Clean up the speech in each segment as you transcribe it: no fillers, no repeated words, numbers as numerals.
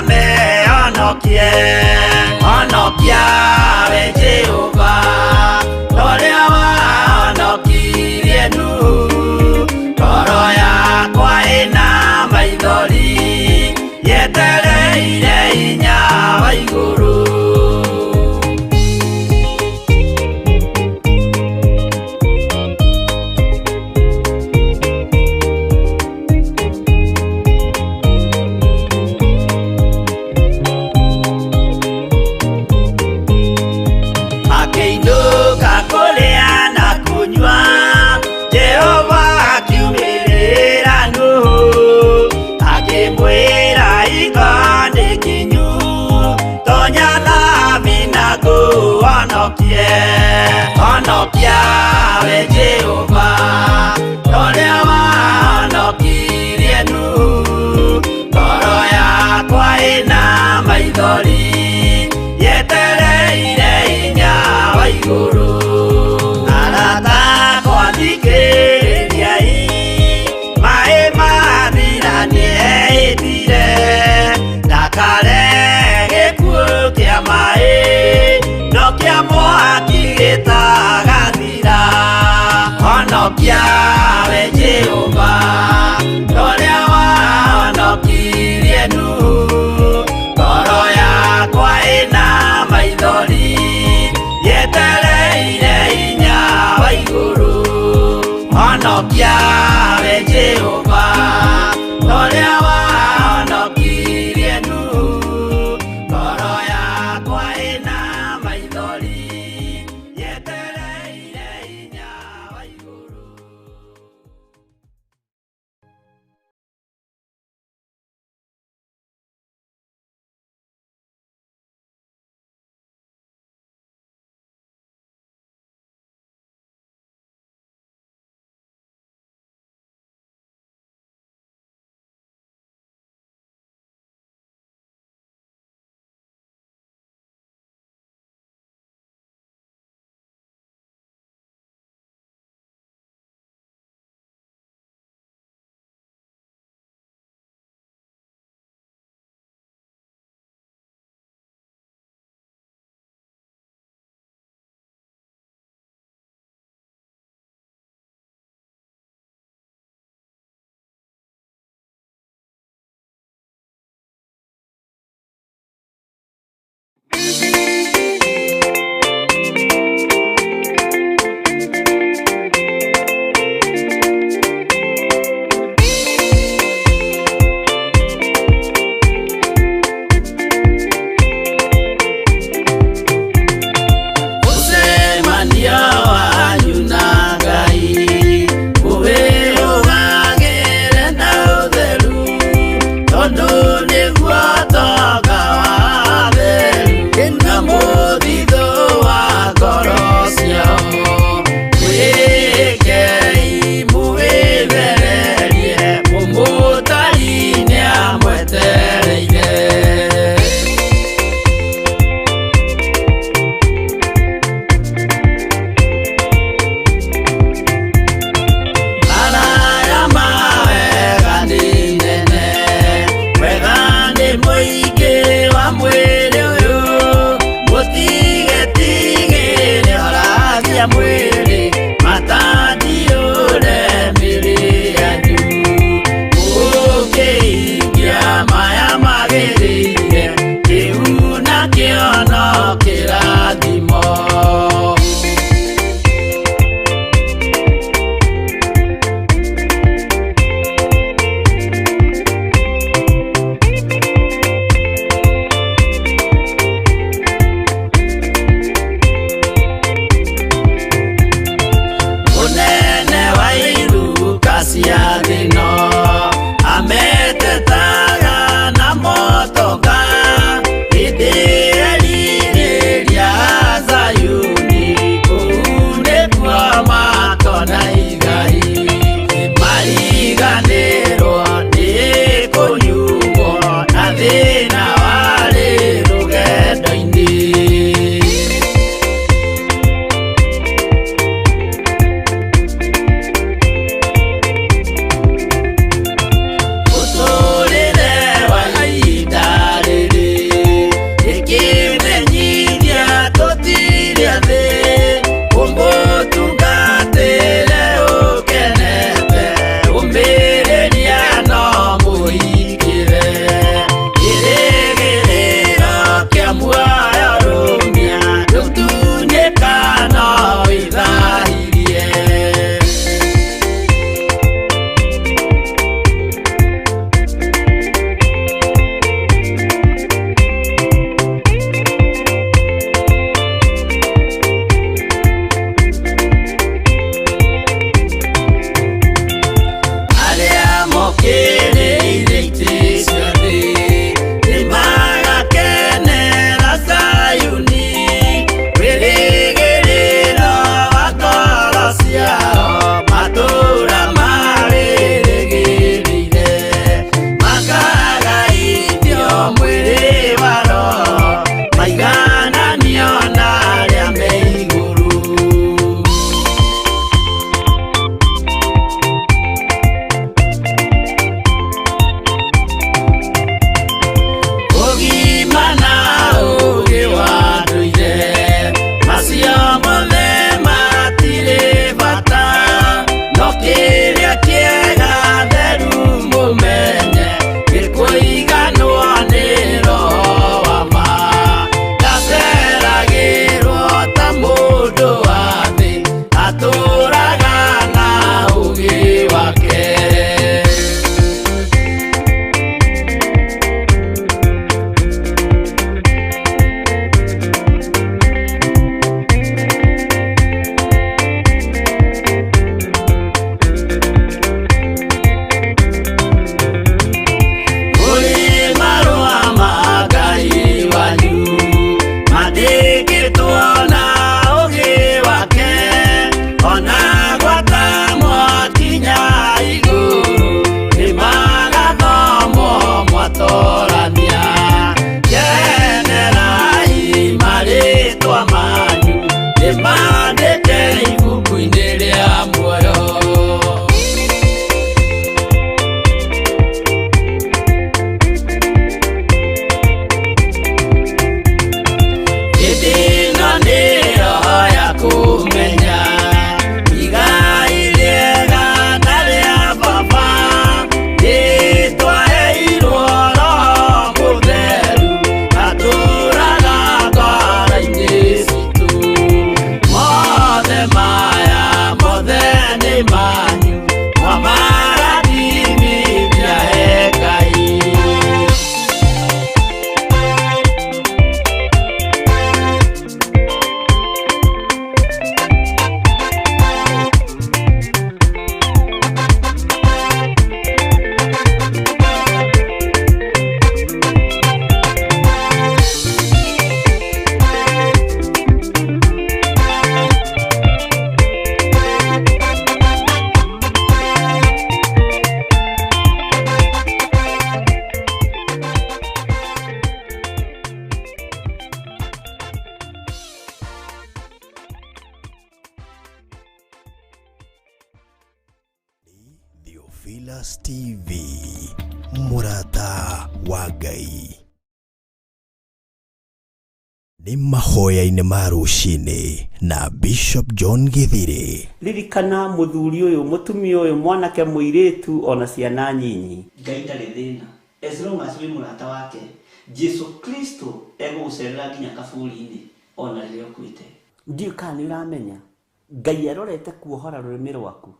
thakame honokie, honokia we Jehova, torĩa wahonokirie Nuhu. Ngoro yakwa ĩna maithori, yetereire hinya wa igũrũ. Makĩinũka kũrĩa na kũnyua, Jehova akiumĩrĩra Nuhu, akĩmwĩra hingo nĩ kinyu, tonya thabina ngũhonokie. Honokia we Jehova, torĩa wahonokirie Nuhu. Ngoro yakwa ĩna maithori, yetereire hinya wa igũrũ. Arata akwa thikĩrĩriai, maĩ mathira nĩehĩtire, ndakare gĩkuũ kĩa maĩ, no kĩa mwaki gĩtagathira. Honokia we Jehova, torĩa wahonokirie Nuhu. Ngoro yakwa ĩna maithori, yetereire hinya wa igũrũ. Honokia we Jehova, torĩa wahonokirie Nuhu. Ngoro yakwa ĩna maithori, yetereire hinya wa igũrũ. Theophilus TV, mũrata wa Ngai. Nĩ mahoya-inĩ ma rũcinĩ na Bishop John Githiri. Ririkana mũthuri ũyũ, mũtumia ũyũ, mwanake, mũirĩtu, ona ciana nyinyi. Ngai ndarĩ thĩna as long as wĩ mũrata wake. Jesu Kristo egũgũcerera nginya kaburi-inĩ ona rĩrĩa ũkuĩte. Ndiũĩ kana nĩ ũramenya Ngai arorete kuohora rũrĩmĩ rwaku,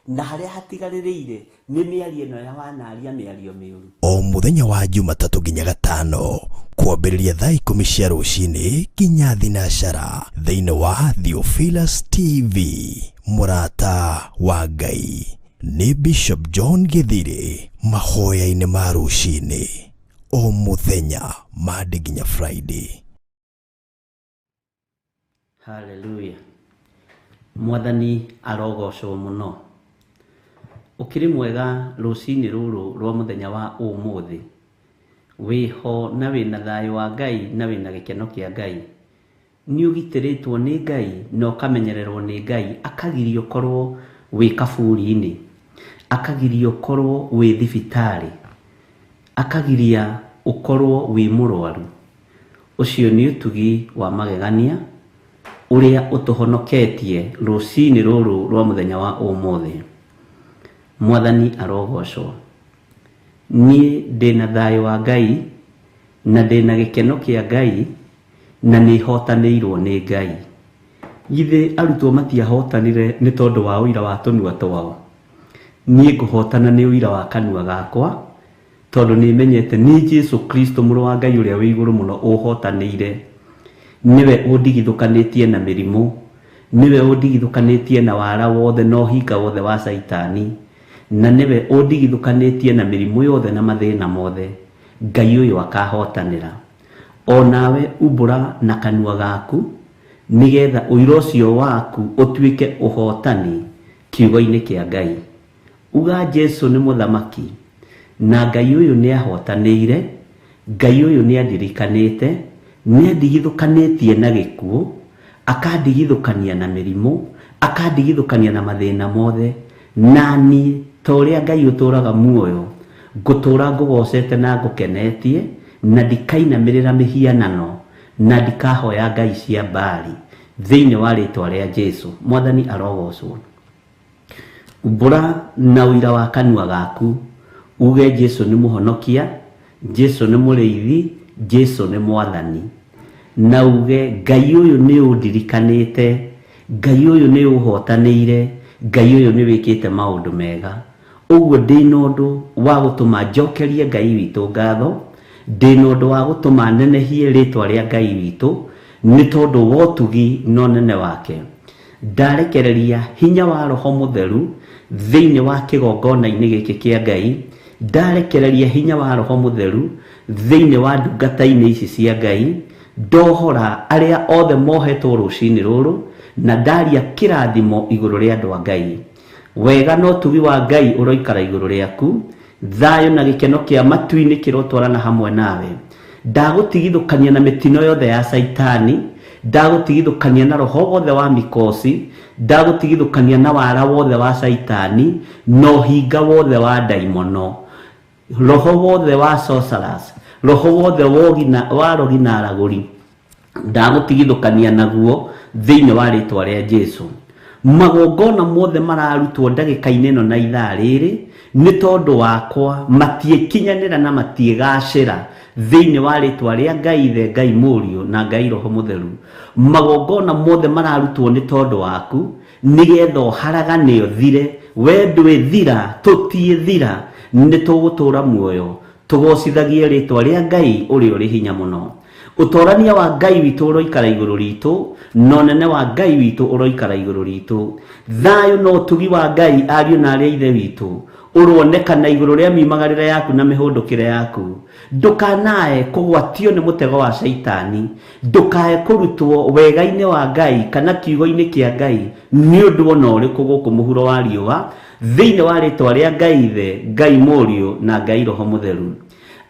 na harĩa hatigarĩrĩire nĩ mĩario ĩno ya wanaria mĩario mĩũru. O mũthenya wa Jumatatũ nginya Gatano kwambĩrĩria thaa 10 cia rũcinĩ nginya thinacara thĩinĩ wa Theophilus TV, mũrata wa Ngai. Nĩ Bishop John Githiri mahoya-inĩ ma rũcinĩ o mũthenya Monday nginya Friday. Haleluya. Mwathani arogocwo mũno. Ũkĩrĩ mwega rũcinĩ rũrũ rwa mũthenya wa ũmũthĩ. Wĩho na wĩna thayũ wa Ngai na wĩna gĩkeno kĩa Ngai. Nĩ ũgitĩrĩtwo nĩ Ngai na ũkamenyererwo nĩ Ngai, akagiria ũkorwo wĩ kaburi-inĩ, akagiria ũkorwo wĩ thibitarĩ, akagiria ũkorwo wĩ mũrwaru. Ũcio nĩ ũtugi wa magegania ũrĩa ũtũhonoketie rũcinĩ rũrũ rwa mũthenya wa ũmũthĩ. Mwathani arogocwo. Niĩ ndĩna thayũ wa Ngai na ndĩna gĩkeno kĩa Ngai na nĩhotanĩirwo nĩ Ngai. Githĩ arutwo matiahotanire nĩ tondũ wa ũira wa tũnua twao? Niĩ ngũhotana nĩ ũira wa kanua gakwa, Tondũ nĩmenyete nĩ Jesu Kristo Mũrũ wa Ngai ũrĩa wĩ igũrũ mũno ũhotanĩire. Nĩwe ũndigithũkanĩtie na mĩrimũ. Nĩwe ũndigithũkanĩtie na wara wothe na ũhinga wothe wa Caitani. Na nĩwe ũndigithũkanĩtie na mĩrimũ yothe na mathĩna mothe. Ngai ũyũ akahotanĩra. O nawe umbũra na kanua gaku, nĩgetha ũira ũcio waku ũtuĩke ũhotani kiugo-inĩ kĩa Ngai. Uga Jesu nĩ mũthamaki, na Ngai ũyũ nĩahotanĩire, Ngai ũyũ nĩandirikanĩte, nĩandigithũkanĩtie na gĩkuũ, akandigithũkania na mĩrimũ, akandigithũkania na mathĩna mothe, na niĩ ta ũrĩa Ngai ũtũraga muoyo, ngũtũra ngũgocete na ngũkenetie, na ndikainamĩrĩra mĩhianano, na ndikahoya ngai cia Baali, thĩinĩ wa rĩtwa rĩa Jesu. Mwathani arogocwo. Umbũra na ũira wa kanua gaku, uge Jesu nĩ mũhonokia, Jesu nĩ mũrĩithi, Jesu nĩ mwathani. Na uge Ngai ũyũ nĩ ũndirikanĩte, Ngai ũyũ nĩ ũhotanĩire, Ngai ũyũ nĩ wĩkĩte maũndũ mega. Ũguo ndĩna ũndũ wa gũtũma njokerie Ngai witũ ngatho, ndĩna ũndũ wa gũtũma nenehie rĩtwa rĩa Ngai witũ, nĩ tondũ wa ũtugi na ũnene wake. Ndarekereria hinya wa Roho Mũtheru thĩinĩ wa kĩgongona-inĩ gĩkĩ kĩa Ngai, ndarekereria hinya wa Roho Mũtheru thĩinĩ wa ndungata-inĩ ici cia Ngai, ndohora arĩa othe mohetwo rũcinĩ rũrũ, na ndaria kĩrathimo igũrũ rĩa andũ a Ngai. Wega na ũtugi wa Ngai ũroikara igũrũ rĩaku, thayũ na gĩkeno kĩa matu-inĩ kĩrotwarana hamwe nawe. Ndagũtigithũkania na mĩtino yothe ya Caitani, ndagũtigithũkania na roho wothe wa mikosi, ndagũtigithũkania na wara wothe wa Caitani, na ũhinga wothe wa ndaimono, roho wothe wa sorcerers, roho wothe wa arogi na aragũri. Ndagũtigithũkania naguo thĩinĩ wa rĩtwa rĩa Jesu. Magongona mothe mararutwo ndagĩka-inĩ ĩno na ithaa rĩrĩ nĩ tondũ wakwa matiĩkinyanĩra na matiĩgacĩra thĩinĩ wa rĩtwa rĩa Ngai Ithe, Ngai Mũriũ na Ngai Roho Mũtheru. Magongona mothe mararutwo nĩ tondũ waku nĩgetha ũharagane ũthire. We ndwĩthira, tũtiĩthira, nĩ tũgũtũra muoyo tũgocithagie rĩtwa rĩa Ngai ũrĩa ũrĩ hinya mũno. Ũtorania wa Ngai witũ ũroikara igũrũ ritũ, na ũnene wa Ngai witũ ũroikara igũrũ ritũ. Thayũ na ũtugi wa Ngai, ariũ na arĩ a Ithe witũ, ũroonekana igũrũ rĩa miumagarĩre yaku na mĩhũndũkĩre yaku. Ndũkanae kũgwatio nĩ mũtego wa Shaitani. Ndũkae kũrutwo wega-inĩ wa Ngai kana kiugo-inĩ kĩa Ngai nĩ ũndũ o na ũrĩkũ gũkũ mũhuro wa riũa, thĩinĩ wa rĩtwa rĩa Ngai Ithe, Ngai Mũriũ, na Ngai Roho Mũtheru.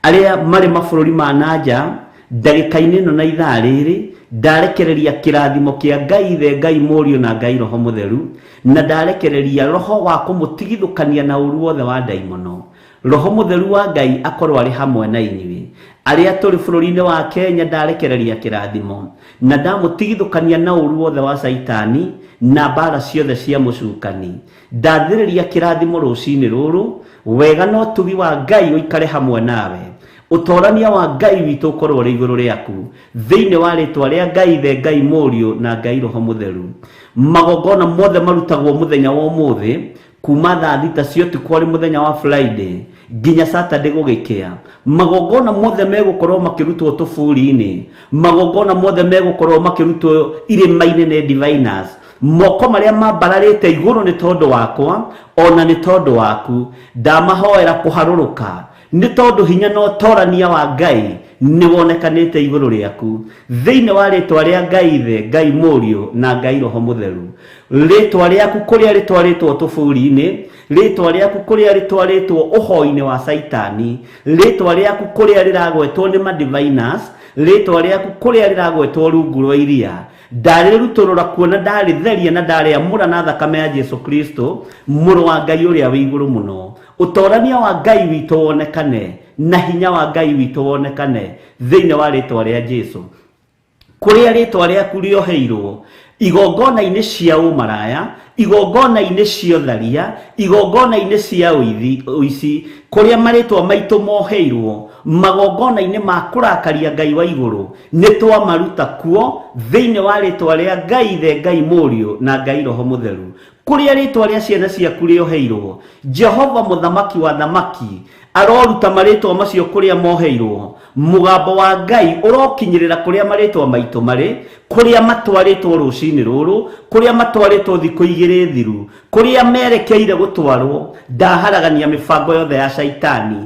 Arĩa marĩ mabũrũri ma na nja, ndagĩka-inĩ ĩno na ithaa rĩrĩ, Ndarekereria kĩrathimo kĩa Ngai Ithe, Ngai Mũriũ na Ngai Roho Mũtheru, na ndarekereria roho wa kũmũtigithũkania na ũru wothe wa ndaimono. Roho Mũtheru wa Ngai akorwo arĩ hamwe na inyuĩ. Arĩa tũrĩ bũrũri-inĩ wa Kenya ndarekereria kĩrathimo, na ndamũtigithũkania na ũru wothe wa Caitani na mbara ciothe cia mũcukani. Ndathĩrĩria kĩrathimo rũcinĩ rũrũ, wega na ũtugi wa Ngai ũikare hamwe nawe. Ũtorania wa Ngai witũ ũkorwo ũrĩ igũrũ rĩaku, thĩinĩ wa rĩtwa rĩa Ngai Ithe, Ngai Mũriũ na Ngai Roho Mũtheru. Magongona mothe marutagwo mũthenya wa ũmũthĩ kuma thaa 6 cia ũtukũ arĩ mũthenya wa Friday nginya Saturday gũgĩkĩa. Magongona mothe megũkorwo makĩrutwo tũburi-inĩ, magongona mothe megũkorwo makĩrutwo irĩma-inĩ nĩ diviners. Moko marĩa mambararĩte igũrũ nĩ tondũ wakwa ona nĩ tondũ waku, ndamahoera kũharũrũka nĩ tondũ hinya na ũtorania wa Ngai nĩ wonekanĩte igũrũ rĩaku, thĩinĩ wa rĩtwa rĩa Ngai Ithe, Ngai Mũriũ na Ngai Roho Mũtheru. Rĩtwa rĩaku kũrĩa rĩtwarĩtwo tũburi-inĩ, rĩtwa rĩaku kũrĩa rĩtwarĩtwo ũhoi-inĩ wa Caitani, rĩtwa rĩaku kũrĩa rĩragwetwo nĩ madiviners, rĩtwa rĩaku kũrĩa rĩragwetwo rungu rwa iria, ndarĩrutũrũra kuona ndarĩtheria na ndarĩamũra na thakame ya Jesu Kristo, mũrũ wa Ngai ũrĩa wĩ igũrũ mũno. Ũtorania wa Ngai witũ wonekane na hinya wa Ngai witũ wonekane thĩinĩ wa rĩtwa rĩa Jesu. Kũrĩa rĩtwa rĩaku rĩoheirwo igongona-inĩ cia ũmaraya, igongona-inĩ cia ũtharia, igongona-inĩ cia ũici, kũrĩa marĩtwa maitũ moheirwo magongona-inĩ ma kũrakaria Ngai wa igũrũ, nĩ twamaruta kuo thĩinĩ wa rĩtwa rĩa Ngai Ithe, Ngai Mũriũ na Ngai Roho Mũtheru. Kũrĩa rĩtwa rĩa ciana ciaku rĩoheirwo, Jehova mũthamaki wa thamaki aroruta marĩtwa macio kũrĩa moheirwo. Mũgambo wa Ngai ũrokinyĩrĩra kũrĩa marĩtwa maitũ marĩ, kũrĩa matwarĩtwo rũcinĩ rũrũ, kũrĩa matwarĩtwo thikũ 2 thiru, kũrĩa merekeire gũtwarwo. Ndaharagania mĩbango yothe ya Caitani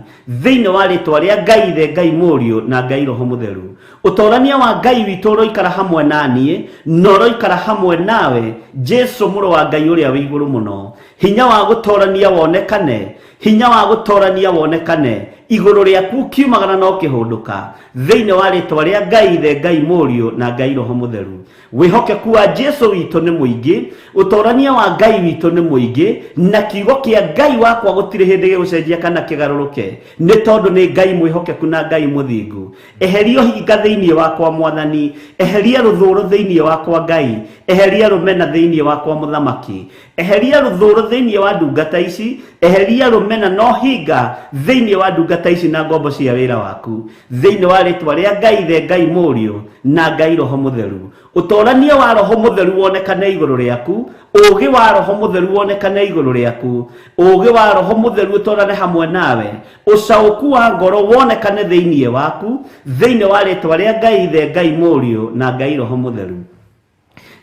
thĩinĩ wa rĩtwa rĩa Ngai Ithe, Ngai Mũriũ na Ngai Roho Mũtheru. Ũtorania wa Ngai witũ ũroikara hamwe na niĩ na ũroikara hamwe nawe, Jesu mũrũ wa Ngai ũrĩa wĩ igũrũ mũno. Hinya wa gũtorania wonekane, hinya wa gũtorania wonekane igũrũ rĩaku ũkiumagara na ũkĩhũndũka, thĩinĩ wa rĩtwa rĩa Ngai Ithe, Ngai Mũriũ na Ngai Roho Mũtheru. Wĩhokeku wa Jesu witũ nĩ mũingĩ, ũtorania wa Ngai witũ nĩ mũingĩ, na kiugo kĩa Ngai wakwa gũtirĩ hĩndĩ gĩgũcenjia kana kĩgarũrũke, nĩ tondũ nĩ Ngai mwĩhokeku na Ngai mũthingu. Eheria ũhinga thĩinĩ wakwa Mwathani, eheria rũthũũro thĩinĩ wakwa Ngai, eheria rũmena thĩinĩ wakwa Mũthamaki, eheria rũthũũro thĩinĩ wa ndungata ici, eheria rũmena na ũhinga thĩinĩ wa ndungata ici na ngombo cia wĩra waku, thĩinĩ wa rĩtwa rĩa Ngai Ithe, Ngai Mũriũ na Ngai Roho Mũtheru. Ũtorania wa Roho Mũtheru wonekane igũrũ rĩaku, ũũgĩ wa Roho Mũtheru wonekane igũrũ rĩaku, ũũgĩ wa Roho Mũtheru ũtorane hamwe nawe, ũcaũku wa ngoro wonekane thĩinĩ waku, thĩinĩ wa rĩtwa rĩa Ngai Ithe, Ngai Mũriũ na Ngai Roho Mũtheru.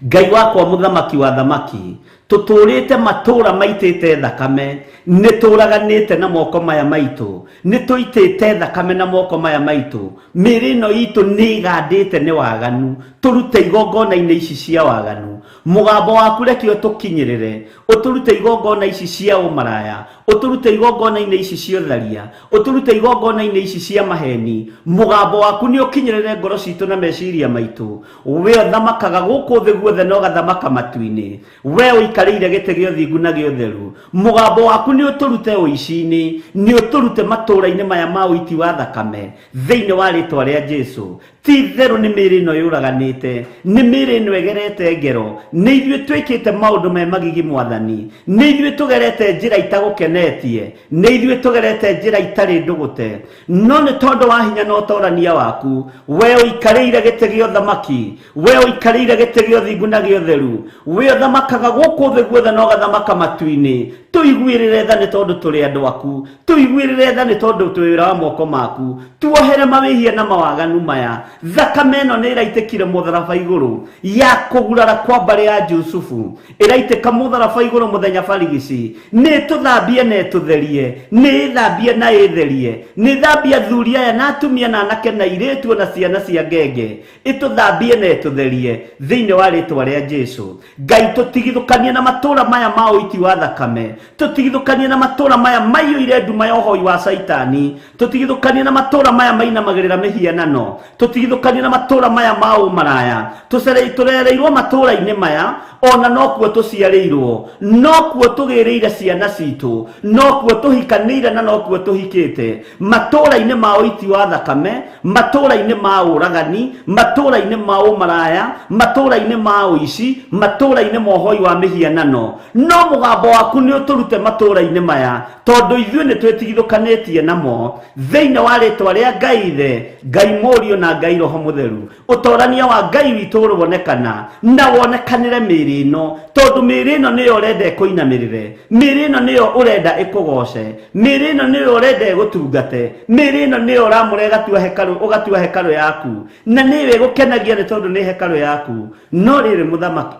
Ngai wakwa mũthamaki wa thamaki, tũtũũrĩte matũũra maitĩte thakame, nĩ tũũraganĩte na moko maya maitũ, nĩ tũitĩte thakame na moko maya maitũ, mĩĩrĩ ĩno itũ nĩ ĩgandĩte nĩ waganu, tũrute igongona-inĩ ici cia waganu. Mũgambo waku reke ũtũkinyĩrĩre, ũtũrute igongona ici cia ũmaraya, ũtũrute igongona-inĩ ici cia ũtharia, ũtũrute igongona-inĩ ici cia maheni. Mũgambo waku nĩ ũkinyĩrĩre ngoro citũ na meciria maitũ. We ũthamakaga gũkũ thĩ guothe na ũgathamaka matu-inĩ, we ũikarĩire gĩtĩ gĩa ũthingu na gĩa ũtheru. Mũgambo waku nĩ ũtũrute ũici-inĩ, nĩ ũtũrute matũũra-inĩ maya ma ũiti wa thakame, thĩinĩ wa rĩtwa rĩa Jesu. Ti itherũ nĩ mĩĩrĩ ĩno yũraganĩte, nĩ mĩĩrĩ ĩno ĩgerete ngero, nĩ ithuĩ twĩkĩte maũndũ me magigi Mwathani, nĩ ithuĩ tũgerete njĩra itagũkenetie, nĩ ithuĩ tũgerete njĩra itarĩ ndũgũte. No nĩ tondũ wa hinya na ũtorania waku, we ũikarĩire gĩtĩ gĩa ũthamaki, we ũikarĩire gĩtĩ gĩa ũthingu na gĩa ũtheru, we ũthamakaga gũkũ thĩ guothe na ũgathamaka matu-inĩ, tũiguĩrĩre tha nĩ tondũ tũrĩ andũ aku, tũiguĩrĩre tha nĩ tondũ twĩ wĩra wa moko maku, tuohere mawĩhia na mawaganu maya. Thakame ĩno nĩ ĩraitĩkire mũtharaba igũrũ ya kũgurara kwa mbarĩ mbarĩ ya Jusufu ĩraitĩka mũtharaba igũrũ mũthenya barigici nĩ tũthambie na ĩtũtherie nĩ ĩthambie na ĩtherie nĩ thambie athuri aya na atumia na anake na airĩtu na ciana cia ngenge ĩtũthambie na ĩtũtherie thĩinĩ wa rĩtwa rĩa Jesu. Ngai tũtigithũkanie na matũra maya ma ũiti wa thakame, tũtigithũkanie na matũra maya maiyũire nduma ya ũhoi wa Caitani, tũtigithũkanie na matũra maya mainamagĩrĩra mĩhianano, tũtigithũkanie na matũra maya ma ũmaraya. Tũrereirwo matũra-inĩ maya ona nokuo tũciarĩirwo, nokuo tũgĩrĩire ciana citũ, nokuo tũhikanĩire na nokuo tũhikĩte, matũra-inĩ ma ũiti wa thakame, matũra-inĩ ma ũragani, matũra-inĩ ma ũmaraya, matũra-inĩ ma ũici, matũra-inĩ ma ũhoi wa mĩhianano. No mũgambo waku nĩ ũtũrute matũra-inĩ maya tondũ ithuĩ nĩ twĩtigithũkanĩtie namo thĩinĩ wa rĩtwa rĩa Ngai Ithe, Ngai Mũriũ na Ngai Roho Mũtheru. Ũtorania wa Ngai witũ ũronekana na wonekanĩre mĩĩrĩ ĩno, tondũ mĩĩrĩ ĩno nĩyo ũrenda ĩkũinamĩrĩre, mĩĩrĩ ĩno nĩyo ũrenda ĩkũgoce, mĩĩrĩ ĩno nĩyo ũrenda ĩgũtungate, mĩĩrĩ ĩno nĩyo ũramũra ĩgatua hekarũ, ũgatua hekarũ yaku, na nĩyo ĩgũkenagia nĩ tondũ nĩ hekarũ yaku. No rĩrĩ mũthamaki,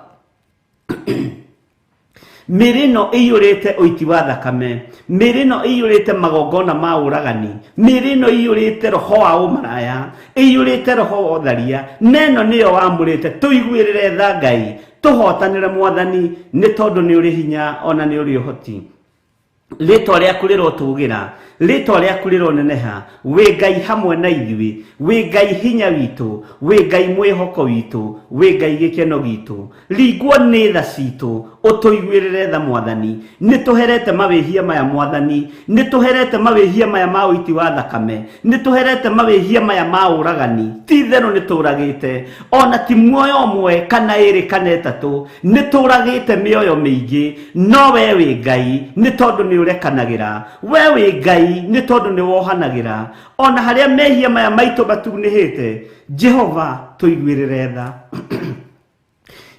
mĩĩrĩ ĩno ĩiyũrĩte ũiti wa thakame, mĩĩrĩ ĩno ĩiyũrĩte magongona ma ũragani, mĩĩrĩ ĩno ĩiyũrĩte roho wa ũmaraya, ĩiyũrĩte roho wa ũtharia, na ĩno nĩyo wamũrĩte. Tũiguĩrĩre tha Ngai, tũhotanĩre Mwathani, nĩ tondũ nĩ ũrĩ hinya ona nĩ ũrĩ ũhoti. Rĩtwa rĩaku rĩrotũgĩra, rĩtwa rĩaku rĩroneneha, wĩ Ngai hamwe na ithuĩ, wĩ Ngai hinya witũ, wĩ Ngai mwĩhoko witũ, wĩ Ngai gĩkeno gitũ. Ringwo nĩ tha citũ, ũtũiguĩrĩre tha Mwathani. Nĩ tũherete mawĩhia maya Mwathani, nĩ tũherete mawĩhia maya ma ũiti wa thakame, nĩ tũherete mawĩhia maya ma ũragani. Ti itherũ nĩ tũragĩte, ona ti muoyo ũmwe kana ĩrĩ kana ĩtatũ, nĩ tũragĩte mĩoyo mĩingĩ, no we wĩ Ngai nĩ tondũ nĩ ũrekanagĩra, we wĩ Ngai nĩ tondũ nĩ wohanagĩra. Ona harĩa mehia maya maitũ matunĩhĩte, Jehova tũiguĩrĩre tha.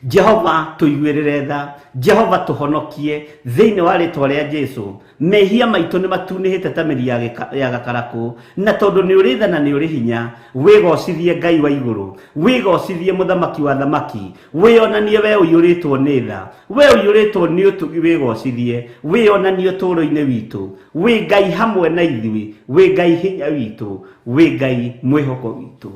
Jehova tũiguĩrĩre tha, Jehova tũhonokie thĩinĩ wa rĩtwa rĩa Jesu. Mehia maitũ nĩ matunĩhĩte ta mĩri ya gakarakũ, na tondũ nĩ ũrĩ tha na nĩ ũrĩ hinya, wĩgocithie Ngai wa igũrũ, wĩgocithie mũthamaki wa thamaki, wĩonanie we ũiyũrĩtwo nĩ tha, we ũiyũrĩtwo nĩ ũtugi, wĩgocithie, wĩonanie ũtũũro-inĩ witũ. Wĩ Ngai hamwe na ithuĩ, wĩ Ngai hinya witũ, wĩ Ngai mwĩhoko witũ.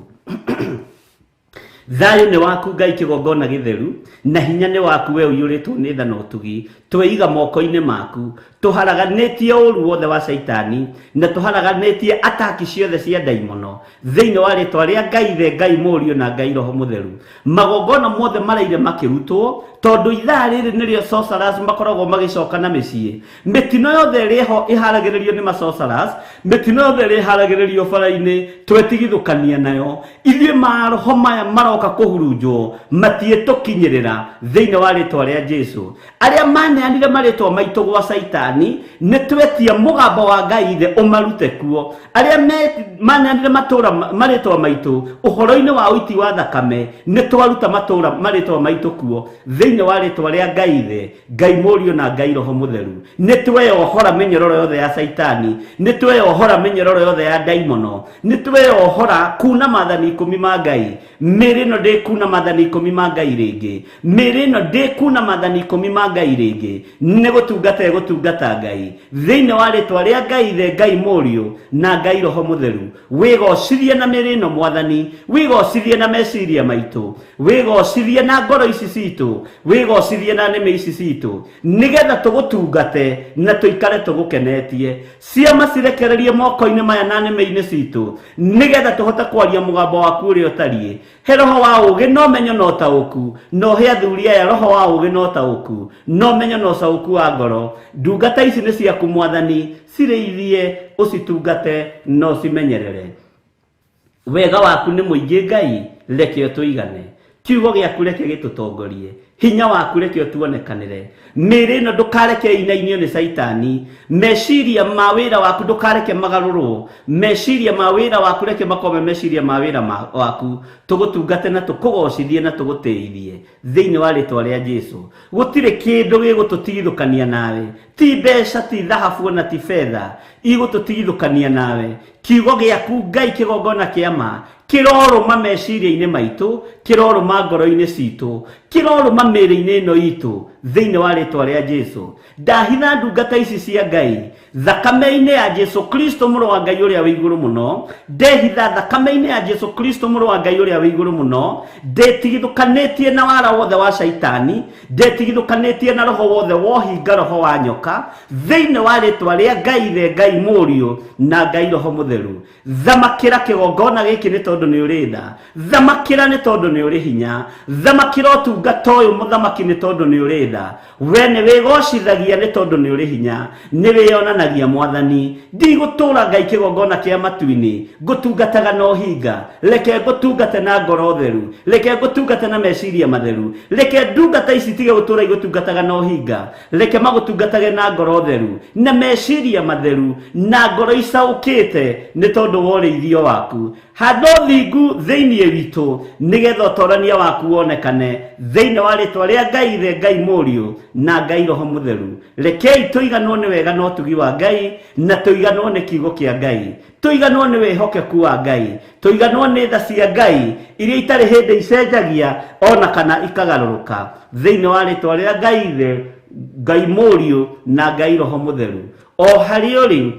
Thayũ nĩ waku Ngai kĩgongona gĩtheru, na hinya nĩ waku we ũiyũrĩtwo nĩ tha na ũtugi. Tweiga moko-inĩ maku, tũharaganĩtie ũru wothe wa Caitani, na tũharaganĩtie ataki ciothe cia ndaimono thĩinĩ wa rĩtwa rĩa Ngai Ithe, Ngai Mũriũ na Ngai Roho Mũtheru. Magongona mothe maraire makĩrutwo, tondũ ithaa rĩrĩ nĩrĩo sorcerers makoragwo magĩcoka na mĩciĩ. Mĩtino yothe ĩrĩa ĩho ĩharagĩrĩrio nĩ ma-sorcerers, mĩtino yothe ĩrĩa ĩharagĩrĩrio bara-inĩ twetigithũkania nayo. Ithuĩ maroho maya maroka kũhurunjwo matiĩtũkinyĩrĩra thĩinĩ wa rĩtwa rĩa Jesu. Arĩa maneanire marĩtwa maitũ gwa Caitani, nĩ twetia mũgambo wa Ngai Ithe ũmarute kuo. Arĩa maneanire matũra marĩtwa maitũ ũhoro-inĩ wa ũiti wa thakame, nĩ twaruta matũra marĩtwa maitũ kuo thĩinĩ wa rĩtwa rĩa Ngai Ithe, Ngai Mũriũ na Ngai Roho Mũtheru. Nĩ tweyohora mĩnyororo yothe ya Caitani, nĩ tweyohora mĩnyororo yothe ya ndaimono, nĩ tweyohora kuna maathani 10 ma Ngai. Mĩĩrĩ ĩno ndĩkuna maathani 10 ma Ngai rĩngĩ, mĩĩrĩ ĩno ndĩkuna maathani 10 ma Ngai rĩngĩ. Nĩ gũtungata ĩgũtungata Ngai thĩinĩ wa rĩtwa rĩa Ngai Ithe, Ngai Mũriũ na Ngai Roho Mũtheru. Wĩgocithie na mĩĩrĩ ĩno Mwathani, wĩgocithie na meciria maitũ, wĩgocithie na ngoro ici citũ, wĩgocithie na nĩmĩ ici citũ, nĩgetha tũgũtungate na tũikare tũgũkenetie. Ciama cirekererie moko-inĩ maya na nĩmĩ-inĩ citũ, nĩgetha tũhote kwaria mũgambo waku ũrĩa ũtariĩ. He roho wa ũũgĩ na ũmenyo na ũtaũku, na ũhe athuri aya roho wa ũũgĩ na ũtaũku, na ũmenyo na ũcaũku wa ngoro. Ndungata ici nĩ ciaku Mwathani, cirĩithie, ũcitungate na ũcimenyerere. Wega waku nĩ mũingĩ Ngai, reke ũtũigane. Kiugo gĩaku reke gĩtũtongorie. Hinya waku reke ũtuonekanĩre. Mĩĩrĩ ĩno ndũkareke ĩinainio nĩ Caitani. Meciria ma wĩra waku ndũkareke magarũrwo. Meciria ma wĩra waku reke makorwo me meciria ma wĩra waku. Tũgũtungate na tũkũgocithie na tũgũtĩithie thĩinĩ wa rĩtwa rĩa Jesu. Gũtirĩ kĩndũ gĩgũtũtigithũkania nawe, ti mbeca, ti thahabu ona ti betha igũtũtigithũkania nawe. Kiugo gĩaku Ngai kĩgongona kĩa ma Kĩrorũma meciria-inĩ maitũ, kĩrorũma ngoro-inĩ citũ, kĩrorũma mĩĩrĩ-inĩ ĩno itũ, thĩinĩ wa rĩtwa rĩa Jesu. Ndahitha ndungata ici cia Ngai thakame-inĩ ya Jesu Kristo mũrũ wa Ngai ũrĩa wĩ igũrũ mũno. Ndehitha thakame-inĩ ya Jesu Kristo mũrũ wa Ngai ũrĩa wĩ igũrũ mũno. Ndetigithũkanĩtie na wara wothe wa Shaitani, ndetigithũkanĩtie na roho wothe wohinga, roho wa nyoka, thĩinĩ wa rĩtwa rĩa Ngai Ithe, Ngai Mũriũ na Ngai Roho Mũtheru. Thamakĩra kĩgongona gĩkĩ nĩ tondũ nĩ ũrĩ tha, thamakĩra nĩ tondũ nĩ ũrĩ hinya, thamakĩra ũtungata ũyũ mũthamaki nĩ tondũ nĩ ũrĩ tha. We nĩ wĩgocithagia nĩ tondũ nĩ ũrĩ hinya, nĩ wĩyonanagia mwathani. Ndigũtũra Ngai kĩgongona kĩa matu-inĩ ngũtungataga na ũhinga, reke ngũtungate na ngoro theru, reke ngũtungate na meciria matheru, reke ndungata ici tige gũtũra igũtungataga na ũhinga, reke magũtungatage na ngoro theru na meciria matheru na ngoro icaũkĩte nĩ tondũ wa ũrĩithio waku. Handa ũthingu thĩinĩ witũ nĩgetha ũtorania waku wonekane thĩinĩ wa rĩtwa rĩa Ngai Ithe, Ngai Mũriũ na Ngai Roho Mũtheru. Rekei tũiganwo nĩ wega na ũtugi wa Ngai, na tũiganwo nĩ kiugo kĩa Ngai, tũiganwo nĩ wĩhokeku wa Ngai, tũiganwo nĩ tha cia Ngai iria itarĩ hĩndĩ icenjagia ona kana ikagarũrũka, thĩinĩ wa rĩtwa rĩa Ngai Ithe, Ngai Mũriũ na Ngai Roho Mũtheru. O harĩa ũrĩ,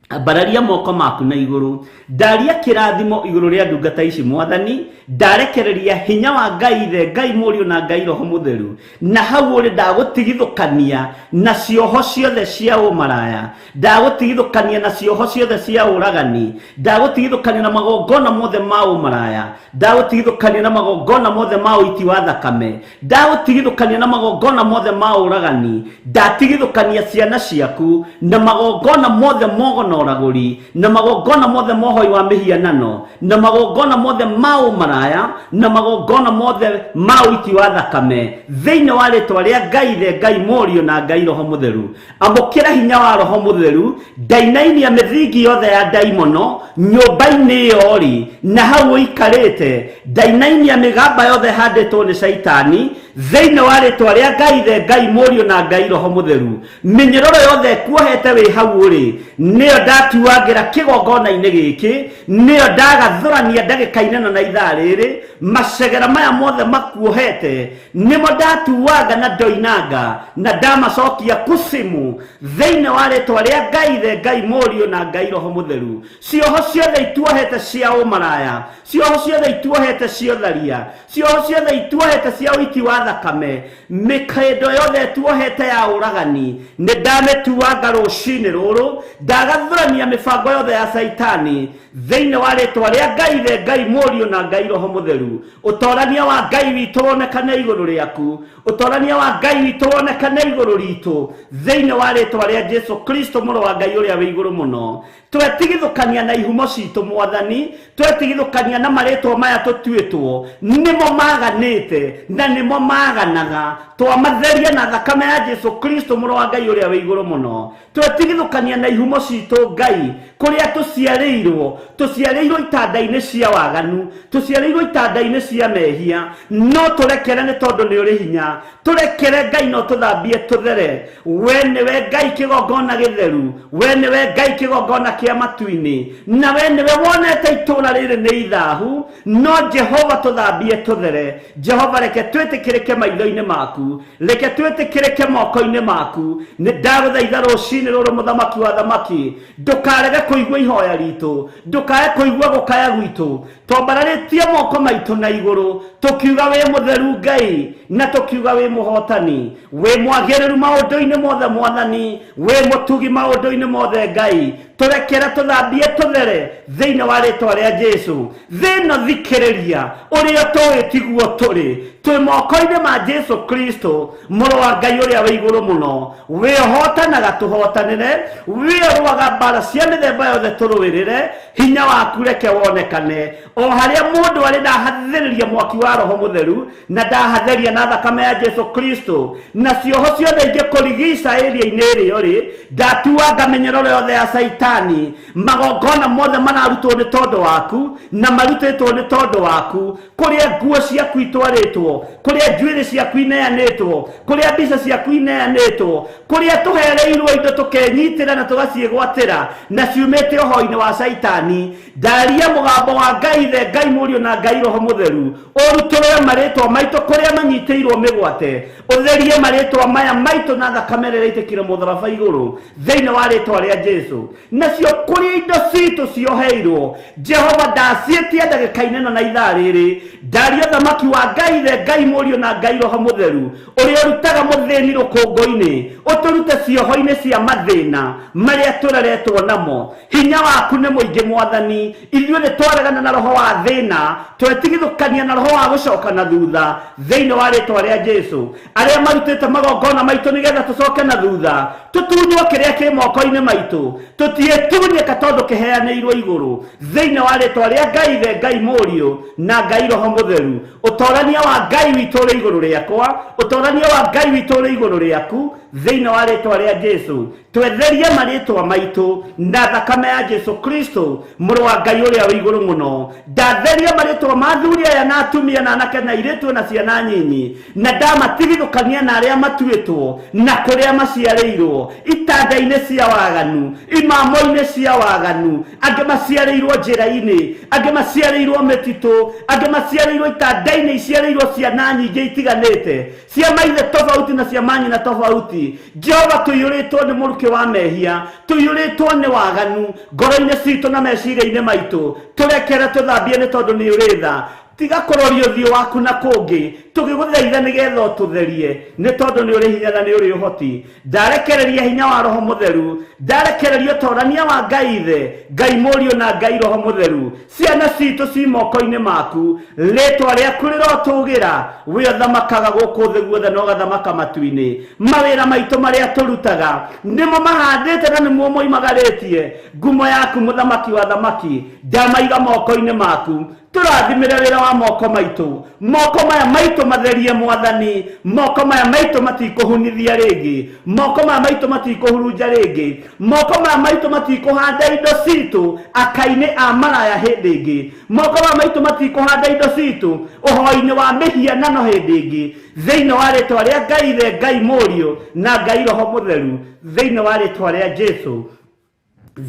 ambararia moko maku na igũrũ, ndaria kĩrathimo igũrũ rĩa ndungata ici mwathani, ndarekereria hinya wa Ngai Ithe, Ngai Mũriũ na Ngai Roho Mũtheru. Na hau ũrĩ ndagũtigithũkania na cioho ciothe cia ũmaraya, ndagũtigithũkania na cioho ciothe cia ũragani, ndagũtigithũkania na magongona mothe ma ũmaraya, ndagũtigithũkania na magongona mothe ma ũiti wa thakame, ndagũtigithũkania na magongona mothe ma ũragani, ndatigithũkania ciana ciaku na magongona mothe mogona ũragũri, na magongona mothe mohoi wa mĩhianano, na magongona mothe ma ũmaraya, na magongona mothe ma ũiti wa thakame, thĩinĩ wa rĩtwa rĩa Ngai Ithe, Ngai Mũriũ na Ngai Roho Mũtheru. Amũkĩra hinya wa Roho Mũtheru, ndainainia mĩthingi yothe ya ndaimono nyũmba-inĩ ĩyo rĩ, na hau ũikarĩte, ndainainia mĩgamba yothe ĩhandĩtwo nĩ Shaitani thĩinĩ wa rĩtwa rĩa Ngai Ithe, Ngai Mũriũ na Ngai Roho Mũtheru. Mĩnyororo yothe ĩkuohete wĩ hau ũrĩ, nĩyo ndatuangĩra kĩgongona-inĩ gĩkĩ, nĩyo ndagathũrania ndagĩka-inĩ ĩno na ithaa rĩrĩ. Macegera maya mothe makuohete nĩmo ndatuanga na ndoinanga na ndamacokia kusimu thĩinĩ wa rĩtwa rĩa Ngai Ithe, Ngai Mũriũ na Ngai Roho Mũtheru. Cioho ciothe ituohete cia ũmaraya, cioho ciothe ituohete cia ũtharia, cioho ciothe ituohete cia ũiti wa thakame, mĩkĩndo yothe ĩtuohete ya ũragani, nĩ ndamĩtuanga rũcinĩ rũrũ, ndagathũrania mĩbango yothe ya Shaitani thĩinĩ wa rĩtwa rĩa Ngai Ithe, Ngai Mũriũ na Ngai Roho Mũtheru. Ũtorania wa Ngai witũ wonekane igũrũ rĩaku, ũtorania wa Ngai witũ wonekane igũrũ ritũ thĩinĩ wa rĩtwa rĩa Jesu Kristo mũrũ wa Ngai ũrĩa wĩ igũrũ mũno. Twetigithũkania na ihumo citũ mwathani, twetigithũkania na marĩtwa maya tũtuĩtwo, nĩmo maganĩte na nĩmo maganaga, twamatheria na thakame ya Jesu Kristo mũrũ wa Ngai ũrĩa wĩ igũrũ mũno. Twetigithũkania na ihumo citũ Ngai, kũrĩa tũciarĩirwo, tũciarĩirwo itanda-inĩ cia waganu, tũciarĩirwo itanda-inĩ cia mehia, no tũrekere nĩ tondũ nĩ ũrĩ hinya. Tũrekere Ngai no tũthambie tũthere. We nĩwe Ngai kĩgongona gĩtheru, we nĩwe Ngai kĩgongona kĩa matu-inĩ, na we nĩwe wonete itũũra rĩrĩ nĩ ithahu, no Jehova tũthambie tũthere. Jehova reke twĩtĩkĩrĩke maitho-inĩ maku, reke twĩtĩkĩrĩke moko-inĩ maku. Nĩ ndagũthaitha rũcinĩ rũrũ mũthamaki wa thamaki, ndũkarege kũigua ihoya ritũ, ndũkae kũigua gũkaya gwitũ. Twambararĩtie moko maitũ na igũrũ tũkiuga wĩ mũtheru Ngai, na tũkiuga wĩ mũhotani, wĩ mwagĩrĩru maũndũ-inĩ mothe mwathani, wĩ mũtugi maũndũ-inĩ mothe Ngai. Tũrekere tũthambie tũthere thĩinĩ wa rĩtwa rĩa Jesu. Thĩno thikĩrĩria ũrĩa tũĩ tiguo tũrĩ, twĩ moko-inĩ ma Jesu Kristo mũrũ wa Ngai ũrĩa wĩ igũrũ mũno. Wĩ ũhotanaga tũhotanĩre, wĩ ũrũaga mbara cia mĩthemba yothe tũrũĩrĩre. Hinya waku reke wonekane o harĩa mũndũ arĩ. Ndahathĩrĩria mwaki wa Roho Mũtheru na ndahatheria na thakame ya Jesu Kristo, na cioho ciothe ingĩkũrigica ĩria-inĩ ĩrĩa ũrĩ, ndatuanga mĩnyororo yothe ya Shaitani. Caitani, magongona mothe mararutwo nĩ tondũ waku na marutĩtwo nĩ tondũ waku, kũrĩa nguo ciaku itwarĩtwo, kũrĩa njuĩrĩ ciaku ineanĩtwo, kũrĩa mbica ciaku ineanĩtwo, kũrĩa tũhereirwo indo tũkenyitĩra na tũgaciĩgwatĩra na ciumĩte ũhoi-inĩ wa Caitani. Ndaria mũgambo wa Ngai Ithe, Ngai Mũriũ na Ngai Roho Mũtheru, ũrutũrũre marĩtwa maitũ kũrĩa manyitĩirwo mĩgwate, ũtherie marĩtwa maya maitũ na thakame ĩrĩa ĩraitĩkire mũtharaba igũrũ thĩinĩ wa rĩtwa rĩa Jesu. Nacio kũrĩa indo citũ cioheirwo, Jehova ndaciĩtia ndagĩka-inĩ ĩno na ithaa rĩrĩ. Ndaria ũthamaki wa Ngai Ithe, Ngai Mũriũ na Ngai Roho Mũtheru, ũrĩa ũrutaga mũthĩni rũkũngũ-inĩ, ũtũrute cioho-inĩ cia mathĩna marĩa tũreretwo namo. Hinya waku nĩ mũingĩ Mwathani, ithuĩ nĩ twaregana na roho wa thĩna, twetigithũkania na roho wa gũcoka na thutha thĩinĩ wa rĩtwa rĩa Jesu. Arĩa marutĩte magongona maitũ nĩgetha tũcoke na thutha, tũtunywo kĩrĩa kĩ moko-inĩ maitũ, tũtiĩtunyĩka tondũ kĩheanĩirwo igũrũ thĩinĩ wa rĩtwa rĩa Ngai Ithe, Ngai Mũriũ na Ngai Roho Mũtheru. Ũtorania wa Ngai witũ ũrĩ igũrũ rĩakwa, ũtorania wa Ngai witũ ũrĩ igũrũ rĩaku thĩinĩ wa rĩtwa rĩa Jesu. Twetherie marĩtwa maitũ na thakame ya Jesu Kristo mũrũ wa Ngai ũrĩa wĩ igũrũ mũno. Ndatheria marĩtwa ma athuri aya na atumia na anake na airĩtu na ciana nyinyi, na ndamatigithũkania na arĩa matuĩtwo na kũrĩa maciarĩirwo, itanda-inĩ cia waganu, imamo-inĩ cia waganu, angĩ maciarĩirwo njĩra-inĩ, angĩ maciarĩirwo mĩtitũ, angĩ maciarĩirwo itanda-inĩ iciarĩirwo ciana nyingĩ itiganĩte, cia maithe tofauti na cia manyina tofauti. Jehova, tũiyũrĩtwo nĩ mũrukĩ wa mehia, tũiyũrĩtwo nĩ waganu ngoro-inĩ citũ na meciria-inĩ maitũ. Tũrekere tũthambie nĩ tondũ nĩ ũrĩ tha. Tiga kũroria ũthiũ waku na kũngĩ, tũgĩgũthaitha nĩgetha ũtũtherie, nĩ tondũ nĩ ũrĩ hinya na nĩ ũrĩ ũhoti. Ndarekereria hinya wa Roho Mũtheru, ndarekereria ũtorania wa Ngai Ithe, Ngai Mũriũ na Ngai Roho Mũtheru. Ciana citũ ci moko-inĩ maku, rĩtwa rĩaku rĩrotũgĩra, we ũthamakaga gũkũ thĩ guothe na ũgathamaka matu-inĩ. Mawĩra maitũ marĩa tũrutaga nĩmo mahandĩte na nĩmo moimagarĩtie ngumo yaku, mũthamaki wa thamaki. Ndamaiga moko-inĩ maku, tũrathimĩre wĩra wa moko maitũ. Moko maya maitũ matherie Mwathani, moko maya maitũ matikũhunithia rĩngĩ, moko maya maitũ matikũhurunja rĩngĩ, moko maya maitũ matikũhanda indo citũ aka-inĩ a maraya hĩndĩ ĩngĩ, moko maya maitũ matikũhanda indo citũ ũhoi-inĩ wa mĩhianano hĩndĩ ĩngĩ, thĩinĩ wa rĩtwa rĩa Ngai Ithe, Ngai Mũriũ na Ngai Roho Mũtheru, thĩinĩ wa rĩtwa rĩa Jesu.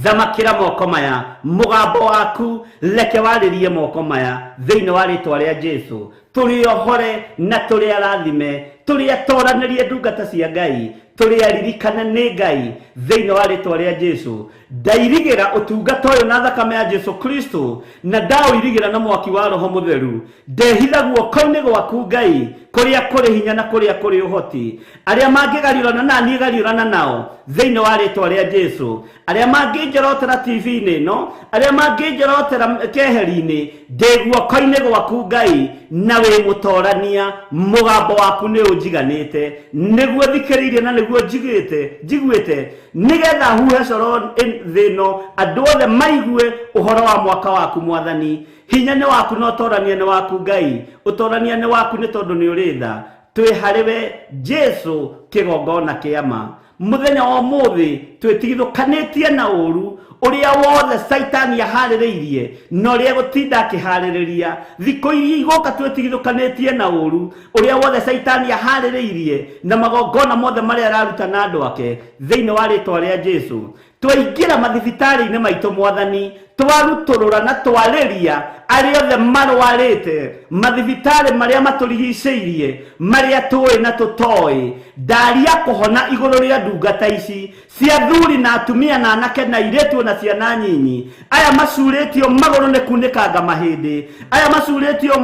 Thamakĩra moko maya, mũgambo waku reke warĩrie moko maya thĩinĩ wa rĩtwa rĩa Jesu. Tũrĩ ohore na tũrĩ arathime, tũrĩ atoranĩrie ndungata cia Ngai, tũrĩ aririkane nĩ Ngai thĩinĩ wa rĩtwa rĩa Jesu. Ndairigĩra ũtungata ũyũ na thakame ya Jesu Kristo, na ndaũirigĩra na mwaki wa Roho Mũtheru. Ndehitha guoko-inĩ gwaku Ngai, kũrĩa kũrĩ hinya na kũrĩa kũrĩ ũhoti. Arĩa mangĩgariũrana na niĩ gariũrana nao thĩinĩ wa rĩtwa rĩa Jesu. Arĩa mangĩnjorotera TV-inĩ ĩno, arĩa mangĩnjorotera keheri-inĩ, ndĩ guoko-inĩ gwaku Ngai, na wĩ mũtorania, mũgambo waku nĩ ũnjiganĩte, nĩguo thikĩrĩirie na nĩguo njiguĩte, nĩgetha huhe coro thĩ ĩno, andũ othe maigue ũhoro wa mwaka waku Mwathani. Hinya nĩ waku na ũtorania nĩ waku Ngai, ũtorania nĩ waku nĩ tondũ nĩ ũrĩ tha. Twĩ harĩ we Jesu kĩgongona kĩa ma. Mũthenya wa ũmũthĩ twĩtigithũkanĩtie na ũru ũrĩa wothe Caitani aharĩrĩirie na ũrĩa egũtinda akĩharĩrĩria. Thikũ iria igũka twĩtigithũkanĩtie na ũru ũrĩa wothe Caitani aharĩrĩirie na magongona mothe marĩa araruta na andũ ake thĩinĩ wa rĩtwa rĩa Jesu. Twaingĩra mathibitarĩ-inĩ maitũ Mwathani, twarutũrũra na twarĩria arĩa othe marwarĩte mathibitarĩ marĩa matũrigicĩirie, marĩa tũĩ na tũtoĩ. Ndaria kũhona igũrũ rĩa ndungata ici cia athuri na atumia na anake na airĩtu na ciana nyinyi, aya macurĩtio magũrũ nĩ kunĩkanga mahĩndĩ, aya macurĩtio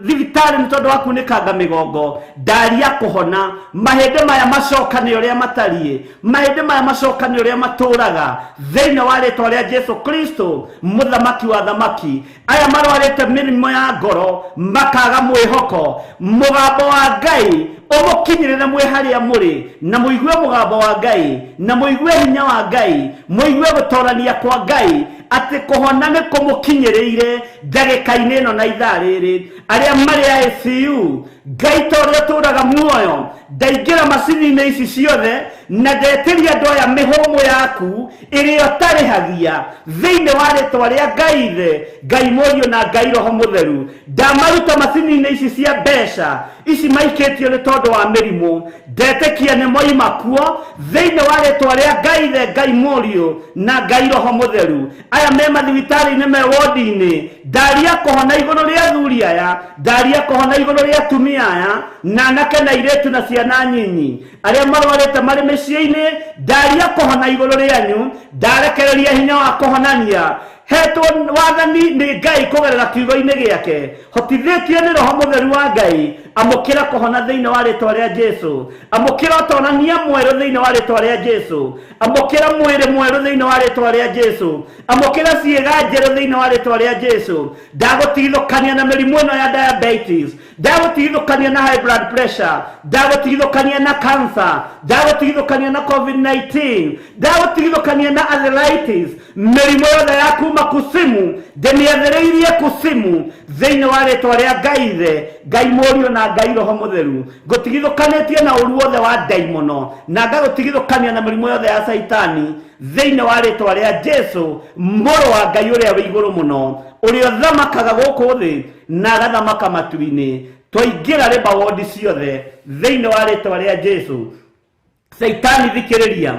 thibitarĩ nĩ tondũ wa kunĩkanga mĩgongo. Ndaria kũhona mahĩndĩ maya macokane ũrĩa matariĩ, mahĩndĩ maya macokane ũrĩa matũraga thĩinĩ wa rĩtwa rĩa Jesu Kristo mũthamaki wa thamaki. Aya marwarĩte mĩrimũ ya ngoro makaga mwĩhoko, mũgambo wa Ngai ũmũkinyĩrĩre mwĩ harĩa mũrĩ, na mũigue mũgambo wa Ngai, na mũigue hinya wa Ngai, mũigue gũtorania kwa Ngai atĩ kũhona nĩ kũmũkinyĩrĩire ndagĩka-inĩ ĩno na ithaa rĩrĩ. Arĩa marĩ ICU, Ngai ta ũrĩa ũtũraga muoyo, ndaingĩra macini-inĩ ici ciothe, Na ndetĩria andũ aya mĩhũmũ yaku ĩrĩa ũtarĩhagia thĩinĩ wa rĩtwa rĩa Ngai Ithe, Ngai Mũriũ na Ngai Roho Mũtheru. Ndamaruta macini-inĩ ici cia mbeca ici maikĩtio nĩ tondũ wa mĩrimũ, ndetĩkia nĩ moima kuo thĩinĩ wa rĩtwa rĩa Ngai Ithe, Ngai Mũriũ na Ngai Roho Mũtheru. Aya me mathibitarĩ-inĩ, me wodi-inĩ, ndaria kũhona igũrũ rĩa athuri aya, ndaria kũhona igũrũ rĩa atumia aya na anake na airĩtu na ciana nyinyi arĩa marwarĩte marĩ mĩciĩ-inĩ, ndaria kũhona igũrũ rĩanyu, ndarekereria hinya wa kũhonania hetwo wathani nĩ Ngai kũgerera kiugo-inĩ gĩake, hotithĩtio nĩ Roho Mũtheru wa Ngai. Amũkĩra kũhona thĩinĩ wa rĩtwa rĩa Jesu, amũkĩra ũtonania mwerũ thĩinĩ wa rĩtwa rĩa Jesu, amũkĩra mwĩrĩ mwerũ thĩinĩ wa rĩtwa rĩa Jesu, amũkĩra ciĩga njerũ thĩinĩ wa rĩtwa rĩa Jesu. Ndagũtigithũkania na mĩrimũ ĩno ya diabetes, ndagũtigithũkania na high blood pressure, ndagũtigithũkania na cancer, ndagũtigithũkania na COVID-19, ndagũtigithũkania na arthritis, mĩrimũ yothe ya kuma kusimu ndĩmĩathĩrĩirie kusimu thĩinĩ wa rĩtwa rĩa Ngai Ithe, Ngai Mũriũ na Ngai Roho Mũtheru. Ngũtigithũkanĩtie na ũru wothe wa ndaimono na ngagũtigithũkania na mĩrimũ yothe ya Caitani thĩinĩ wa rĩtwa rĩa Jesu, mũrũ wa Ngai ũrĩa wĩ igũrũ mũno, ũrĩa ũthamakaga gũkũ thĩ na agathamaka matu-inĩ. Twaingĩra rĩmba wondi ciothe thĩinĩ wa rĩtwa rĩa Jesu. Caitani thikĩrĩria,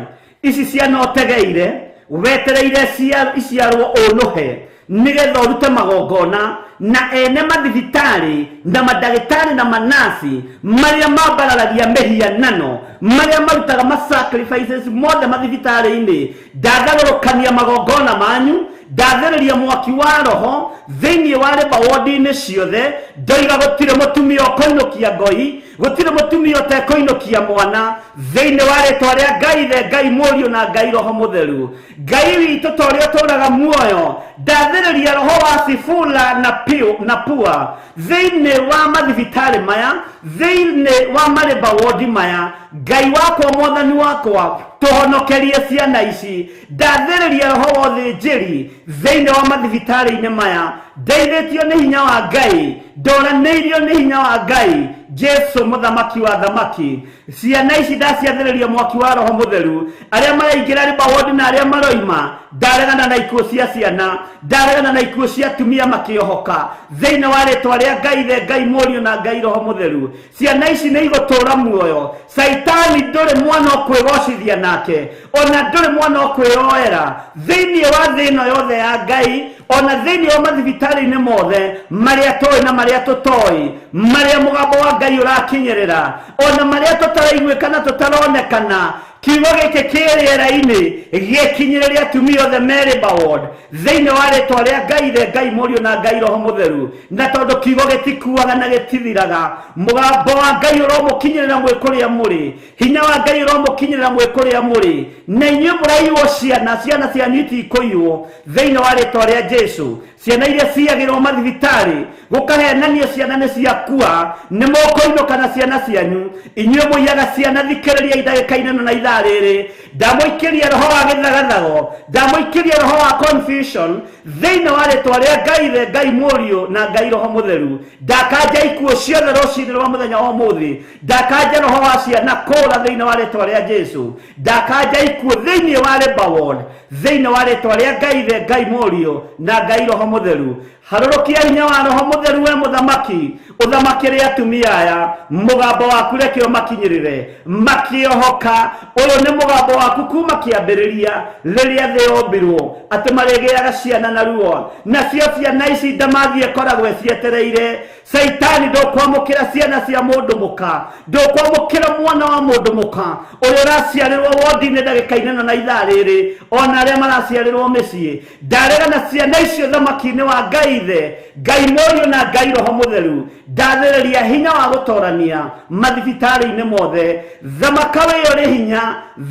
ici ciana ũtegeire wetereire iciarwo ũnũhe nĩgetha ũrute magongona na ene mathibitarĩ na mandagĩtarĩ na manasi marĩa mambararagia mĩhianano, marĩa marutaga ma sacrifices mothe mathibitarĩ-inĩ, ndatharũrũkania magongona manyu, ndathĩrĩria mwaki wa roho thĩinĩ wa rĩmba wondi-inĩ ciothe. Ndoiga gũtirĩ mũtumia ũkũinũkia ngoi, gũtirĩ mũtumia ũtekũinũkia mwana thĩinĩ wa rĩtwa rĩa Ngai Ithe, Ngai Mũriũ na Ngai Roho Mũtheru. Ngai witũ ta ũrĩa ũtũũraga muoyo, ndathĩrĩria roho wa Sifula na Piu na Pua thĩinĩ wa mathibitarĩ maya, thĩinĩ wa marĩmba wondi maya. Ngai wakwa, mwathani wakwa, tũhonokerie ciana ici. Ndathĩrĩria roho wa ũthĩnjĩri thĩinĩ wa mathibitarĩ-inĩ maya, ndeithĩtio nĩ hinya wa Ngai, ndoranĩirio nĩ hinya wa Ngai Jesu mũthamaki wa thamaki. Ciana ici ndaciathĩrĩria mwaki wa Roho Mũtheru, arĩa maraingĩra rĩmba wondi na arĩa maroima. Ndaregana na ikuũ cia ciana, ndaregana na ikuũ cia atumia makĩohoka thĩinĩ wa rĩtwa rĩa Ngai Ithe, Ngai Mũriũ na Ngai Roho Mũtheru. Ciana ici nĩ igũtũũra muoyo. Caitani ndũrĩ mwana ũkwĩgocithia nake, ona ndũrĩ mwana ũkwĩyoera thĩinĩ wa thĩ ĩno yothe ya Ngai, ona thĩinĩ wa mathibitarĩ-inĩ mothe marĩa tũĩ na marĩa tũtoĩ, marĩa mũgambo wa Ngai ũrakinyĩrĩra, ona marĩa tũtaraiguĩka na tũtaronekana. Kiugo gĩkĩ kĩ rĩera-inĩ gĩkinyĩrĩre atumia othe me labour ward thĩinĩ wa rĩtwa rĩa Ngai Ithe, Ngai Mũriũ na Ngai Roho Mũtheru. Na tondũ kiugo gĩtikuaga na gĩtithiraga, mũgambo wa Ngai ũromũkinyĩrĩra mwĩ kũrĩa mũrĩ, hinya wa Ngai ũromũkinyĩrĩra mwĩ kũrĩa mũrĩ, na inyuĩ mũraiywo ciana, ciana cianyu itikũiywo thĩinĩ wa rĩtwa rĩa Jesu. Ciana iria ciagĩrwo mathibitarĩ gũkahenanio ciana nĩ ciakua, nĩ mũkũinũka na ciana cianyu. Inyuĩ mũiyaga ciana, thikĩrĩria ndagĩka-inĩ ĩno na ithaa rĩrĩ, ndamũikĩria roho wa gĩthagathago, ndamũikĩria roho wa confusion thĩinĩ wa rĩtwa rĩa Ngai Ithe, Ngai Mũriũ na Ngai Roho Mũtheru. Ndakanja ikuũ ciothe rũcinĩ rwa mũthenya wa ũmũthĩ, ndakanja roho wa ciana kũũra thĩinĩ wa rĩtwa rĩa Jesu, ndakanja ikuũ thĩinĩ wa labour ward thĩinĩ wa rĩtwa rĩa Ngai Ithe, Ngai Mũriũ na Ngai Roho Mũtheru. Harũrũkia hinya wa Roho Mũtheru, we mũthamaki, ũthamakĩre atumia aya. Mũgambo waku reke ũmakinyĩrĩre makĩohoka. Ũyũ nĩ mũgambo waku kuma kĩambĩrĩria rĩrĩa thĩ yombirwo, atĩ marĩgĩaga ciana na ruo, nacio ciana ici ndamathi ĩkoragwo ĩcietereire. Caitani ndũkwamũkĩra ciana cia mũndũ mũka, ndũkwamũkĩra mwana wa mũndũ mũka ũrĩa ũraciarĩrwo wondi-inĩ ndagĩka-inĩ ĩno na ithaa rĩrĩ, ona arĩa maraciarĩrwo mĩciĩ. Ndaregana ciana icio thamaki-inĩ wa Ngai Ithe, Ngai Mũriũ na Ngai Roho Mũtheru. Ndathĩrĩria hinya wa gũtorania mathibitarĩ-inĩ mothe. Thamaka wĩ ũrĩ hinya,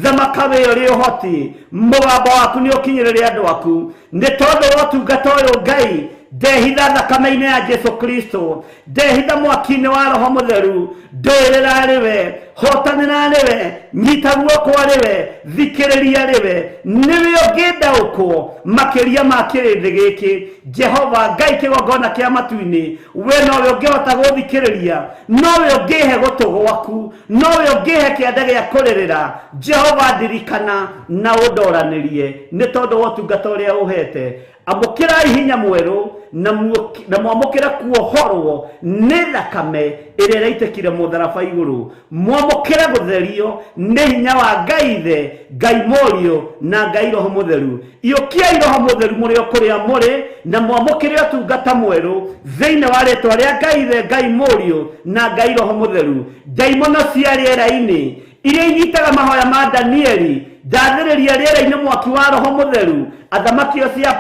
thamaka wĩ ũrĩ ũhoti, mũgambo waku nĩ ũkinyĩrĩre andũ aku. Nĩ tondũ wa ũtungata ũyũ Ngai, ndehitha thakame-inĩ ya Jesu Kristo, ndehitha mwaki-inĩ wa Roho Mũtheru, ndũĩrĩra arĩ we. Hotanĩra arĩ we, nyita guoko arĩ we, thikĩrĩria arĩ we, nĩwe ũngĩndaũkwo makĩria ma kĩrĩndĩ gĩkĩ. Jehova Ngai kĩgongona kĩa matu-inĩ, we nowe ũngĩhota gũthikĩrĩria, nowe ũngĩhe gũtũ gwaku, nowe ũngĩhe kĩanda gĩa kũrĩrĩra. Jehova, ndirikana na ũndoranĩrie nĩ tondũ wa ũtungata ũrĩa ũhete. Amũkĩrai hinya mwerũ na mwamũkĩre kuohorwo nĩ thakame ĩrĩa ĩraitĩkire mũtharaba igũrũ. Mwamũkĩre gũtherio nĩ hinya wa Ngai Ithe, Ngai Mũriũ na Ngai Roho Mũtheru. Iyũkiai Roho Mũtheru mũrĩ o kũrĩa mũrĩ na mwamũkĩre ũtungata mwerũ thĩinĩ wa rĩtwa rĩa Ngai Ithe, Ngai Mũriũ na Ngai Roho Mũtheru. Ndaimono cia rĩera-inĩ iria inyitaga mahoya ma Danieli, ndathĩrĩria rĩera-inĩ mwaki wa Roho Mũtheru. Athamaki othe a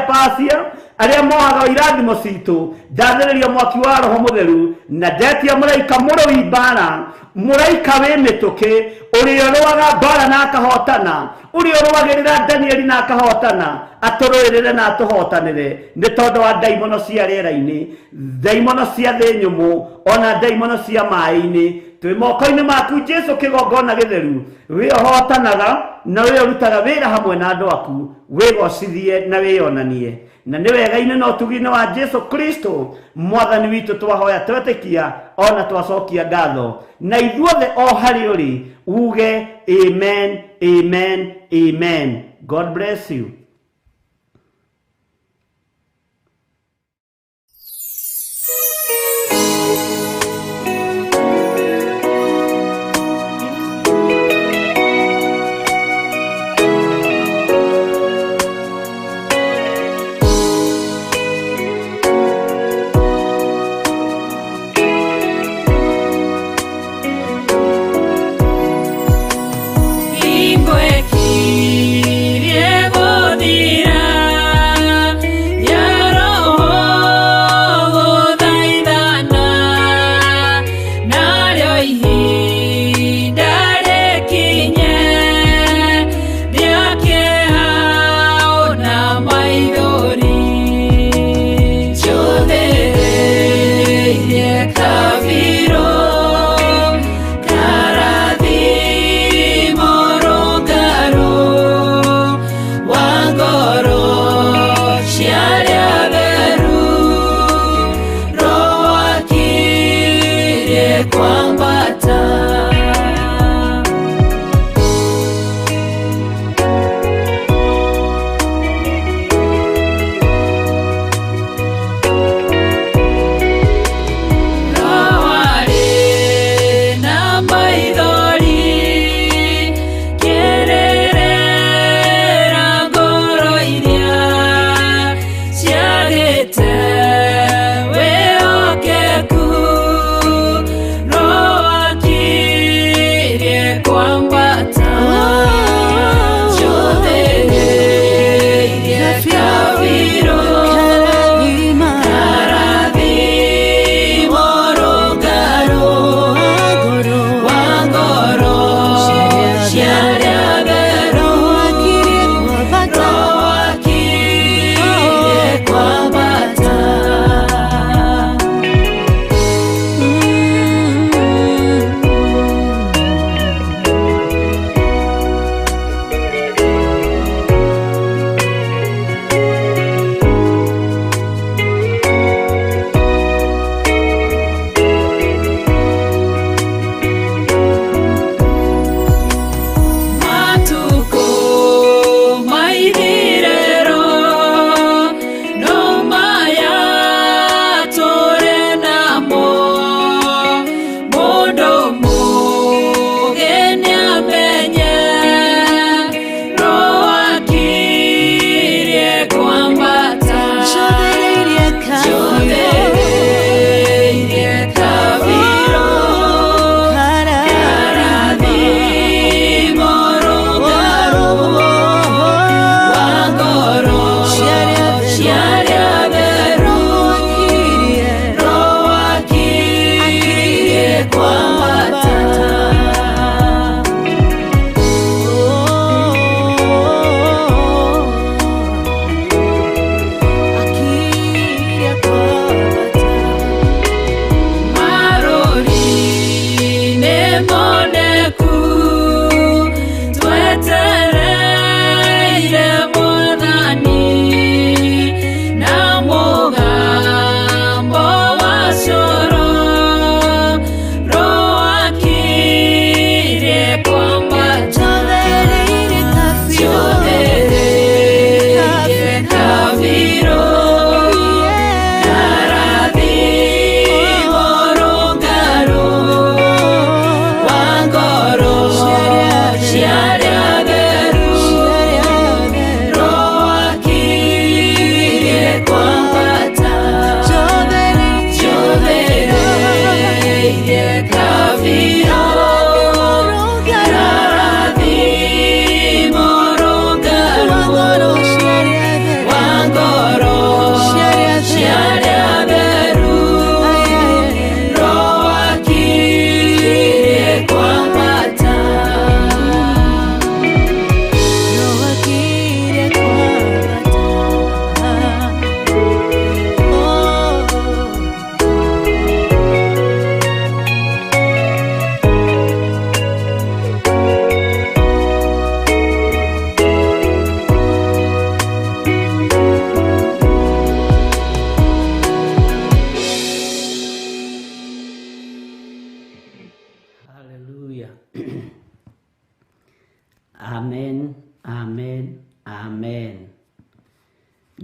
Pasia arĩa mohaga irathimo citũ, ndathĩrĩria mwaki wa Roho Mũtheru na ndetia mũraika mũrũi mbara, mũraika wĩ mĩtũkĩ, ũrĩa ũrũaga mbara na akahotana, ũrĩa ũrũagĩrĩra Danieli na akahotana, atũrũĩrĩre na atũhotanĩre nĩ tondũ wa ndaimono cia rĩera-inĩ, ndaimono cia thĩ nyũmũ, ona ndaimono cia maĩ-inĩ. Twĩ moko-inĩ maku Jesu kĩgongona gĩtheru, wĩ ũhotanaga na wĩ ũrutaga wĩra hamwe na andũ aku, wĩgocithie na wĩyonanie. Na nĩ wega-inĩ na ũtugi-inĩ wa Jesu Kristo mwathani witũ twahoya twetĩkia ona twacokia ngatho, na ithuothe o harĩ ũrĩ uge amen, amen, amen. God bless you. Ingwekirie gũthiĩ.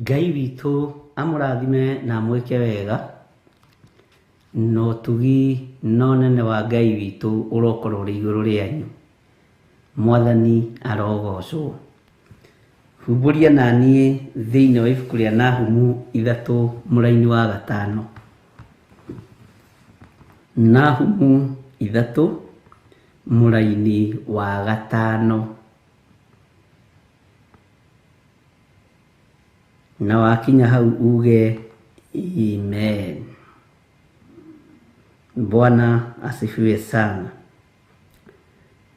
Ngai witũ amũrathime na amwĩke wega, na ũtugi na ũnene wa Ngai witũ ũrokorwo ũrĩ igũrũ rĩanyu. Mwathani arogocwo. Humbũria na niĩ thĩinĩ wa ibuku rĩa Nahumu 3 mũraini wa 5. Nahumu 3 mũraini wa 5. Na wakinya hau uge amen. Bwana asifiwe sana.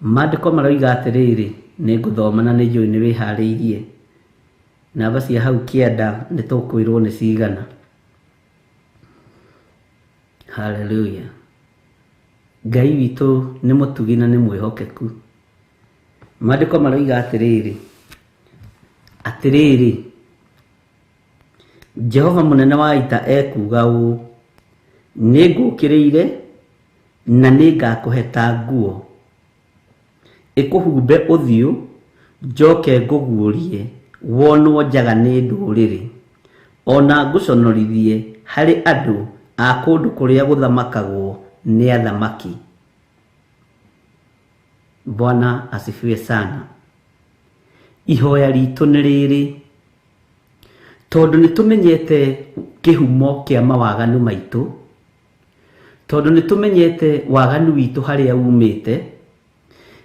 Maandĩko maroiga atĩrĩrĩ, nĩ ngũthoma na nĩ njũĩ nĩ wĩharĩirie. Namba cia hau kĩanda nĩ tũkwĩrwo nĩ cigana. Hallelujah. Ngai witũ nĩ mũtugi na nĩ mwĩhokeku. Maandĩko maroiga atĩrĩrĩ, atĩrĩrĩ, Jehova mũnene wa ita ekuuga ũũ, nĩ ngũũkĩrĩire na nĩ ngakũheta nguo ĩkũhumbe ũthiũ, njoke ngũguũrie wonwo njaga nĩ ndũrĩrĩ, o na ngũconorithie harĩ andũ a kũndũ kũrĩa gũthamakagwo nĩ athamaki. Bwana asifiwe sana. Ihoya ritũ nĩ rĩrĩ, tondũ nĩ tũmenyete kĩhumo kĩa mawaganu maitũ, tondũ nĩ tũmenyete waganu witũ harĩa umĩte,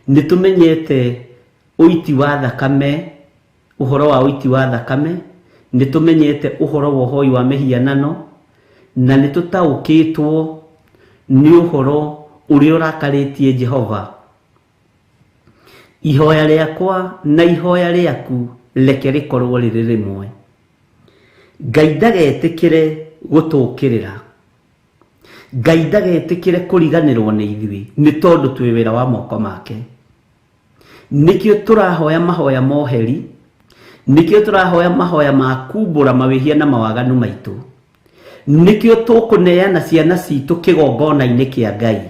nĩ tũmenyete ũiti wa thakame, ũhoro wa ũiti wa thakame, nĩ tũmenyete ũhoro wa ũhoi wa mĩhianano, na nĩ tũtaũkĩtwo nĩ ũhoro ũrĩa ũrakarĩtie Jehova. Ihoya rĩakwa na ihoya rĩaku reke rĩkorwo rĩrĩ rĩmwe. Ngai ndagetĩkĩre gũtũũkĩrĩra. Ngai ndagetĩkĩre kũriganĩrwo nĩ ithuĩ nĩ tondũ twĩ wĩra wa moko make. Nĩkĩo tũrahoya mahoya moheri, nĩkĩo tũrahoya mahoya ma kumbũra mawĩhia na mawaganu maitũ. Nĩkĩo tũkũneana ciana citũ kĩgongona-inĩ kĩa Ngai,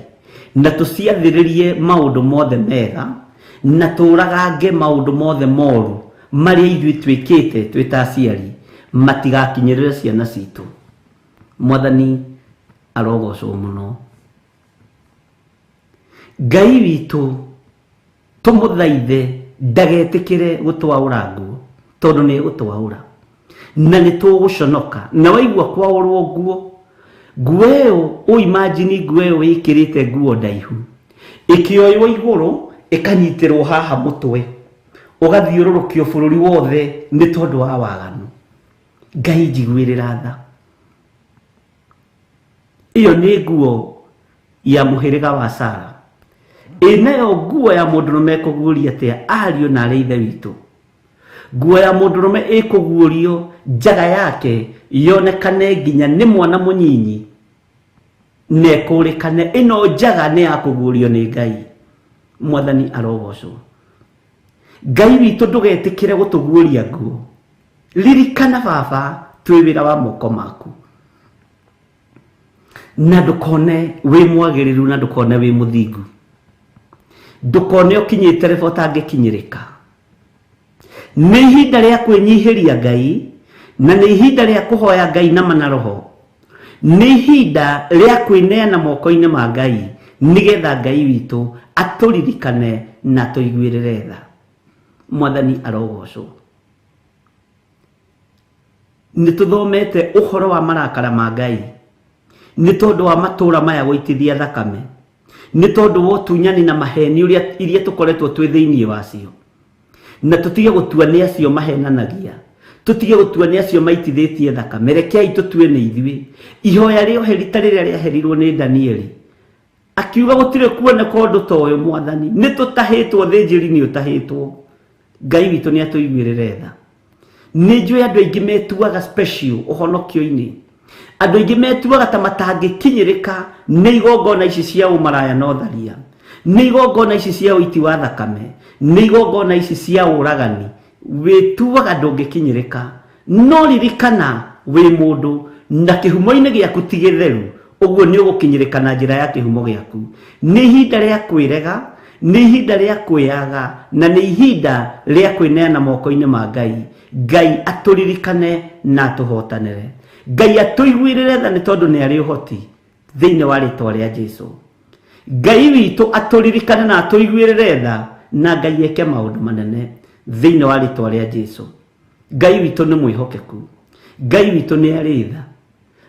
na tũciathĩrĩrie maũndũ mothe mega, na tũũragange maũndũ mothe moru marĩa ithuĩ twĩkĩte twĩ ta aciari, matigakinyĩrĩre ciana citũ. Mwathani arogocwo mũno. Ngai witũ tũmũthaithe ndagetĩkĩre gũtwaũra nguo, tondũ nĩ egũtwaũra na nĩ tũgũconoka. Na waigua kwaũrwo nguo, nguo ĩyo, ũimagine nguo ĩyo wĩkĩrĩte nguo ndaihu ĩkĩoywo igũrũ ĩkanyitĩrwo haha mũtwe, ũgathiũrũrũkio bũrũri wothe nĩ tondũ wa waganu. Ngai njiguĩrĩra tha. Ĩyo nĩ nguo ya mũhĩrĩga wa Sara. Ĩ nayo nguo ya mũndũrũme ĩkũguũria atĩa ariũ na arĩ ithe witũ? Nguo ya mũndũrũme ĩkũguũrio njaga yake yonekane nginya nĩ mwana mũnyinyi na ĩkũrĩkane ĩno njaga nĩ ya kũguũrio nĩ Ngai. Mwathani arogocwo. Ngai witũ ndũgetĩkĩre gũtũguũria nguo. Ririkana baba twĩ wĩra wa moko maku, na ndũkone wĩ mwagĩrĩru, na ndũkone wĩ mũthingu, ndũkone ũkinyĩte rebo ũtangĩkinyĩrĩka. Nĩ ihinda rĩa kwĩnyihĩria Ngai, na nĩ ihinda rĩa kũhoya Ngai na mana roho. Nĩ ihinda rĩa kwĩneana moko-inĩ ma Ngai, nĩgetha Ngai witũ atũririkane na atũiguĩrĩre tha. Mwathani arogocwo. Nĩ tũthomete ũhoro wa marakara ma Ngai nĩ tondũ wa matũũra maya gũitithia thakame, nĩ tondũ wa ũtunyani na maheni ũrĩa iria tũkoretwo twĩ thĩinĩ wacio. Na tũtige gũtua nĩ acio mahenanagia, tũtige gũtua nĩ acio maitithĩtie thakame. Rekei tũtue nĩ ithuĩ. Ihoya rĩa ũheri ta rĩrĩa rĩaherirwo nĩ Danieli, akiuga gũtirĩ kuoneka ũndũ ta ũyũ, Mwathani, nĩ tũtahĩtwo, thĩnjĩri nĩ ũtahĩtwo. Ngai witũ nĩ atũiguĩrĩre tha. Nĩ njũĩ andũ aingĩ metuaga special ũhonokio-inĩ, andũ aingĩ metuaga ta matangĩkinyĩrĩka nĩ igongona ici cia ũmaraya na ũtharia, nĩ igongona ici cia ũiti wa thakame, nĩ igongona ici cia ũragani. Wĩtuaga ndũngĩkinyĩrĩka, no ririkana wĩ mũndũ na kĩhumo-inĩ gĩaku ti gĩtheru, ũguo nĩ ũgũkinyĩrĩka na njĩra ya kĩhumo gĩaku. Nĩ ihinda rĩa kwĩrega, nĩ ihinda rĩa kwĩyaga, na nĩ ihinda rĩa kwĩneana moko-inĩ ma Ngai, Ngai atũririkane na atũhotanĩre. Ngai atũiguĩrĩre tha nĩ tondũ nĩ arĩ ũhoti thĩinĩ wa rĩtwa rĩa Jesu. Ngai witũ atũririkane na atũiguĩrĩre tha, na Ngai eke maũndũ manene thĩinĩ wa rĩtwa rĩa Jesu. Ngai witũ nĩ mwĩhokeku, Ngai witũ nĩ arĩ tha.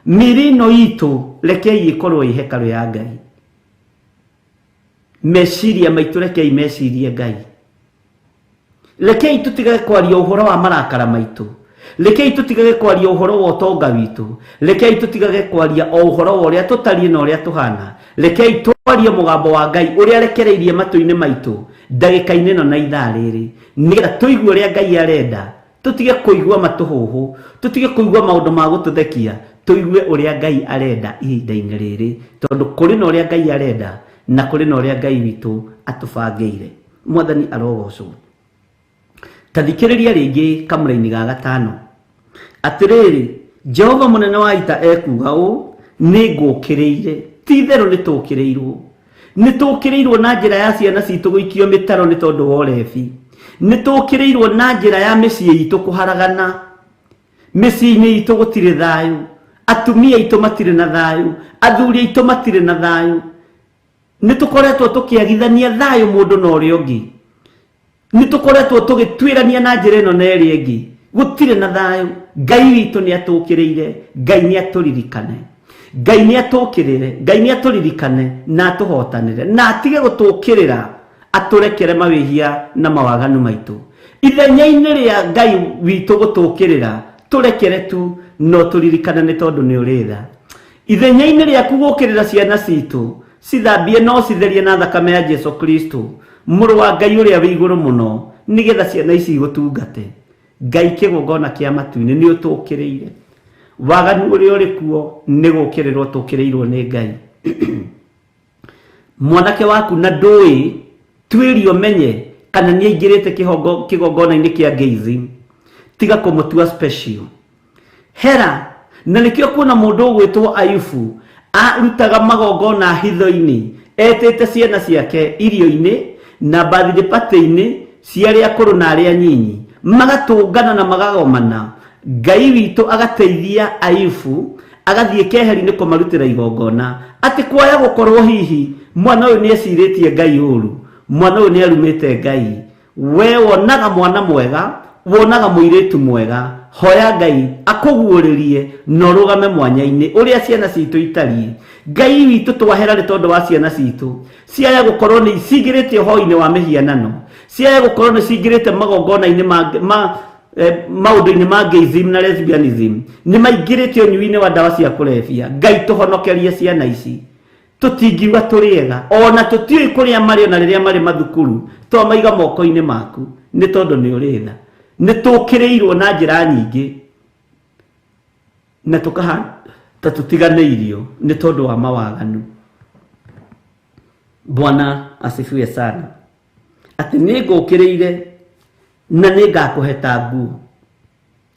Mĩĩrĩ ĩno itũ rekei ĩkorwo ĩ hekarũ ya Ngai. Meciria maitũ rekei mecirie Ngai. Rekei tũtigage kwaria ũhoro wa marakara maitũ. Rekei tũtigage kwaria ũhoro wa ũtonga witũ. Rekei tũtigage kwaria o ũhoro wa ũrĩa tũtariĩ na ũrĩa tũhana. Rekei twarie mũgambo wa Ngai ũrĩa arekereirie matũ-inĩ maitũ ndagĩka-inĩ ĩno na ithaa rĩrĩ, nĩgetha tũigue ũrĩa Ngai arenda. Tũtige kũigua matũhũhũ, tũtige kũigua maũndũ ma gũtũthekia, tũigue ũrĩa Ngai arenda ihinda-inĩ rĩrĩ, tondũ kũrĩ na ũrĩa Ngai arenda na kũrĩ na ũrĩa Ngai witũ atũbangĩire. Mwathani arogocwo. Ta thikĩrĩria rĩngĩ kamũraini ga gatano. Atĩrĩrĩ, Jehova mũnene wa ita ekuuga ũũ, nĩ ngũũkĩrĩire. Ti itherũ nĩ tũũkĩrĩirwo. Nĩ tũũkĩrĩirwo na njĩra ya ciana citũ gũikio mĩtaro nĩ tondũ wa ũrebi. Nĩ tũũkĩrĩirwo na njĩra ya mĩciĩ itũ kũharagana. Mĩciĩ-inĩ itũ gũtirĩ thayũ. Atumia aitũ matirĩ na thayũ. Athuri aitũ matirĩ na thayũ. Nĩ tũkoretwo tũkĩagithania thayũ mũndũ na ũrĩa ũngĩ. Nĩ tũkoretwo tũgĩtuĩrania na njĩra ĩno na ĩrĩa ĩngĩ. Gũtirĩ na thayũ. Ngai witũ nĩ atũũkĩrĩire. Ngai nĩ atũririkane. Ngai nĩ atũũkĩrĩre. Ngai nĩ atũririkane na atũhotanĩre. Na atige gũtũũkĩrĩra, atũrekere mawĩhia na mawaganu maitũ. Ithenya-inĩ rĩa Ngai witũ gũtũũkĩrĩra, tũrekere tu no tũririkane nĩ tondũ nĩ ũrĩ tha. Ithenya-inĩ rĩaku gũũkĩrĩra ciana citũ, cithambie na ũcitherie na thakame ya Jesu Kristo, Mũrũ wa Ngai ũrĩa wĩ igũrũ mũno, nĩgetha ciana ici igũtungate. Ngai kĩgongona kĩa matu-inĩ nĩ ũtũũkĩrĩire. Waganu ũrĩa ũrĩ kuo nĩ gũũkĩrĩrwo tũũkĩrĩirwo nĩ Ngai. Mwanake waku na ndũĩ, tuĩria ũmenye kana nĩ aingĩrĩte kĩgongona-inĩ kĩa gayism. Tiga kũmũtua special. Hera, na nĩkĩo kuona mũndũ ũgwĩtwo Ayubu arutaga magongona hitho-inĩ, etĩte ciana ciake irio-inĩ na birthday party-inĩ cia arĩa akũrũ na arĩa anyinyi, magatũngana na magagomana. Ngai witũ agateithia Ayubu agathiĩ keheri-inĩ kũmarutĩra igongona, atĩ kwaya gũkorwo hihi mwana ũyũ nĩ ecirĩtie Ngai ũru, mwana ũyũ nĩ arumĩte Ngai. We wonaga mwana mwega, wonaga mũirĩtu mwega, hoya Ngai akũguũrĩrie na ũrũgame mwanya-inĩ ũrĩa ciana citũ itariĩ. Ngai witũ twahera nĩ tondũ wa ciana citũ, ciaya gũkorwo nĩ cingĩrĩte ũhoi-inĩ wa mĩhianano, ciaya gũkorwo nĩ cingĩrĩte magongona-inĩ ma, ma maũndũ-inĩ ma gayism na lesbianism, nĩ maingĩrĩte ũnyui-inĩ wa ndawa cia kũrebia. Ngai tũhonokerie ciana ici. Tũtingiuga tũrĩ ega, o na tũtiũĩ kũrĩa marĩ o na rĩrĩa marĩ mathukuru, twamaiga moko-inĩ maku, nĩ tondũ nĩ ũrĩ tha. Nĩ tũkĩrĩirwo na njĩra nyingĩ na tũkahana ta tũtiganĩirio nĩ tondũ wa mawaganu. Bwana asifiwe sana. Atĩ nĩ ngũkĩrĩire na nĩ ngakũheta nguo.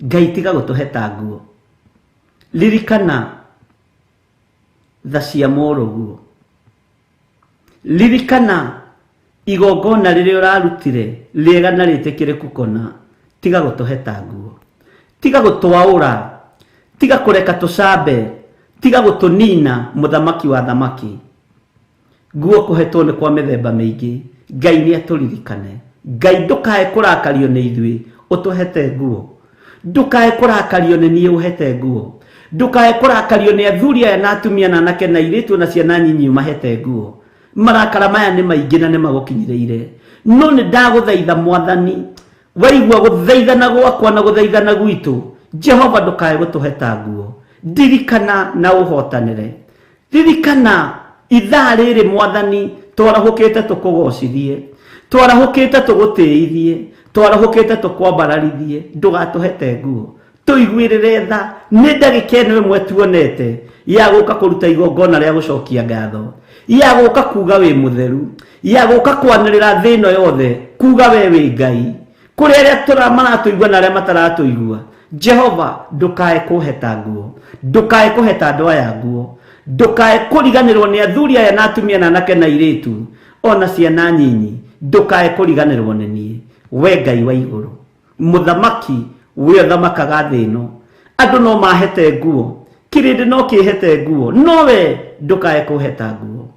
Ngai tiga gũtũheta nguo. Ririkana tha cia mũrũguo. Ririkana igongona rĩrĩa ũrarutire rĩega na rĩtĩkĩrĩku kũna. Tiga gũtũheta nguo, tiga gũtwaũra, tiga kũreka tũcambe, tiga gũtũnina, mũthamaki wa thamaki. Nguo kũhetwo nĩ kwa mĩthemba mĩingĩ. Ngai nĩ atũririkane. Ngai ndũkae kũrakario nĩ ithuĩ ũtũhete nguo. Ndũkae kũrakario nĩ niĩ ũhete nguo. Ndũkae kũrakario nĩ athuri aya na atumia na anake na airĩtu na ciana nyinyi ũmahete nguo. Marakara maya nĩ maingĩ na nĩ magũkinyĩrĩire. No nĩ ndagũthaitha Mwathani, waigua gũthaithana gwakwa na gũthaithana gwitũ, Jehova ndũkae gũtũheta nguo. Ndirikana na ũhotanĩre. Ririkana ithaa rĩrĩ Mwathani, twarahũkĩte tũkũgocithie, twarahũkĩte tũgũtĩithie, twarahũkĩte tũkwambararithie, ndũgatũhete nguo, tũiguĩrĩre tha. Nĩ ndagĩka ĩno ĩmwe tuonete ya gũka kũruta igongona rĩa gũcokia ngatho, ya gũka kuga wĩ mũtheru, ya gũka kwanĩrĩra thĩ ĩno yothe kuga we wĩ Ngai, kũrĩ arĩa maratũigua na arĩa mataratũigua. Jehova ndũkae kũheta nguo, ndũkae kũheta andũ aya nguo, ndũkae kũriganĩrwo nĩ athuri aya na atumia na anake na airĩtu ona ciana nyinyi, ndũkae kũriganĩrwo nĩ niĩ, we Ngai wa igũrũ, mũthamaki We ũthamakaga thĩ ĩno. Andũ no mahete nguo, kĩrĩndĩ no kĩhete nguo, nowe ndũkae kũheta nguo.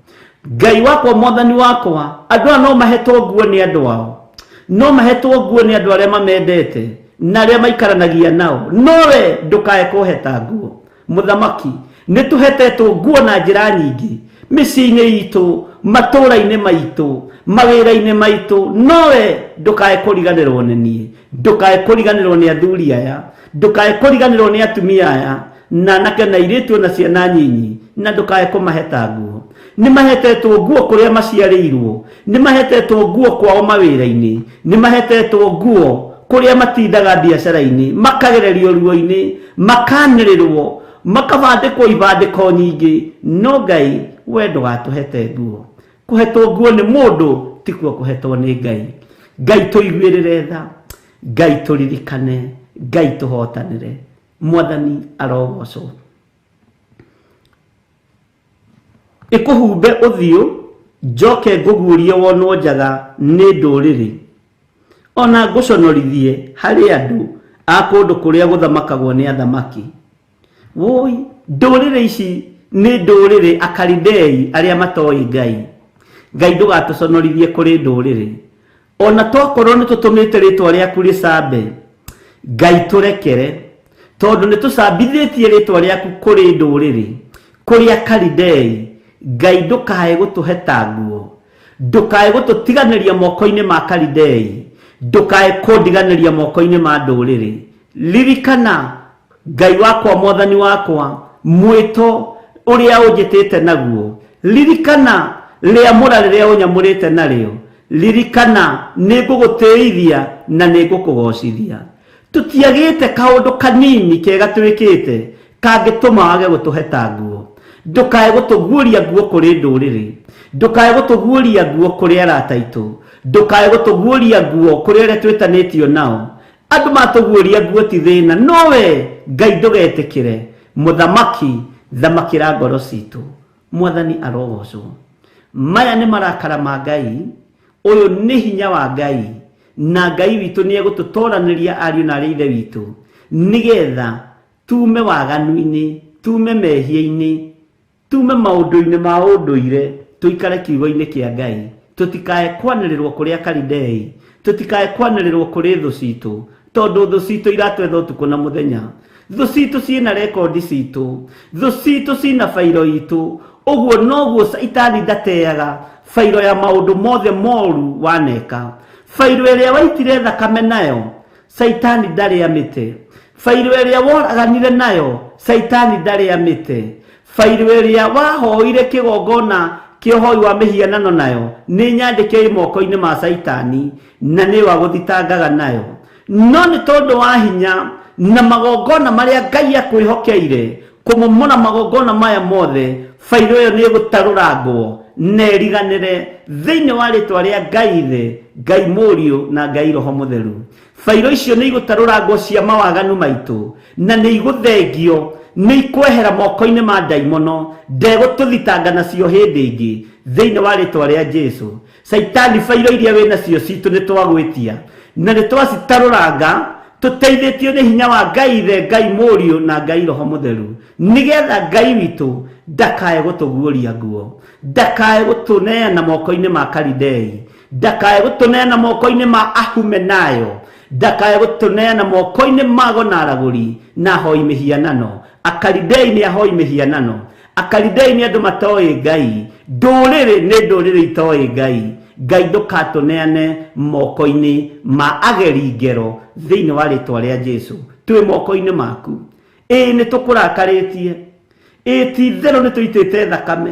Ngai wakwa, mwathani wakwa, andũ aya no mahetwo nguo nĩ andũ ao, no mahetwo nguo nĩ andũ arĩa mamendete na arĩa maikaranagia nao, nowe ndũkae kũheta nguo. Mũthamaki, nĩ tũhetetwo nguo na njĩra nyingĩ mĩciĩ-inĩ itũ, matũũra-inĩ maitũ, mawĩra-inĩ maitũ, nowe ndũkae kũriganĩrwo nĩ niĩ, ndũkae kũriganĩrwo nĩ athuri aya, ndũkae kũriganĩrwo nĩ atumia aya, na anake na airĩtu na ciana nyinyi, na ndũkae kũmaheta nguo. Nĩ mahetetwo nguo kũrĩa maciarĩirwo, nĩ mahetetwo nguo kwao mawĩra-inĩ, nĩ mahetetwo nguo kũrĩa matindaga biacara-inĩ, makagererio ruo-inĩ, makanĩrĩrwo, makabandĩkwo ibandĩko nyingĩ, no Ngai we ndũgatũhete nguo. Kũhetwo nguo nĩ mũndũ tikuo kũhetwo nĩ Ngai. Ngai tũiguĩrĩre tha, Ngai tũririkane, Ngai tũhotanĩre. Mwathani arogocwo. Ĩkũhumbe ũthiũ, njoke ngũguũrie wonwo njaga nĩ ndũrĩrĩ, ona ngũconorithie harĩ andũ a kũndũ kũrĩa gũthamakagwo nĩ athamaki. Woi, ndũrĩrĩ ici nĩ ndũrĩrĩ Akalidei arĩa matoĩ Ngai. Ngai ndũgatũconorithie kũrĩ ndũrĩrĩ, ona twakorwo nĩ tũtũmĩte rĩtwa rĩaku rĩcambe. Ngai tũrekere, tondũ nĩ tũcambithĩtie rĩtwa rĩaku kũrĩ ndũrĩrĩ, kũrĩ Akalidei. Ngai ndũkae gũtũheta nguo, ndũkae gũtũtiganĩria moko-inĩ ma Kalidei, ndũkae kũndiganĩria moko-inĩ ma ndũrĩrĩ. Ririkana Ngai wakwa, mwathani wakwa, mwĩto ũrĩa ũnjĩtĩte naguo. Ririkana rĩamũra rĩrĩa ũnyamũrĩte narĩo. Ririkana nĩ ngũgũtĩithia na nĩ ngũkũgocithia. Tũtiagĩte kaũndũ kanini kega twĩkĩte kangĩtũma wage gũtũheta nguo. Ndũkae gũtũguũria nguo kũrĩ ndũrĩrĩ, ndũkae gũtũguũria nguo kũrĩ arata aitũ, ndũkae gũtũguũria nguo kũrĩ arĩa twĩtanĩtio nao. Andũ matũguũria nguo ti thĩna, nowe Ngai ndũgetĩkĩre. Mũthamaki, thamakĩra ngoro citũ. Mwathani arogocwo. Maya nĩ marakara ma Ngai, ũyũ nĩ hinya wa Ngai, na Ngai witũ nĩ egũtũtoranĩria ariũ na arĩ ithe witũ, nĩgetha tume waganu-inĩ, tume mehia-inĩ, tume maũndũ-inĩ ma ũndũire, tũikare kiugo-inĩ kĩa Ngai. Tũtikae kwanĩrĩrwo kũrĩ Akalidei, tũtikae kwanĩrĩrwo kũrĩ thũ citũ, tondũ thũ citũ iratwetha ũtukũ na mũthenya. Thũ citũ ciĩna rekondi citũ, thũ citũ ciĩna bairo itũ. Ũguo noguo Caitani ndateaga bairo ya maũndũ mothe moru waneka. Bairo ĩrĩa waitire thakame nayo, Caitani ndarĩ amĩte. Bairo ĩrĩa woraganire nayo, Caitani ndarĩ amĩte. Bairo ĩrĩa wahoire kĩgongona kĩa ũhoi wa mĩhianano nayo, nĩ nyandĩke ĩ moko-inĩ ma Caitani, na nĩ wagũthitangaga nayo. No nĩ tondũ wa hinya na magongona marĩa Ngai akwĩhokeire, kũmomora magongona maya mothe, bairo ĩyo nĩ ĩgũtarũrangwo na ĩriganĩre thĩinĩ wa rĩtwa rĩa Ngai Ithe, Ngai Mũriũ na Ngai Roho Mũtheru. Bairo icio nĩ igũtarũrangwo cia mawaganu maitũ, na nĩ igũthengio, nĩ ikwehera moko-inĩ ma ndaimono, ndegũtũthitanga nacio hĩndĩ ĩngĩ thĩinĩ wa rĩtwa rĩa Jesu. Caitani, bairo iria wĩ nacio citũ nĩ twagwĩtia na nĩ twacitarũranga, tũteithĩtio nĩ hinya wa Ngai Ithe, Ngai Mũriũ na Ngai Roho Mũtheru, nĩgetha Ngai witũ ndakae gũtũguũria nguo, ndakae gũtũneana moko-inĩ ma Kalidei, ndakae gũtũneana moko-inĩ ma Ahumenayo, ndakae gũtũneana moko-inĩ ma Gonaragũri na ahoi mĩhianano. Akalidei nĩ ahoi mĩhianano, Akalidei nĩ andũ matoĩ Ngai, ndũrĩrĩ nĩ ndũrĩrĩ itoĩ Ngai. Ngai ndũkatũneane moko-inĩ ma ageri ngero thĩinĩ wa rĩtwa rĩa Jesu. Twĩ moko-inĩ maku. Ĩĩ nĩ tũkũrakarĩtie, ĩĩ ti itherũ nĩ tũitĩte thakame,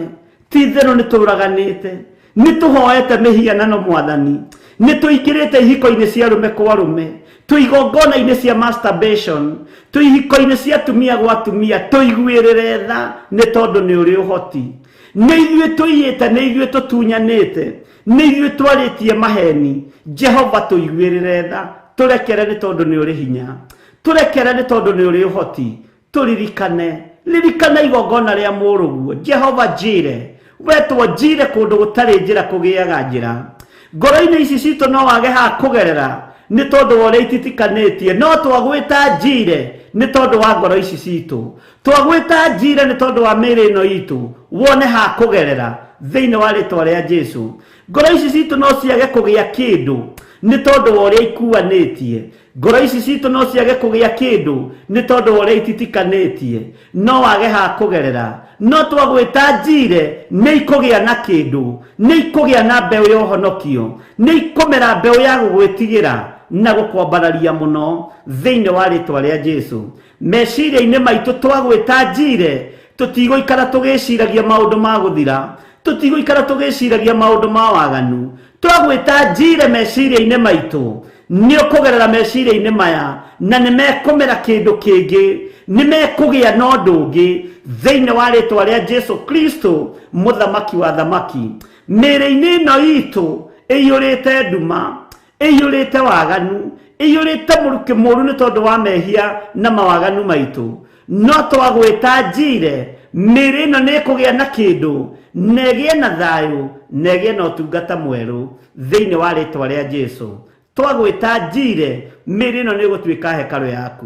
ti itherũ nĩ tũraganĩte, nĩ tũhoete mĩhianano mwathani, nĩ tũingĩrĩte ihiko-inĩ cia arũme kwa arũme, twĩ igongona-inĩ cia masturbation, twĩ ihiko-inĩ cia atumia gwa atumia. Tũiguĩrĩre tha nĩ tondũ nĩ ũrĩ ũhoti. Nĩ ithuĩ tũiyĩte, nĩ ithuĩ tũtunyanĩte, nĩ ithuĩ twarĩtie maheni. Jehova tũiguĩrĩre tha, tũrekere nĩ tondũ nĩ ũrĩ hinya, tũrekere nĩ tondũ nĩ ũrĩ ũhoti. Tũririkane, ririkana igongona rĩa mũrũguo Jehova Jire. Wetwo Jire kũndũ gũtarĩ njĩra kũgĩaga njĩra. Ngoro-inĩ ici citũ no wage ha kũgerera, Nĩ tondũ wa ũrĩa ititikanĩtie, no twagwĩta Njire nĩ tondũ wa ngoro ici citũ, twagwĩta Njire nĩ tondũ wa mĩĩrĩ ĩno itũ, wone ha kũgerera thĩinĩ wa rĩtwa rĩa Jesu. Ngoro ici citũ no ciage kũgĩa kĩndũ nĩ tondũ wa ũrĩa ikuanĩtie. Ngoro ici citũ no ciage kũgĩa kĩndũ nĩ tondũ wa ũrĩa ititikanĩtie, no wage ha kũgerera. No twagwĩta Njire nĩ ikũgĩa na kĩndũ, nĩ ikũgĩa na mbeũ ya ũhonokio, nĩ ikũmera mbeũ ya gũgwĩtigĩra na gũkwambararia mũno thĩinĩ wa rĩtwa rĩa Jesu. Meciria-inĩ maitũ twagwĩta Njire, tũtigũikara tũgĩciragia maũndũ ma gũthira, tũtigũikara tũgĩciragia maũndũ ma waganu. Twagwĩta Njire meciria-inĩ maitũ, nĩ ũkũgerera meciria-inĩ maya na nĩ mekũmera kĩndũ kĩngĩ, nĩ mekũgĩa na ũndũ ũngĩ thĩinĩ wa rĩtwa rĩa Jesu Kristo, mũthamaki wa thamaki. Mĩĩrĩ-inĩ ĩno itũ ĩiyũrĩte nduma, ĩiyũrĩte waganu, ĩiyũrĩte mũrukĩ mũru nĩ tondũ wa mehia na mawaganu maitũ, no twagwĩta Njire, mĩĩrĩ ĩno nĩ ĩkũgĩa na kĩndũ, na ĩgĩe na thayũ, na ĩgĩe na ũtungata mwerũ thĩinĩ wa rĩtwa rĩa Jesu. Twagwĩta Njire, mĩĩrĩ ĩno nĩ ĩgũtuĩka hekarũ yaku.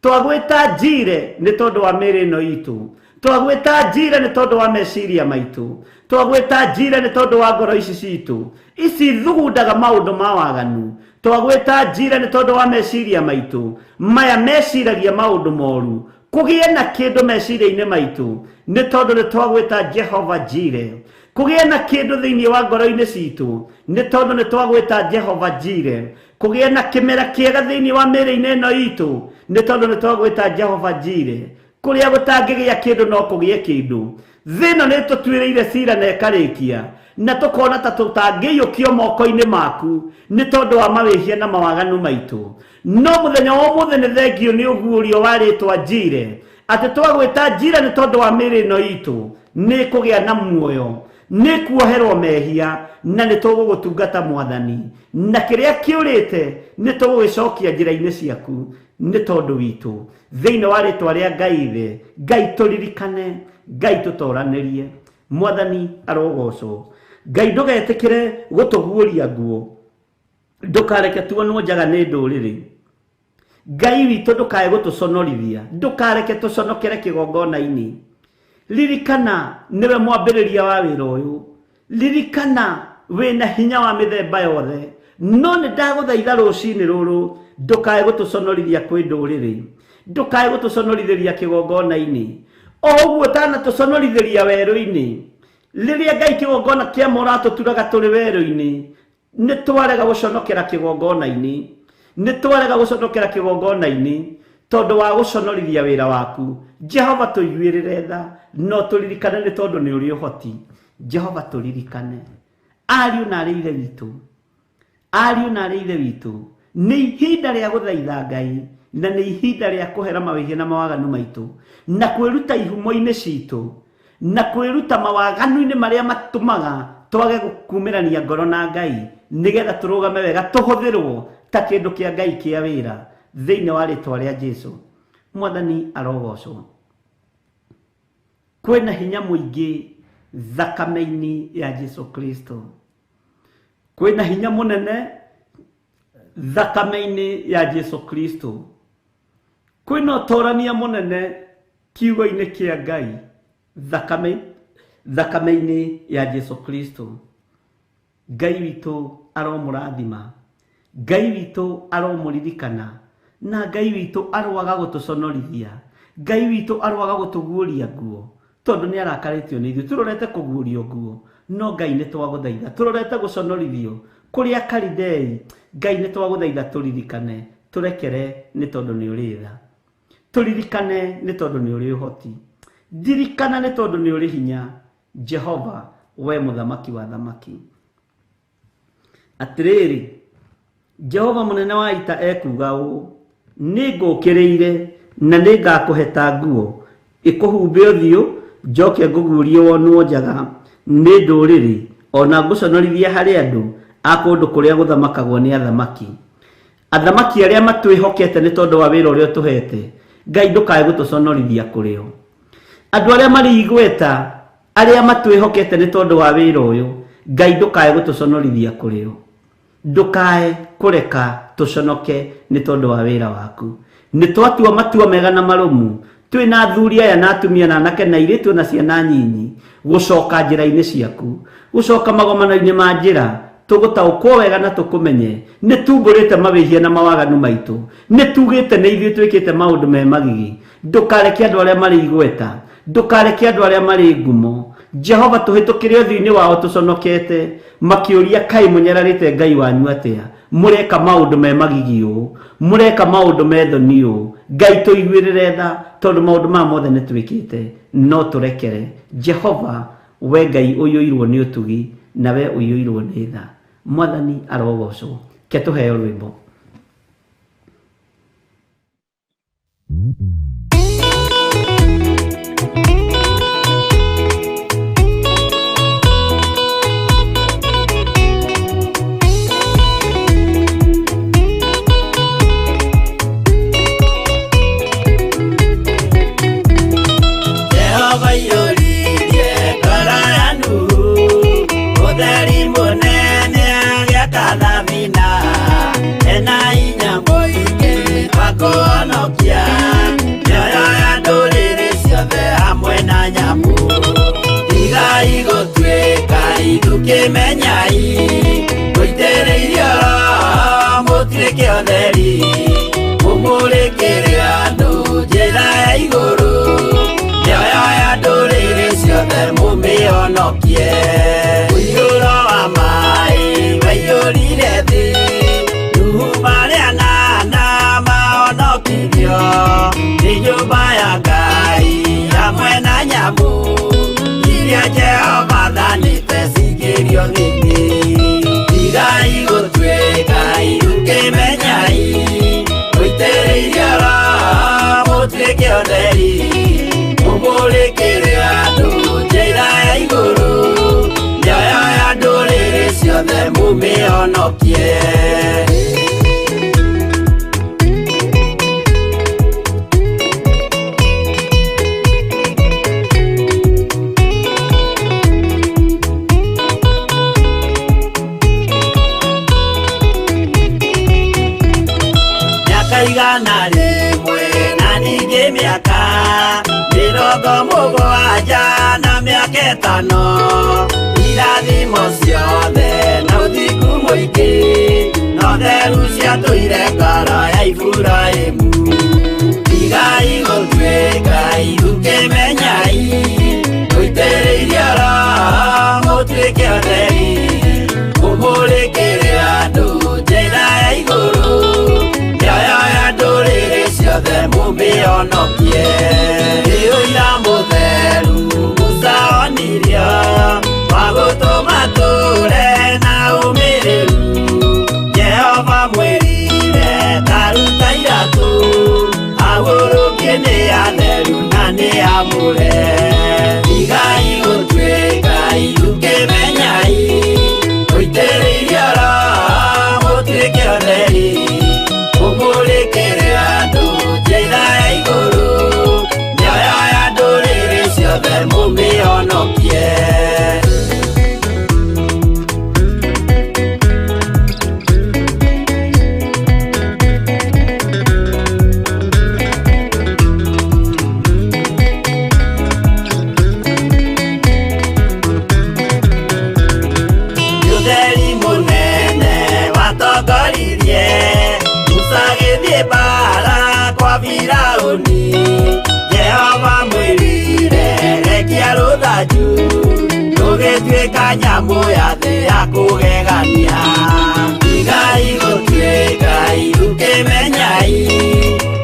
Twagwĩta Njire nĩ tondũ wa mĩĩrĩ ĩno itũ. Twagwĩta Njire nĩ tondũ wa meciria maitũ. Twagwĩta Njire nĩ tondũ wa ngoro ici citũ ici thugundaga maũndũ ma waganu. Twagwĩta Njire nĩ tondũ wa meciria maitũ maya meciragia maũndũ moru. Kũgĩe na kĩndũ meciria-inĩ maitũ nĩ tondũ nĩ twagwĩta Jehova Njire. Kũgĩe na kĩndũ thĩinĩ wa ngoro-inĩ citũ nĩ tondũ nĩ twagwĩta Jehova Njire. Kũgĩe na kĩmera kĩega thĩinĩ wa mĩĩrĩ-inĩ ĩno itũ nĩ tondũ nĩ twagwĩta Jehova Njire. Kũrĩa gũtangĩgĩa kĩndũ no kũgĩe kĩndũ. Thĩ ĩno nĩ ĩtũtuĩrĩire cira na ĩkarĩkia, na tũkona ta tũtangĩiyũkio moko-inĩ maku nĩ tondũ wa mawĩhia na mawaganu maitũ. No mũthenya wa ũmũthĩ nĩ thengiũ nĩ ũguũrio wa rĩtwa Njire, atĩ twagwĩta Njire nĩ tondũ wa mĩĩrĩ ĩno itũ nĩ ĩkũgĩa na muoyo, nĩ ĩkuoherwo mehia, na nĩ tũgũgũtungata Mwathani. Na kĩrĩa kĩũrĩte nĩ tũgũgĩcokia njĩra-inĩ ciaku nĩ tondũ witũ. Thĩinĩ wa rĩtwa rĩa Ngai Ithe, Ngai tũririkane, Ngai tũtoranĩrie. Mwathani arogocwo. Ngai ndũgetĩkĩre gũtũguũria nguo, ndũkareke tuonwo njaga nĩ ndũrĩrĩ. Ngai witũ ndũkae gũtũconorithia, ndũkareke tũconokere kĩgongona-inĩ. Ririkana nĩwe mwambĩrĩria wa wĩra ũyũ. Ririkana wĩna hinya wa mĩthemba yothe. No nĩ ndagũthaitha rũcinĩ rũrũ, ndũkae gũtũconorithia kwĩ ndũrĩrĩ, ndũkae gũtũconorithĩria kĩgongona-inĩ. O ũguo ũtanatũconorithĩria werũ-inĩ, rĩrĩa Ngai kĩgongona kĩa mũratũturaga tũrĩ werũ-inĩ, nĩ twarega gũconokera kĩgongona-inĩ, nĩ twarega gũconokera kĩgongona-inĩ tondũ wa gũconorithia wĩra waku. Jehova tũiguĩrĩre tha, no tũririkane nĩ tondũ nĩ ũrĩ ũhoti. Jehova tũririkane. Ariũ na arĩ ithe witũ, ariũ na arĩ ithe witũ, nĩ ihinda rĩa gũthaitha Ngai, na nĩ ihinda rĩa kũhera mawĩhia na mawaganu maitũ, na kwĩruta ihumo-inĩ citũ, na kwĩruta mawaganu-inĩ marĩa matũmaga twage kumĩrania ngoro na Ngai, nĩgetha tũrũgame wega, tũhũthĩrwo ta kĩndũ kĩa Ngai kĩa wĩra thĩinĩ wa rĩtwa rĩa Jesu. Mwathani arogocwo. Kwĩna hinya mũingĩ thakame-inĩ ya Jesu Kristo. Kwĩna hinya mũnene thakame-inĩ ya Jesu Kristo. Kwĩna ũtorania mũnene kiugo-inĩ kĩa Ngai thakame-inĩ ya Jesu Kristo. Ngai witũ aromũrathima, Ngai witũ aromũririkana, na Ngai witũ aroaga gũtũconorithia, Ngai witũ aroaga gũtũguũria nguo, tondũ nĩ arakarĩtio nĩ ithuĩ. Tũrorete kũguũrio nguo, no Ngai nĩ twagũthaitha. Tũrorete gũconorithio kũrĩ Akalidei, Ngai nĩ twagũthaitha tũririkane, tũrekere nĩ tondũ nĩ ũrĩ tha. Tũririkane nĩ tondũ nĩ ũrĩ ũhoti. Ndirikana nĩ tondũ nĩ ũrĩ hinya, Jehova, we mũthamaki wa thamaki. Atĩrĩrĩ, Jehova mũnene wa ita ekuuga ũũ, nĩ ngũũkĩrĩire na nĩ ngakũheta nguo ĩkũhumbe ũthiũ, njoke ngũguũrie wonwo njaga nĩ ndũrĩrĩ, o na ngũconorithie harĩ andũ a kũndũ kũrĩa gũthamakagwo nĩ athamaki. Athamaki arĩa matwĩhokete nĩ tondũ wa wĩra ũrĩa ũtũhete, Ngai ndũkae gũtũconorithia kũrĩ o. Andũ arĩa marĩ igweta arĩa matwĩhokete nĩ tondũ wa wĩra ũyũ, Ngai ndũkae gũtũconorithia kũrĩ o. Ndũkae kũreka tũconoke nĩ tondũ wa wĩra waku. Nĩ twatua matua mega na marũmu twĩna athuri aya na atumia na anake na airĩtu na ciana nyinyi gũcoka njĩra-inĩ ciaku, gũcoka magomano-inĩ ma njĩra, tũgũtaũkwo wega na tũkũmenye. Nĩ tumbũrĩte mawĩhia na mawaganu maitũ, nĩ tugĩte nĩ ithuĩ twĩkĩte maũndũ me magigi. Ndũkareke andũ arĩa marĩ igweta, ndũkareke andũ arĩa marĩ ngumo, Jehova, tũhĩtũkĩre ũthiũ-inĩ wao tũconokete, makĩũria kaĩ mũnyararĩte Ngai wanyu atĩa? Mũreka maũndũ me magigi ũũ, mũreka maũndũ me thoni ũũ. Ngai tũiguĩrĩre tha, tondũ maũndũ maya mothe nĩ twĩkĩte, no tũrekere. Jehova, we Ngai ũiyũirwo nĩ ũtugi na we ũiyũirwo nĩ tha. Mwathani arogocwo. Ke tũheo rwĩmbo. Jehova iyũririe ngoro ya Nuhu, ũtheri mũnene agĩaka thabina, ena hinya mũingĩ wa kũhonokia mĩoyo ya ndũrĩrĩ ciothe hamwe na nyamũ. Tigai gũtuĩka ithukĩmenyai, mũitĩrĩirio Roho mũtuĩke ũtheri, mũmũrĩkĩre andũ njĩra ya igũrũ, mĩoyo ya ndũrĩrĩ ciothe mũmĩhonokie. Mũiyũro wa maĩ waiyũrire thĩ, Nuhu marĩ anana mahonokirio nĩ nyũmba ya Ngai hamwe na nyamũ iria Jehova athanĩte cingĩrio thĩinĩ. Tigai gũtuĩka ithukĩmenyai, mũitĩrĩirio Roho mũtuĩke ũtheri, mũmũrĩkĩre andũ njĩra ya igũrũ, mĩoyo ya ndũrĩrĩ ciothe mũmĩhonokie. Mĩaka 100 na ningĩ mĩaka 70 na mĩaka 5, irathimo ciothe na ũthingu mũingĩ, na ũtheru ciatũire ngoro ya Iburahĩmu. Tigai gũtuĩka ithukĩmenyai, mũitĩrĩirio Roho mũtuĩke ũtheri, mũmũrĩkĩre andũ njĩra ya igũrũ, mĩoyo ya ndũrĩrĩ ciothe mũmĩhonokie. Nĩ ũira mũtheru Musa onirio, wa gũtũma tũre na ũmĩrĩru. Jehova mwĩrire ta ruta iratũ, agũrũkie nĩ atheru na nĩ amũre. Tigai gũtuĩka ithukĩmenyai, mũitĩrĩirio Roho mũtuĩke ũtheri, mũmũrĩkĩre andũ njĩra ya igũrũ, mĩoyo ya ndũrĩrĩ ciothe mũmĩhonokie. Ũtheri mũnene watongoririe Musa agĩthiĩ mbaara kwa Firaũni. Jehova mwĩrire rekia rũthanju, rũgĩtuĩka nyamũ ya thĩ ya kũgegania. Tigai gũtuĩka ithukĩmenyai,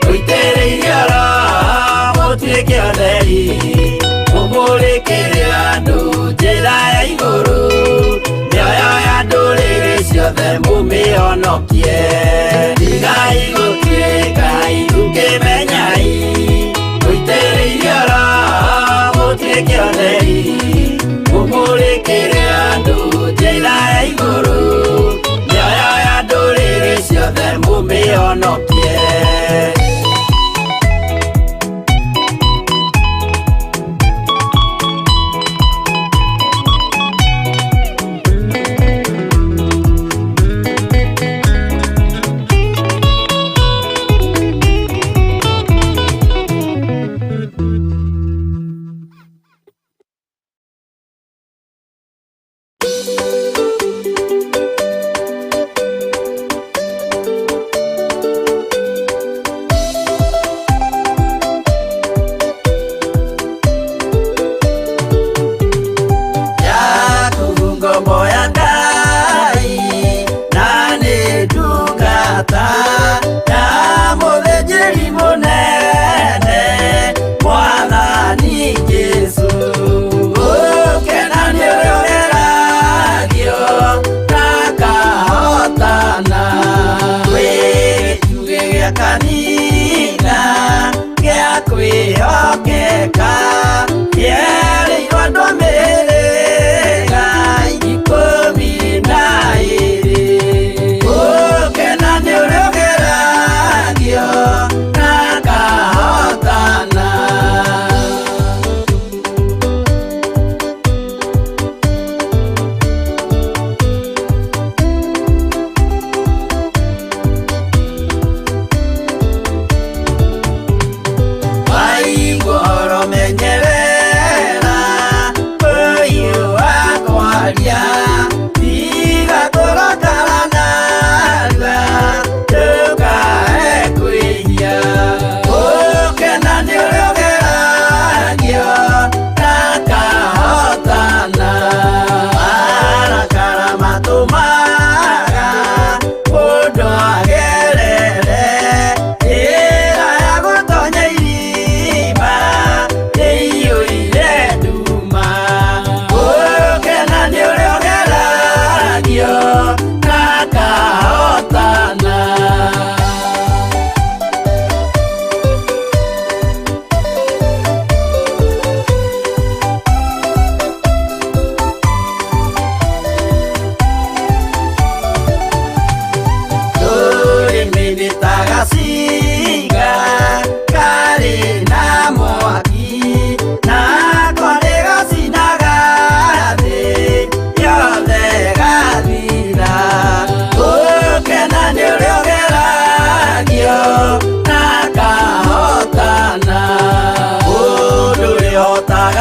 mũitĩrĩirio Roho mũtuĩke ũtheri, mũmũrĩkĩre andũ njĩra ya igũrũ, mĩoyo ya ndũrĩrĩ ciothe mũmĩhonokie. Tigai gũtuĩka ithukĩmenyai, mũitĩrĩirio Roho mũtuĩke ũtheri, mũmũrĩkĩre andũ njĩra ya igũrũ, mĩoyo ya ndũrĩrĩ ciothe mũmĩhonokie.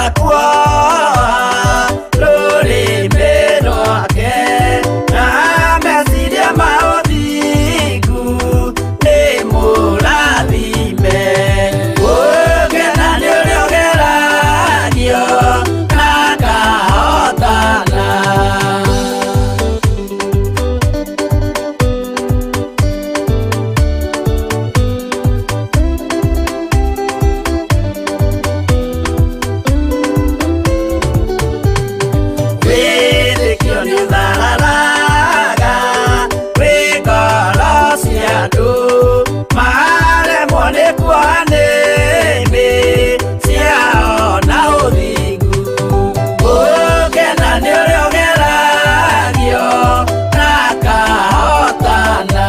ũtaga kuoha rũrĩmĩ rwake na meciria ma ũthingu nĩ mũrathime. Gũkena nĩ ũrĩa ũgeragio na akahotana. Wĩtĩkio nĩ ũthararaga wĩ ngoro cia andũ maremwo nĩ kuoha nĩmĩ ciao na ũthingu. Gũkena nĩ ũrĩa ũgeragio na akahotana.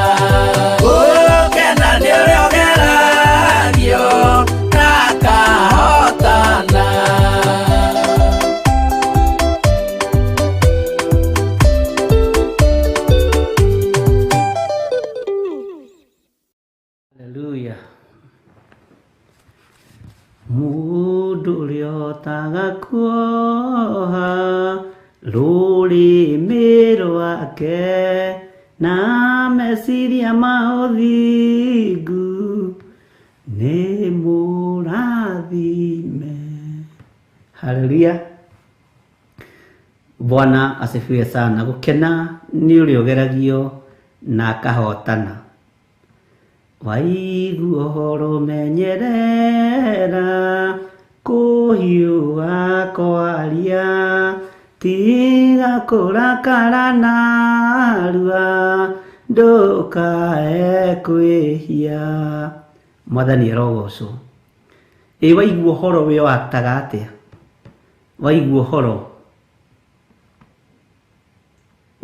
Gũkena nĩ ũrĩa ũgeragio na akahotana. Haleluya. Mũndũ ũrĩa ũtaga kuoha rũrĩmĩ rwake na meciria ma ũthingu nĩ mũrathime. Haleluya. Bwana asifiwe sana. Gũkena nĩ ũrĩa ũgeragio na akahotana. Waigua ũhoro menyerera kũhiũha kwaria tiga kũrakara narua ndũkae kwĩhia. Mwathani arogocwo. Ĩ waigua ũhoro we waktaga atĩa? Waigua ũhoro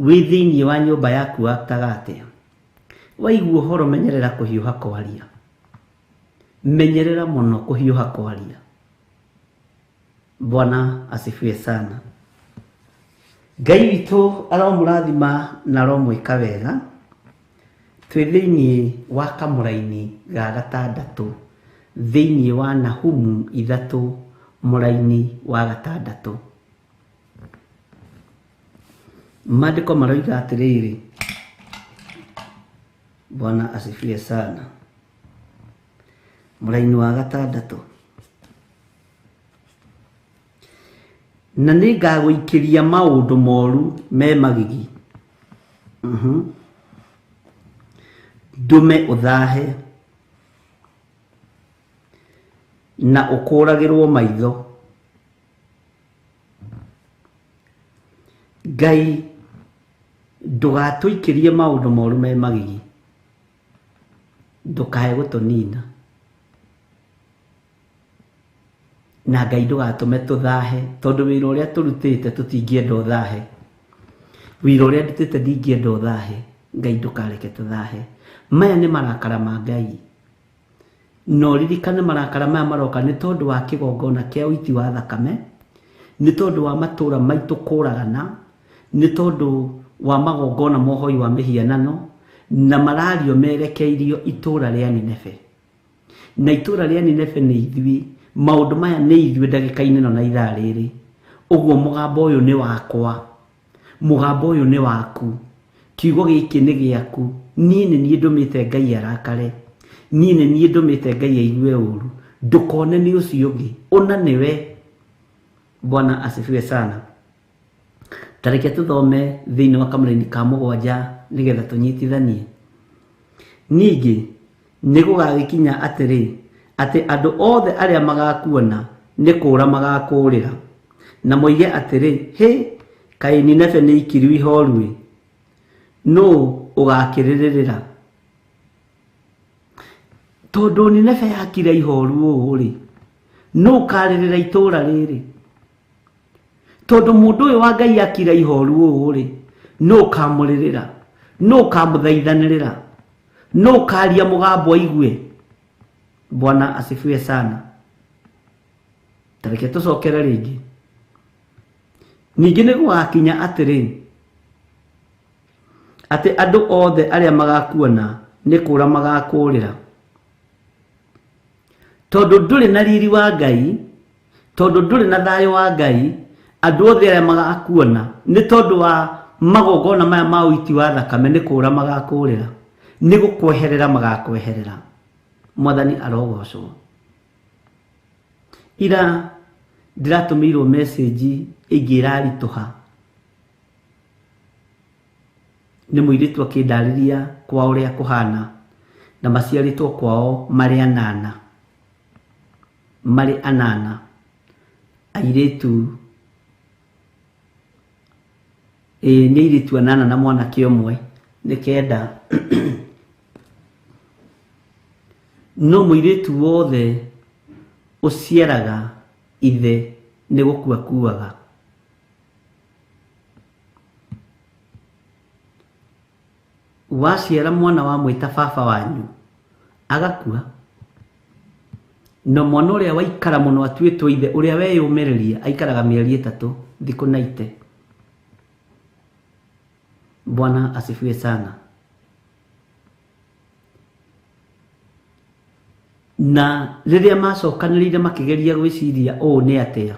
wĩ thĩinĩ wa nyũmba yaku waktaga atĩa? Waigua ũhoro menyerera kũhiũha kwaria. Menyerera mũno kũhiũha kwaria. Bwana asifiwe sana. Ngai witũ aromũrathima na aromwĩka wega. Twĩ thĩinĩ wa kamũraini ga gatandatũ thĩinĩ wa Nahumu 3 mũraini wa 6. Maandĩko maroiga atĩrĩrĩ. Bwana asifiwe sana. Mũraini wa 6. Na nĩngagũikĩria maũndũ moru me magigi. Ndũme ũthahe na ũkũragĩrwo maitho. Ngai ndũgatũikĩrie maũndũ moru me magigi. Ndũkae gũtũnina. Na Ngai ndũgatũme tũthahe tondũ wĩra ũrĩa tũrutĩte tũtingĩenda ũthahe. Wĩra ũrĩa ndutĩte ndingĩenda ũthahe. Ngai ndũkareke tũthahe. Maya nĩ marakara ma Ngai. Na ũririkane marakara maya maroka nĩ tondũ wa kĩgongona kĩa ũiti wa thakame, nĩ tondũ wa matũũra maitũ kũragana, nĩ tondũ wa magongona ma ũhoi wa mĩhianano, na marario merekeirio itũũra rĩa Nineve. Na itũũra rĩa Nineve nĩ ithuĩ, maũndũ maya nĩ ithuĩ ndagĩka-inĩ ĩno na ithaa rĩrĩ. Ũguo mũgambo ũyũ nĩ wakwa, mũgambo ũyũ nĩ waku, kiugo gĩkĩ nĩ gĩaku. Niĩ nĩ niĩ ndũmĩte Ngai arakare, niĩ nĩ niĩ ndũmĩte Ngai aigue ũru. Ndũkone nĩ ũcio ũngĩ, ũna nĩwe. Bwana asifiwe sana. Ta reke tũthome thĩinĩ wa kamũraini ka 7 nĩgetha tũnyitithanie. Ningĩ nĩ gũgagĩkinya atĩrĩ, atĩ andũ othe arĩa magakuona nĩ kũũra magakũũrĩra, na moige atĩrĩ, hĩ, kaĩ Nineve nĩ ikiru ihoru-ĩ, nũũ ũgakĩrĩrĩra? Tondũ Nineve yakira ihoru ũũ-rĩ, nũũ ũkarĩrĩra itũũra rĩrĩ? Tondũ mũndũ ũyũ wa Ngai akira ihoru ũũ-rĩ, nũũ ũkamũrĩrĩra? Nũũ ũkamũthaithanĩrĩra? Nũũ ũkaria mũgambo aigue? Bwana asifiwe sana. Ta reke tũcokere rĩngĩ. Ningĩ nĩ gũgakinya atĩrĩ, atĩ andũ othe arĩa magakuona nĩ kũũra magakũũrĩra. Tondũ ndũrĩ na riri wa Ngai, Tondũ ndũrĩ na thayũ wa Ngai, andũ othe arĩa magakuona nĩ tondũ wa magongona maya ma ũiti wa thakame nĩ kũũra magakũũrĩra, nĩ gũkweherera magakweherera. Mwathani arogocwo. Ira ndĩratũmĩirwo message ĩngĩ ĩraritũha nĩ mũirĩtu akĩndarĩria kwa ũrĩa kũhana, na maciarĩtwo kwao marĩ anana, marĩ anana airĩtu, ĩĩ nĩ airĩtu anana na mwanake ũmwe, nĩ kenda. No mũirĩtu wothe ũciaraga ithe nĩ gũkua kuaga. Waciara mwana wa mwĩta baba wanyu agakua, no mwana ũrĩa waikara mũno atuĩtwo ithe, ũrĩa weyũmĩrĩria aikaraga mĩeri 3 thikũ na ite. Bwana asifiwe sana. Na rĩrĩa macokanĩrĩire makĩgeria gwĩciria ũũ nĩ atĩa,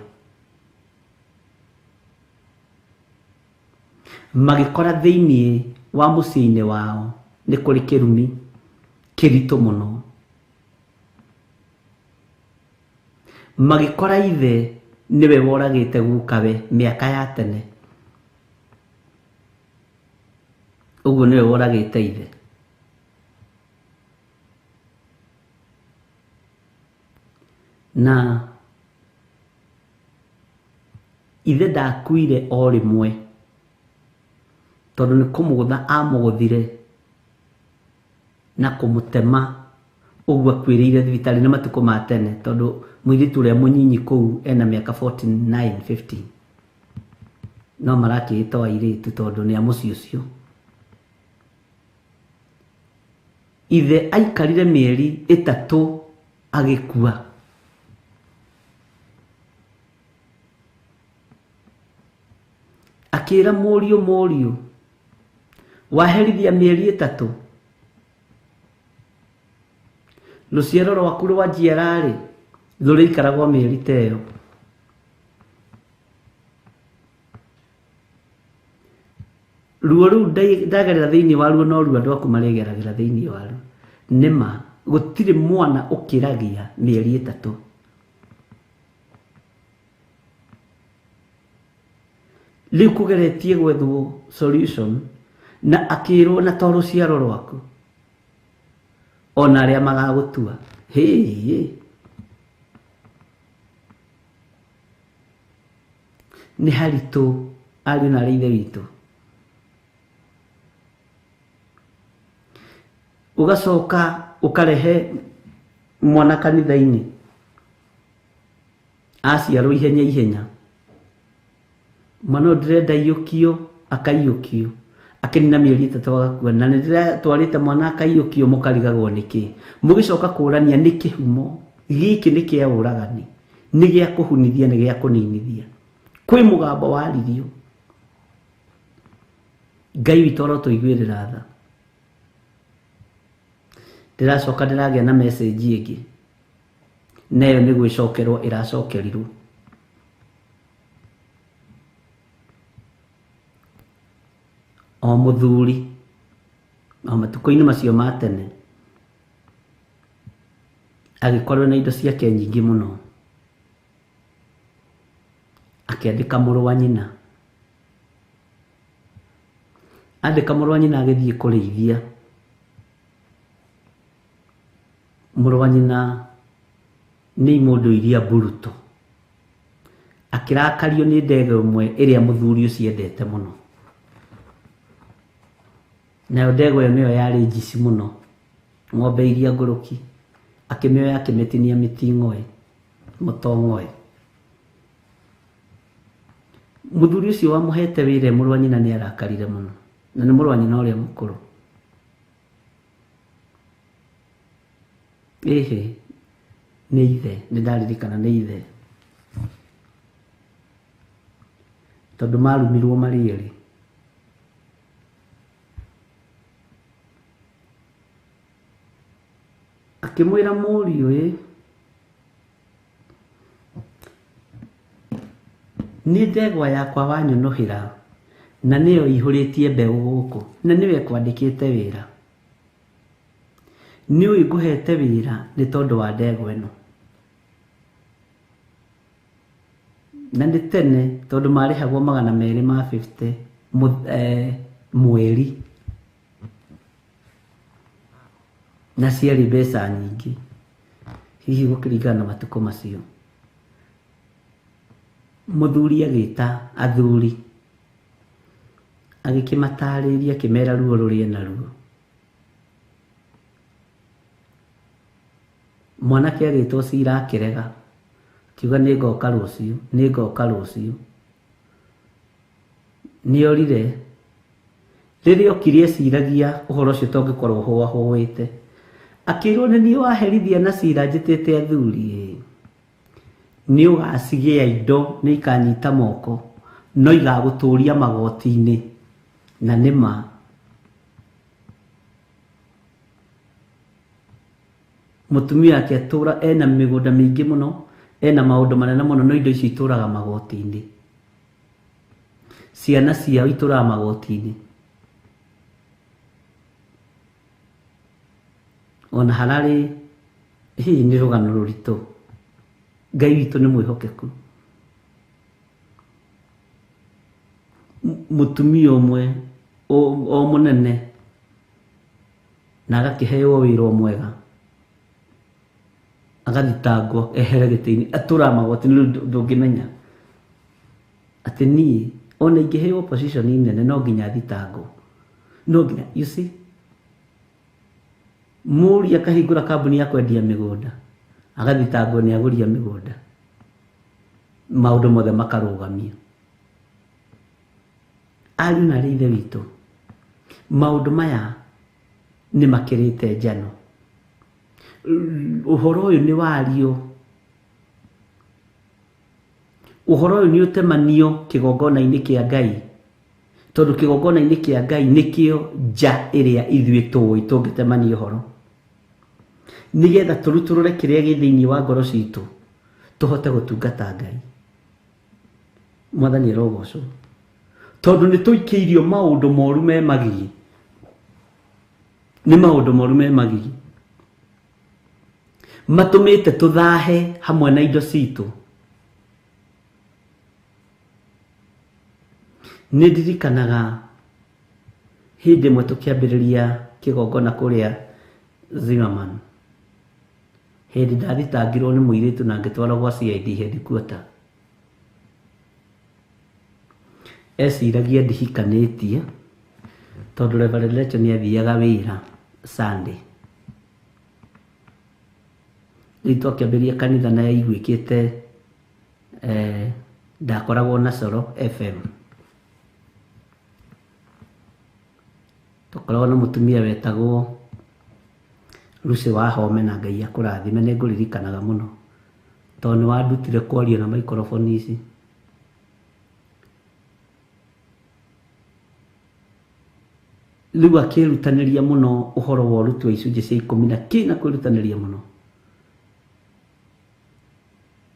magĩkora thĩiniĩ wa mũciĩ-inĩ wao nĩ kũrĩ kĩrumi kĩritũ mũno. Magĩkora ithe nĩwe woragĩte gukawe mĩaka ya tene, ũguo nĩwe woragĩte ithe. Na ithe ndakuire o rĩmwe, tondũ nĩ kũmũgũtha amũgũthire na kũmũtema ũguo akuĩrĩire thibitarĩ nĩ matukũ ma tene, tondũ mũirĩtu ũrĩa mũnyinyi kũu ena mĩaka 49 50, no marakĩĩtwo airĩtu tondũ nĩ a mũciĩ ũcio. Ithe aikarire mĩeri 3 agĩkua. Akĩra mũriũ, mũriũ waherithia mĩeri 3, rũciaro rwaku rwa njiararĩ rũrĩikaragwo mĩeri ta ĩyo. Ruo rũu ndagerera thĩinĩ waruo no ruo andũ aku marĩgeragĩra thĩinĩ waruo. Nĩma gũtirĩ mwana ũkĩragia mĩeri 3. Rĩu kũgeretie gwethwo solution na akĩrwo na to rũciaro rwaku ona arĩa magagũtua. Hĩ, nĩ haritũ ariũ na arĩ ithe witũ. Ũgacoka ũkarehe mwana kanitha-inĩ aciarwo ihenya ihenya, mwana ũyũ ndĩrenda aiyũkio akaiyũkio, akĩnina mĩeri 3 agakua, na nĩndĩratwarĩte mwana akaiyũkio, mũkarigagwo nĩkĩ. Mũgĩcoka kũrania nĩ kĩhumo gĩkĩ nĩ kĩa ũragani, nĩ gĩa kũhunithia, nĩ gĩa kũninithia. Kwĩ mũgambo waririo. Ngai witũ arotũiguĩrĩra tha. Ndĩracoka ndĩragĩa na message ĩngĩ, na ĩyo nĩ gwĩcokerwo ĩracokerirwo. O mũthuri o matukũ-inĩ macio ma tene agĩkorwo na indo ciake nyingĩ mũno, akĩandĩka mũrũ wa nyina. Andĩka mũrũ wa nyina agĩthiĩ kũrĩithia. Mũrũ wa nyina nĩ imũndũ iria mburuto, akĩrakario nĩ ndege ĩmwe ĩrĩa mũthuri ũcio endete mũno, nayo ndegwa ĩyo nĩyo yarĩ njici mũno, ng'ombe iria ngũrũki, akĩmĩoya akĩmĩtinia mĩting'oe, mũtong'oe. Mũthuri ũcio wamũhete wĩra mũrũ wa nyina nĩ arakarire mũno, na nĩ mũrũ wa nyina ũrĩa mũkũrũ. Ĩhĩ, nĩ ithe, nĩ ndaririkana nĩ ithe, tondũ marumirwo marĩ erĩ. Akĩmwĩra mũriũ, ĩ Nĩ ndegwa yakwa wanyũnũhĩra na nĩyo ihũrĩtie mbeũ gũkũ na nĩwe kwandĩkĩte wĩra. Nĩũĩ ngũhete wĩra nĩ tondũ wa ndegwa ĩno. Na nĩ tene tondũ marĩhagwo 250 mweri na ciarĩ mbeca nyingĩ hihi gũkĩringana na matukũ macio. Mũthuri agĩta athuri agĩkĩmatarĩria akĩmera ruo rũrĩa naruo. Mwanake agĩtwo cira akĩrega akiuga nĩ ngoka rũciũ, nĩ ngoka rũciũ. Nĩorire. Rĩrĩa okire eciragia ũhoro ũcio tongĩkorwo hũahũĩte. Akĩrwo nĩ niĩ waherithia na cira njĩtĩte athuri. Nĩ ũgacigĩa indo nĩ ikanyita moko no igagũtũria magoti-inĩ. Na nĩ ma. Mũtumia ake atũra ena mĩgũnda mĩingĩ mũno, ena maũndũ manene mũno, no indo icio itũraga magoti-inĩ. Ciana ciao itũraga magoti-inĩ. Ona hararĩ hihi nĩ rũgano rũritũ. Ngai witũ nĩ mwĩhokeku. Mũtumia ũmwe o mũnene na agakĩheo wĩra o mwega agathitangwo ehere gĩtĩ-inĩ atũraga magoti-inĩ. Rĩu ndũngĩmenya atĩ niĩ ona ingĩheo position nene no nginya thitangwo, no nginya, you see. Mũriũ akahingũra kambuni ya kwendia mĩgũnda agathitangwo nĩ agũria mĩgũnda, maũndũ mothe makarũgamio. Ariũ na arĩ ithe witũ, maũndũ maya nĩ makĩrĩte njano. Ũhoro ũyũ nĩ wario, ũhoro ũyũ nĩ ũtemanio kĩgongona-inĩ kĩa Ngai, tondũ kĩgongona-inĩ kĩa Ngai nĩkĩo nja ĩrĩa ithuĩ tũĩ tũngĩtemania ũhoro, nĩgetha tũrutũrũre kĩrĩa gĩ thĩinĩ wa ngoro citũ tũhote gũtungata Ngai. Mwathani arogocwo, tondũ nĩ tũikĩirio maũndũ moru me magigi, nĩ maũndũ moru me magigi matũmĩte tũthahe hamwe na indo citũ. Nĩ ndirikanaga hĩndĩ ĩmwe tũkĩambĩrĩria kĩgongona kũrĩa Zimmerman, hĩndĩ ndathitangirwo nĩ mũirĩtu na ngĩtwarwo gwa CID headquarter. Eciragia ndihikanĩtie tondũ Reverend Lecho nĩ athiaga wĩra Sunday. Rĩu twakĩambĩrĩria kanitha na yaiguĩkĩte ndakoragwo na Coro FM. Twakoragwo na mũtumia wetagwo Lucy Wahome na Ngai akũrathime, nĩ ngũririkanaga mũno tondũ nĩ wandutire kwaria na microphone ici. Rĩu akĩrutanĩria mũno ũhoro wa ũruti wa icunjĩ cia 10 na kĩna kwĩrutanĩria mũno.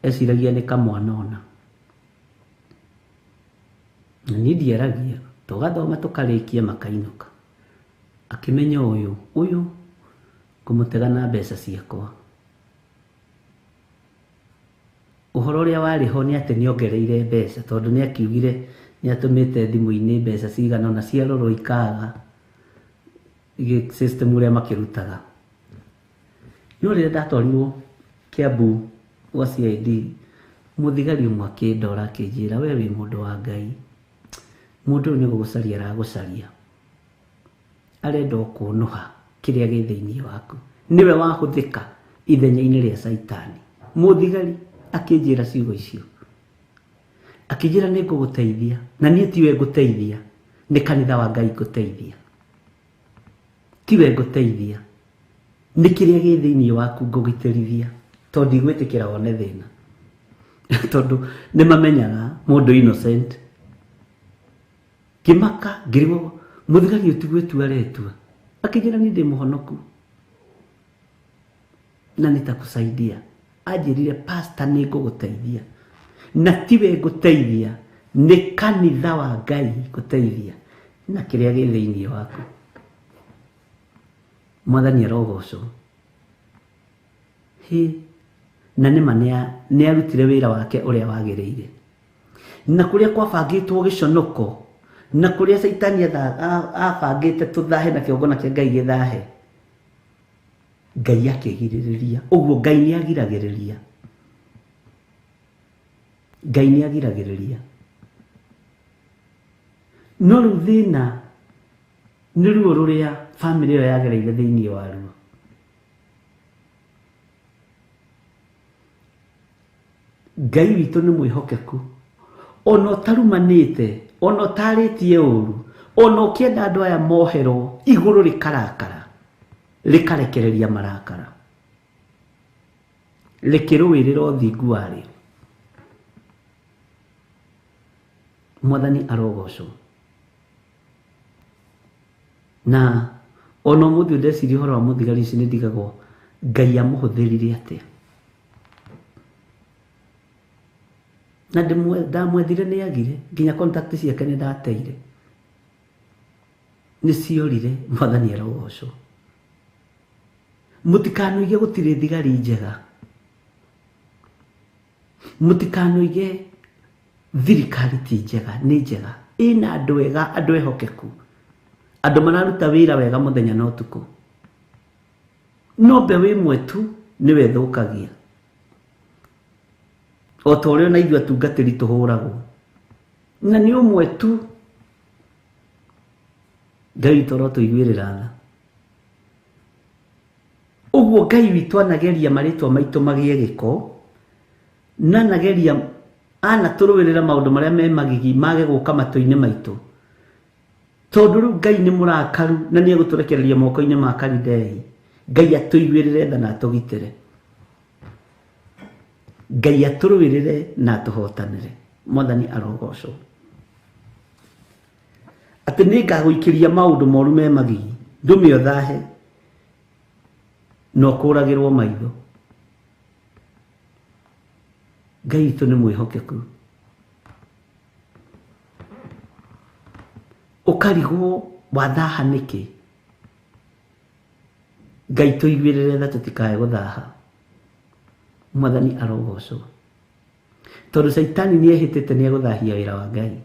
Eciragia nĩ kamwana ona. Na niĩ ndiaragia, tũgathoma tũkarĩkia makainũka. Akĩmenya ũyũ ngũmũtega na mbeca ciakwa. Ũhoro ũrĩa warĩ ho nĩ atĩ nĩongereire mbeca tondũ nĩ akiugire nĩ atũmĩte thimũ-inĩ mbeca cigana ũna ciarorwo ikaga system ũrĩa makĩrutaga. No rĩrĩa ndatwarirwo Kiambu gwa CID, mũthigari ũmwe akĩndora akĩnjĩra, we wĩ mũndũ wa Ngai, mũndũ ũyũ nĩ gũgũcaria aragũcaria, arenda ũkũnũha kĩrĩa gĩ thĩinĩ waku, nĩwe wahũthĩka ithenya-inĩ rĩa Caitani. Mũthigari akĩnjĩra ciugo icio, akĩnjĩra nĩ ngũgũteithia, na niĩ tiwe ngũteithia, nĩ kanitha wa Ngai ngũteithia, tiwe ngũteithia, nĩ kĩrĩa gĩ thĩinĩ waku ngũgitĩrithia, tondũ ndigwĩtĩkĩra wone thĩna. Tondũ nĩ mamenyaga mũndũ innocent. Ngĩmaka ngĩrigwo mũthigari ũyũ ti gwĩtua aretua, akĩnjĩra niĩ ndĩ mũhonoku na nitakusaidia. Anjĩrire pastor nĩ ngũgũteithia, Na tiwe ngũteithia, nĩ kanitha wa Ngai ngũteithia na kĩrĩa gĩ thĩinĩ waku. Mwathani arogocwo. Hĩ, na nĩma nĩ arutire wĩra wake ũrĩa wagĩrĩire. Na kũrĩa kwabangĩtwo gĩconoko, na kũrĩa Caitani abangĩte tũthahe na kĩgongona kĩa Ngai gĩthahe, Ngai akĩgirĩrĩria. Ũguo Ngai nĩ agiragĩrĩria. Ngai nĩ agiragĩrĩria. No rĩu thĩna nĩ ruo rũrĩa bamĩrĩ ĩyo yagereire thĩinĩ waruo. Ngai witũ nĩ mwĩhokeku. Ona ũtarumanĩte, ona ũtarĩtie ũru, ona ũkĩenda andũ aya moherwo, igũrũ rĩkarakara, rĩkarekereria marakara, rĩkĩrũĩrĩra ũthingu warĩo. Mwathani arogocwo. Na ona ũmũthĩ ndeciria ũhoro wa mũthigari ũcio nĩ ndigagwo Ngai amũhũthĩrire atĩa. Na ndamwethire nĩ agire, nginya contact ciake nĩ ndateire, nĩ ciorire. Mwathani arogocwo. Mũtikanoige gũtirĩ thigari njega, mũtikanoige thirikari ti njega, nĩ njega, ĩna andũ ega, andũ ehokeku, andũ mararuta wĩra wega mũthenya na ũtukũ. No mbeũ ĩmwe tu nĩwe ĩthũkagia, o ta ũrĩa ona ithuĩ atungatĩri tũhũragwo, na nĩ ũmwe tu. Ngai witũ arotũiguĩrĩra tha. Ũguo Ngai witũ anageria marĩtwa maitũ magĩe gĩko, na anageria anatũrũĩrĩra maũndũ marĩa me magigi mage gũka matũ-inĩ maitũ, tondũ rĩu Ngai nĩ mũrakaru na nĩ egũtũrekereria moko-inĩ ma Kalidei. Ngai atũiguĩrĩre tha na atũgitĩre. Ngai atũrũĩrĩre na atũhotanĩre. Mwathani arogocwo. Atĩ nĩ ngagũikĩria maũndũ moru me magigi, ndũme ũthahe na ũkũragĩrwo maitho. Ngai witũ nĩ mwĩhokeku. Ũkarigwo wathaha nĩkĩ? Ngai tũiguĩrĩre tha tũtikae gũthaha. Mwathani arogocwo. Tondũ Caitani nĩ ehĩtĩte nĩ egũthahia wĩra wa Ngai.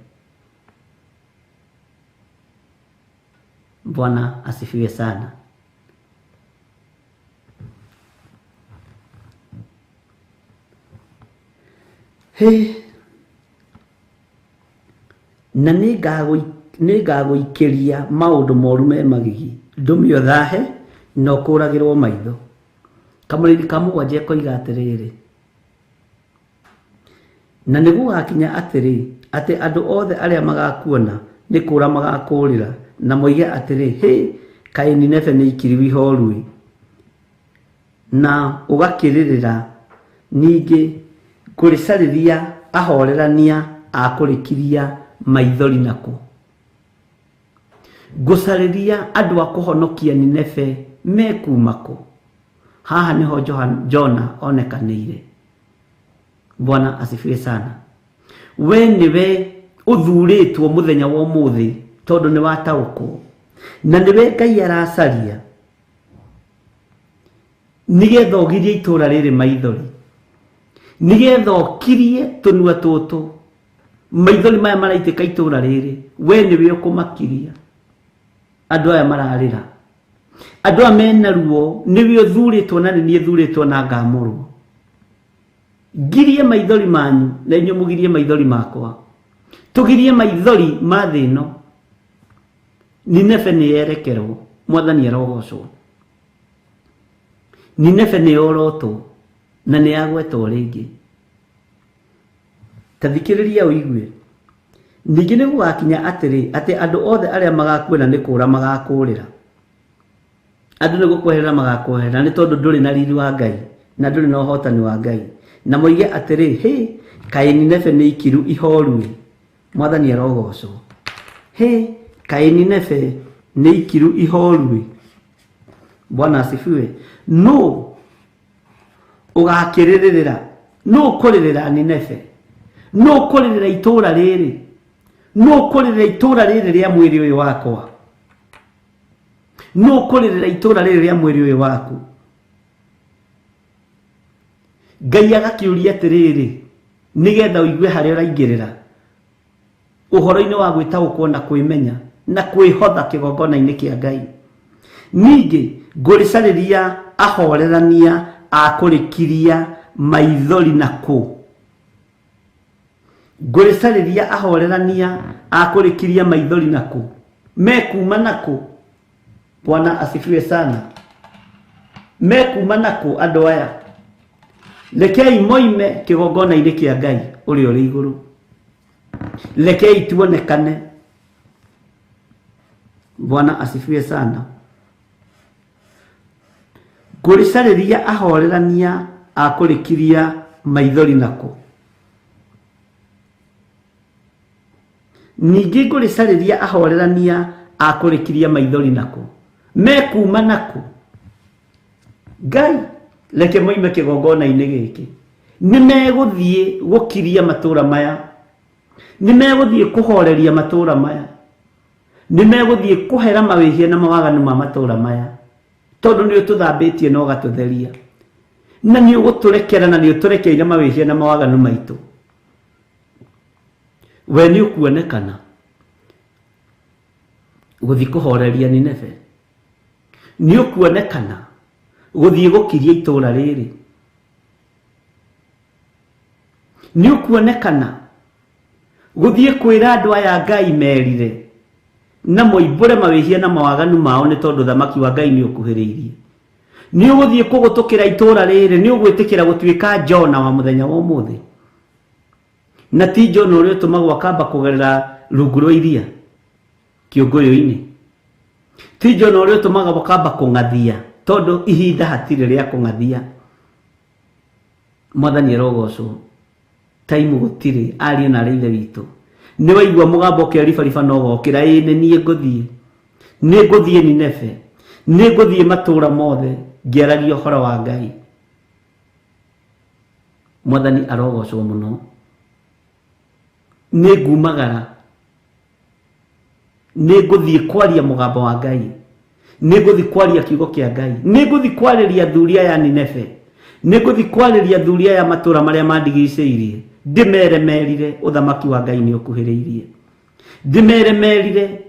Bwana asifiwe sana. Hĩ, na nĩ ngagũikĩria maũndũ moru me magigi, ndũme ũthahe na ũkũragĩrwo maitho. Kamũrĩri ka mũgwanja ekoiga atĩrĩrĩ, na nĩ gũgakinya atĩrĩ, atĩ andũ othe arĩa magakuona nĩ kũũra magakũũrĩra, na moige atĩrĩ, hĩ, kaĩ Nineve nĩ ikiriu ihoru-ĩ, na ũgakĩrĩrĩra, ningĩ ngũrĩcarĩria ahorerania a kũrĩkiria maithori nako. Ngũcarĩria andũ a kũhonokia Nineve mekuma kũ? Haha nĩho Jona onekanĩire. Bwana asifiwe sana. We nĩwe ũthurĩtwo mũthenya wa ũmũthĩ tondũ nĩ wataũkwo, na nĩwe Ngai aracaria nĩgetha ũgirie itũũra rĩrĩ maithori, nĩgetha ũkirie tũnua tũtũ maithori maya maraitĩka itũũra rĩrĩ. We nĩwe ũkũmakiria. Andũ aya mararĩra, andũ aya mena ruo, nĩwe ũthurĩtwo na nĩ niĩ thurĩtwo na ngamũrwo. Ngirie maithori manyu na inyuĩ mũgirie maithori makwa, tũgirie maithori ma thĩ ĩno. Nineve nĩ yerekerwo, Mwathani arogocwo. Nineve nĩ yorotwo na nĩ yagwetwo rĩngĩ. Ta thikĩrĩria ũigue. Ningĩ nĩ gũgakinya atĩrĩ, atĩ andũ othe arĩa magakuona nĩ kũũra magakũũrĩra. Andũ nĩ gũkweherera magakweherera nĩ tondũ ndũrĩ na riri wa Ngai na ndũrĩ na ũhotani wa Ngai. Na moige atĩrĩ, hĩ, kaĩ Nineve nĩ ikiru ihoru-ĩ. Mwathani arogocwo. Hĩ, kaĩ Nineve nĩ ikiru ihoru-ĩ. Bwana asifiwe. Nũ ũgakĩrĩrĩra? Nũ ũkũrĩrĩra Nineve? Nũ ũkũrĩrĩra itũũra rĩrĩ? Nũ ũkũrĩrĩra itũũra rĩrĩ rĩa mwĩrĩ ũyũ wakwa? Nũ ũkũrĩrĩra itũũra rĩrĩ rĩa mwĩrĩ ũyũ waku? Ngai agakĩũria atĩrĩrĩ, nĩgetha ũigue harĩa ũraingĩrĩra ũhoro-inĩ wa gwĩtaũkwo na kwĩmenya na kwĩhotha kĩgongona-inĩ kĩa Ngai. Ningĩ ngũrĩcarĩria ahorerania a kũrĩkiria maithori na kũ? Ngũrĩcarĩria ahorerania a kũrĩkiria maithori na kũ? Mekuma na kũ? Bwana asifiwe sana. Mekuma na kũ andũ aya? Rekei moime kĩgongona-inĩ kĩa Ngai ũrĩa ũrĩ igũrũ. Rekei tuonekane. Bwana asifiwe sana. Ngũrĩcarĩria ahorerania a kũrĩkiria maithori na kũ? Ningĩ ngũrĩcarĩria ahorerania a kũrĩkiria maithori na kũ? Mekuma na kũ? Ngai reke moime kĩgongona-inĩ gĩkĩ. Nĩ megũthiĩ gũkiria matũũra maya, nĩ megũthiĩ kũhoreria matũũra maya, nĩ megũthiĩ kũhera mawĩhia na mawaganu ma matũũra maya, tondũ nĩ ũtũthambĩtie na ũgatũtheria, na nĩ ũgũtũrekera na nĩ ũtũrekeire mawĩhia na mawaganu maitũ. We nĩ ũkuonekana gũthiĩ kũhoreria Nineve, nĩ ũkuonekana gũthiĩ gũkiria itũũra rĩrĩ, nĩ ũkuonekana gũthiĩ kwĩra andũ aya Ngai merire na moimbũre mawĩhia na mawaganu mao, nĩ tondũ thamaki wa Ngai nĩ ũkuhĩrĩirie. Nĩ ũgũthiĩ kũgũtũkĩra itũũra rĩrĩ, nĩ ũgwĩtĩkĩra gũtuĩka Jona wa mũthenya wa ũmũthĩ, na ti Jona ũrĩa ũtũmagwo akamba kũgerera rungu rwa iria kĩũngũyũ-inĩ, ti Jona ũrĩa ũtũmaga akamba kũng'athia, tondũ ihinda hatirĩ rĩa kũng'athia. Mwathani arogocwo. Taimu gũtirĩ, ariũ na arĩ ithe witũ. Nĩ waigua mũgambo ũkeribariba na ũgokĩra, ĩĩ nĩ niĩ ngũthiĩ, nĩ ngũthiĩ Nineve, nĩ ngũthiĩ matũũra mothe ngĩaragia ũhoro wa Ngai. Mwathani arogocwo mũno. Nĩ ngumagara, nĩ ngũthiĩ kwaria mũgambo wa Ngai, nĩ ngũthiĩ kwaria kiugo kĩa Ngai, nĩ ngũthiĩ kwarĩria athuri aya Nineve, nĩ ngũthiĩ kwarĩria athuri aya matũũra marĩa mandigicĩirie, ndĩmere merire ũthamaki wa Ngai nĩ ũkuhĩrĩirie, ndĩmere merire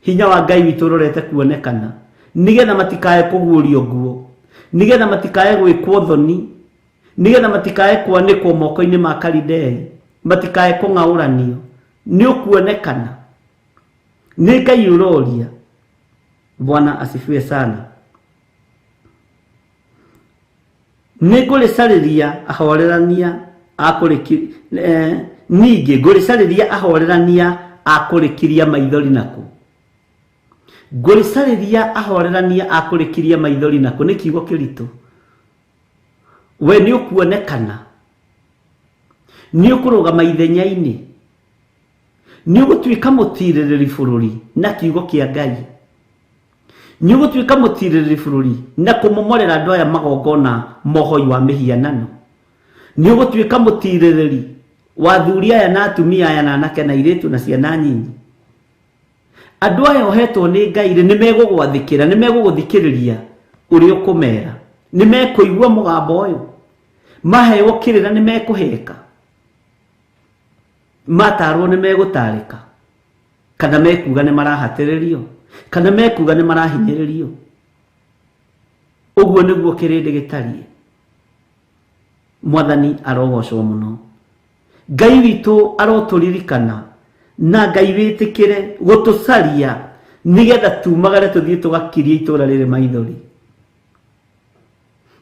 hinya wa Ngai witũ ũrorete kuonekana, nĩgetha matikae kũguũrio nguo, nĩgetha matikae gwĩkwo thoni, nĩgetha matikae kwanĩkwo moko-inĩ ma Kalidei, matikae kũng'aũranio. Nĩ ũkuonekana, nĩ Ngai ũroria. Bwana asifiwe sana. Nĩ ngũrĩcarĩria ahorerania a ningĩ ngũrĩcarĩria ahorerania a kũrĩkiria maithori na kũ? Ngũrĩcarĩria ahorerania a kũrĩkiria maithori na kũ? Nĩ kiugo kĩritũ. We nĩ ũkuonekana, nĩ ũkũrũgama ithenya-inĩ, nĩ ũgũtuĩka mũtirĩrĩri bũrũri na kiugo kĩa Ngai, nĩ ũgũtuĩka mũtirĩrĩri bũrũri na kũmomorera andũ aya magongona mohoi wa mĩhianano, nĩ ũgũtuĩka mũtirĩrĩri wa athuri aya na atumia aya na anake na airĩtu na ciana nyinyi. Andũ aya ũhetwo nĩ Ngai rĩ, nĩ megũgwathĩkĩra, nĩ megũgũthikĩrĩria ũrĩa ũkũmera, nĩ mekũigua mũgambo ũyũ, maheo kĩrĩra nĩ mekũheka, matarwo nĩ megũtarĩka, kana mekuga nĩ marahatĩrĩrio, kana mekuga nĩ marahinyĩrĩrio. Ũguo nĩguo kĩrĩndĩ gĩtariĩ. Mwathani arogocwo mũno. Ngai witũ arotũririkana, na Ngai wĩtĩkĩre gũtũcaria nĩgetha tumagare tũthiĩ tũgakirie itũũra rĩrĩ maithori.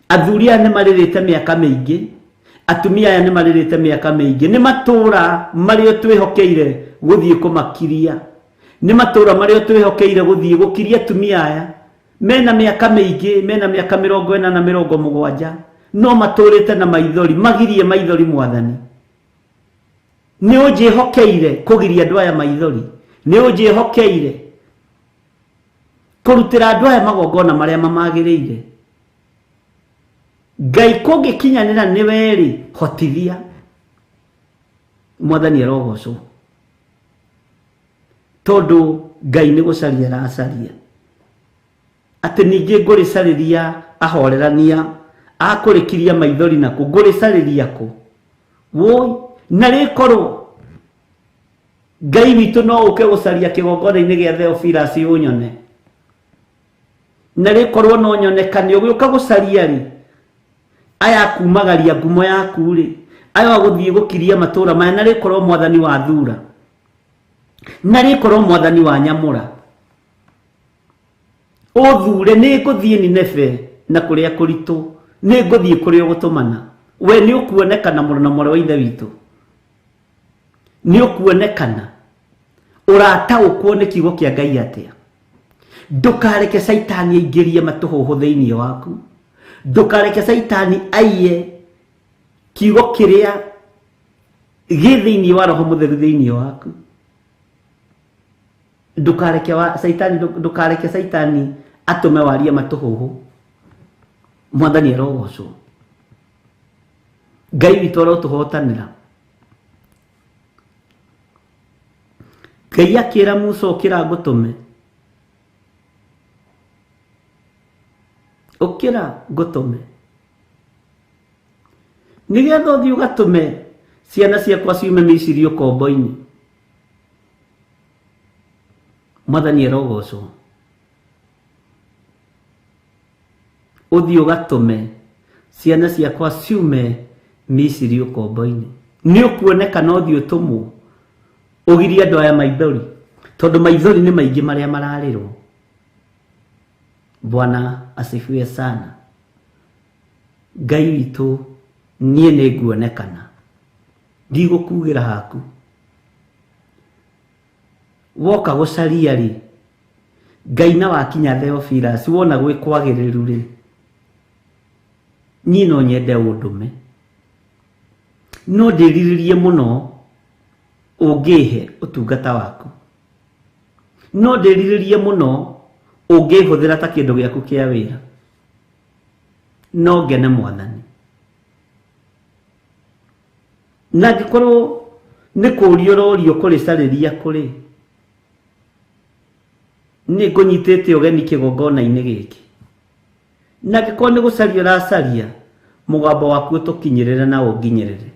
Athuri aya nĩ marĩrĩte mĩaka mĩingĩ, atumia aya nĩ marĩrĩte mĩaka mĩingĩ, nĩ matũũra marĩa twĩhokeire gũthiĩ kũmakiria, nĩ matũũra marĩa twĩhokeire gũthiĩ gũkiria atumia aya mena mĩaka mĩingĩ, mena mĩaka 40 na 70, no matũũrĩte na maithori, magirie maithori. Mwathani, nĩ ũnjĩhokeire kũgiria andũ aya maithori, nĩ ũnjĩhokeire kũrutĩra andũ aya magongona marĩa mamagĩrĩire. Ngai kũngĩkinyanĩra nĩ werĩ, hotithia. Mwathani arogocwo tondu Ngai nĩ gũcaria aracaria atĩ ningĩ ngũrĩcarĩria ahorerania akũrĩkiria maithori naku ngũrĩcarĩria kũ woi na rĩkorwo Ngai witũ no ũke gũcaria kĩgongona-inĩ gĩa Theophilus ũnyone na rĩkorwo no nyonekane ũgĩũka gũcaria rĩ aya kumagaria ngumo yaku rĩ aya gũthiĩ gũkiria matũra maya na rĩkorwo mwathani wa thura na rĩkorwo mwathani wa nyamũra ũthure nĩ ngũthiĩ Nineve na kũrĩa kũritũ nĩ ngũthiĩ kũrĩa ũgũtũmana we nĩ ũkuonekana mũno na mwarĩ wa ithe witũ nĩ ũkuonekana ũrataũkwo nĩ kiugo kĩa Ngai atĩa ndũkareke caitani aingĩrie matũhũhũ thĩinĩ waku ndũkareke caitani aiye kiugo kĩrĩa gĩ thĩinĩ wa roho mũtheru thĩinĩ waku ndũkareke wa caitani ndũkareke caitani atũme warie matũhũhũ mwathani arogocwo Ngai witũ arotũhotanĩra Ngai akĩra Musa ũkĩra ngũtũme ũkĩra ngũtũme nĩgetha ũthiĩ ũgatũme ciana ciakwa ciume Misiri ũkombo-inĩ mwathani arogocwo ũthiĩ ũgatũme ciana ciakwa ciume Misiri ũkombo-inĩ nĩ ũkuonekana ũthiĩ ũtũmwo ũgirie andũ aya maithori tondũ maithori nĩ maingĩ marĩa mararĩrwo Bwana asifiwe sana Ngai witũ niĩ nĩ nguonekana ndigũkugĩra haku woka gũcaria rĩ Ngai na wakinya Theophilus wona gwĩ kwagĩrĩru rĩ niĩ no nyende ũndũme no ndĩrirĩrie mũno ũngĩhe ũtungata waku no ndĩrirĩrie mũno ũngĩhũthĩra ta kĩndũ gĩaku kĩa wĩra no ngene mwathani na angĩkorwo nĩ kũũria ũrorio kũrĩcarĩria kũrĩ nĩ ngũnyitĩte ũgeni kĩgongona-inĩ gĩkĩ na angĩkorwo nĩ gũcaria ũracaria mũgambo waku ũtũkinyĩrĩre na ũnginyĩrĩre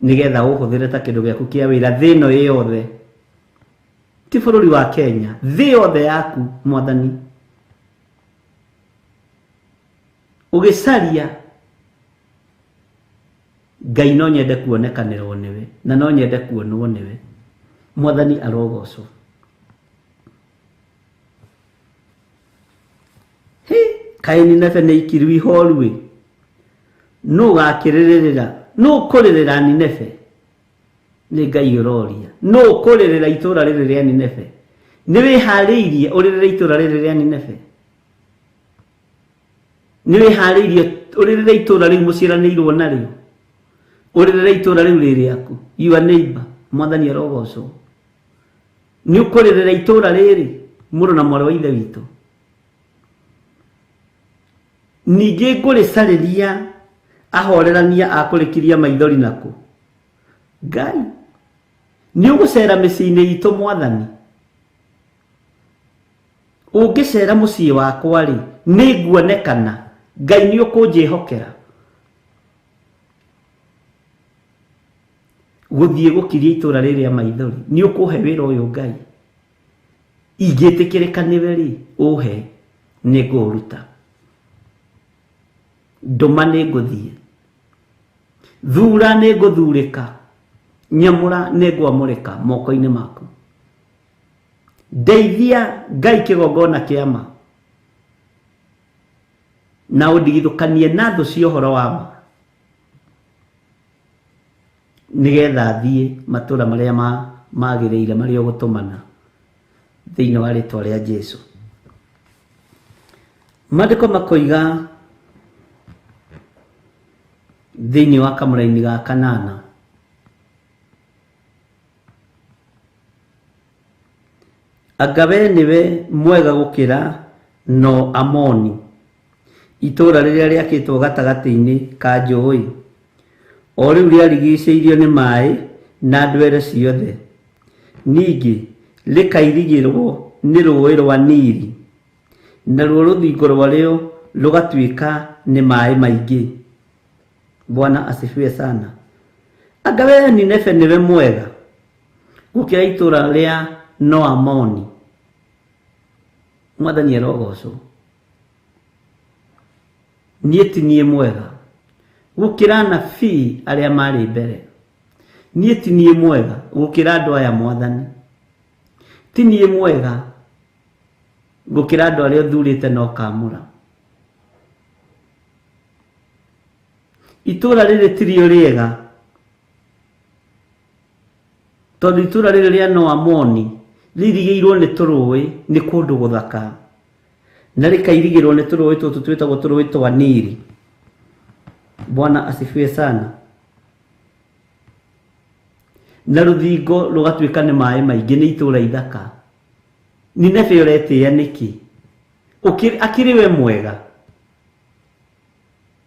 nĩgetha ũhũthĩre ta kĩndũ gĩaku kĩa wĩra thĩ ĩno ĩ yothe ti bũrũri wa Kenya thĩ yothe yaku mwathani ũgĩcaria Ngai no nyende kuonekanĩrwo nĩwe na no nyende kuonwo nĩwe mwathani arogocwo Hĩ, kaĩ Nineve nĩ ikiru ihoru ĩ nũ ũgakĩrĩrĩra nũ ũkũrĩrĩra Nineve nĩ Ngai ũroria nũ ũkũrĩrĩra itũra rĩrĩ rĩa Nineve nĩ wĩharĩirie ũrĩrĩre itũra rĩrĩ rĩa Nineve nĩ wĩharĩirie ũrĩrĩre itũra rĩu mũciaranĩirwo narĩo ũrĩrĩre itũra rĩu rĩ rĩaku your neighbor mwathani arogocwo nĩ ũkũrĩrĩra itũra rĩrĩ mũrũ na mwarĩ wa ithe witũ ningĩ ngũrĩcarĩria ahorerania akũrĩkiria maithori naku Ngai nĩ ũgũcera mĩciĩ-inĩ itũ mwathani ũngĩcera mũciĩ wakwa rĩ nĩ nguonekana Ngai nĩ ũkũnjĩhokera gũthiĩ gũkiria itũra rĩrĩa maithori nĩ ũkũhe wĩra ũyũ Ngai ingĩtĩkĩrĩka nĩwe rĩ ũhe nĩ ngũũruta ndũma nĩ ngũthiĩ thura nĩ ngũthurĩka nyamũra nĩ ngwamũrĩka moko-inĩ maku ndeithia Ngai kĩgongona kĩa ma na ũndigithũkanie na thũ cia ũhoro wa ma nĩgetha thiĩ matũra marĩa magĩrĩire marĩa ũgũtũmana thĩinĩ wa rĩtwa rĩa Jesu maandĩko makoiga thĩinĩ wa kamũraini ga kanana anga we nĩwe mwega gũkĩra no Amoni itũra rĩrĩa rĩakĩtwo gatagatĩ-inĩ ka njũĩ o rĩu rĩarigicĩirio nĩ maĩ na ndwere ciothe. Ningĩ rĩkairigĩrwo nĩ rũũĩ rwa Nili, naruo rũthingo rwarĩo rũgatuĩka nĩ maĩ maingĩ. Bwana asifiwe sana. Anga we Nineve nĩwe mwega gũkĩra itũũra rĩa Noamoni. Mwathani arogocwo. Niĩ ti niĩ mwega gũkĩra anabii arĩa marĩ mbere. Niĩ ti niĩ mwega gũkĩra andũ aya Mwathani. Ti niĩ mwega gũkĩra andũ arĩa ũthurĩte na ũkaamũra. Itũũra rĩrĩ tirio rĩega, tondũ itũũra rĩrĩ rĩa Noamoni rĩirigĩirwo nĩ tũrũĩ, nĩ kũndũ gũthaka, na rĩkairigĩrwo nĩ tũrũĩ tũtũ twĩtagwo tũrũĩ twa Nili. Bwana asifiwe sana. Na rũthingo rũgatuĩka nĩ maĩ maingĩ, nĩ itũũra ithaka. Nineve ũretĩĩa nĩkĩ? Akĩrĩ we mwega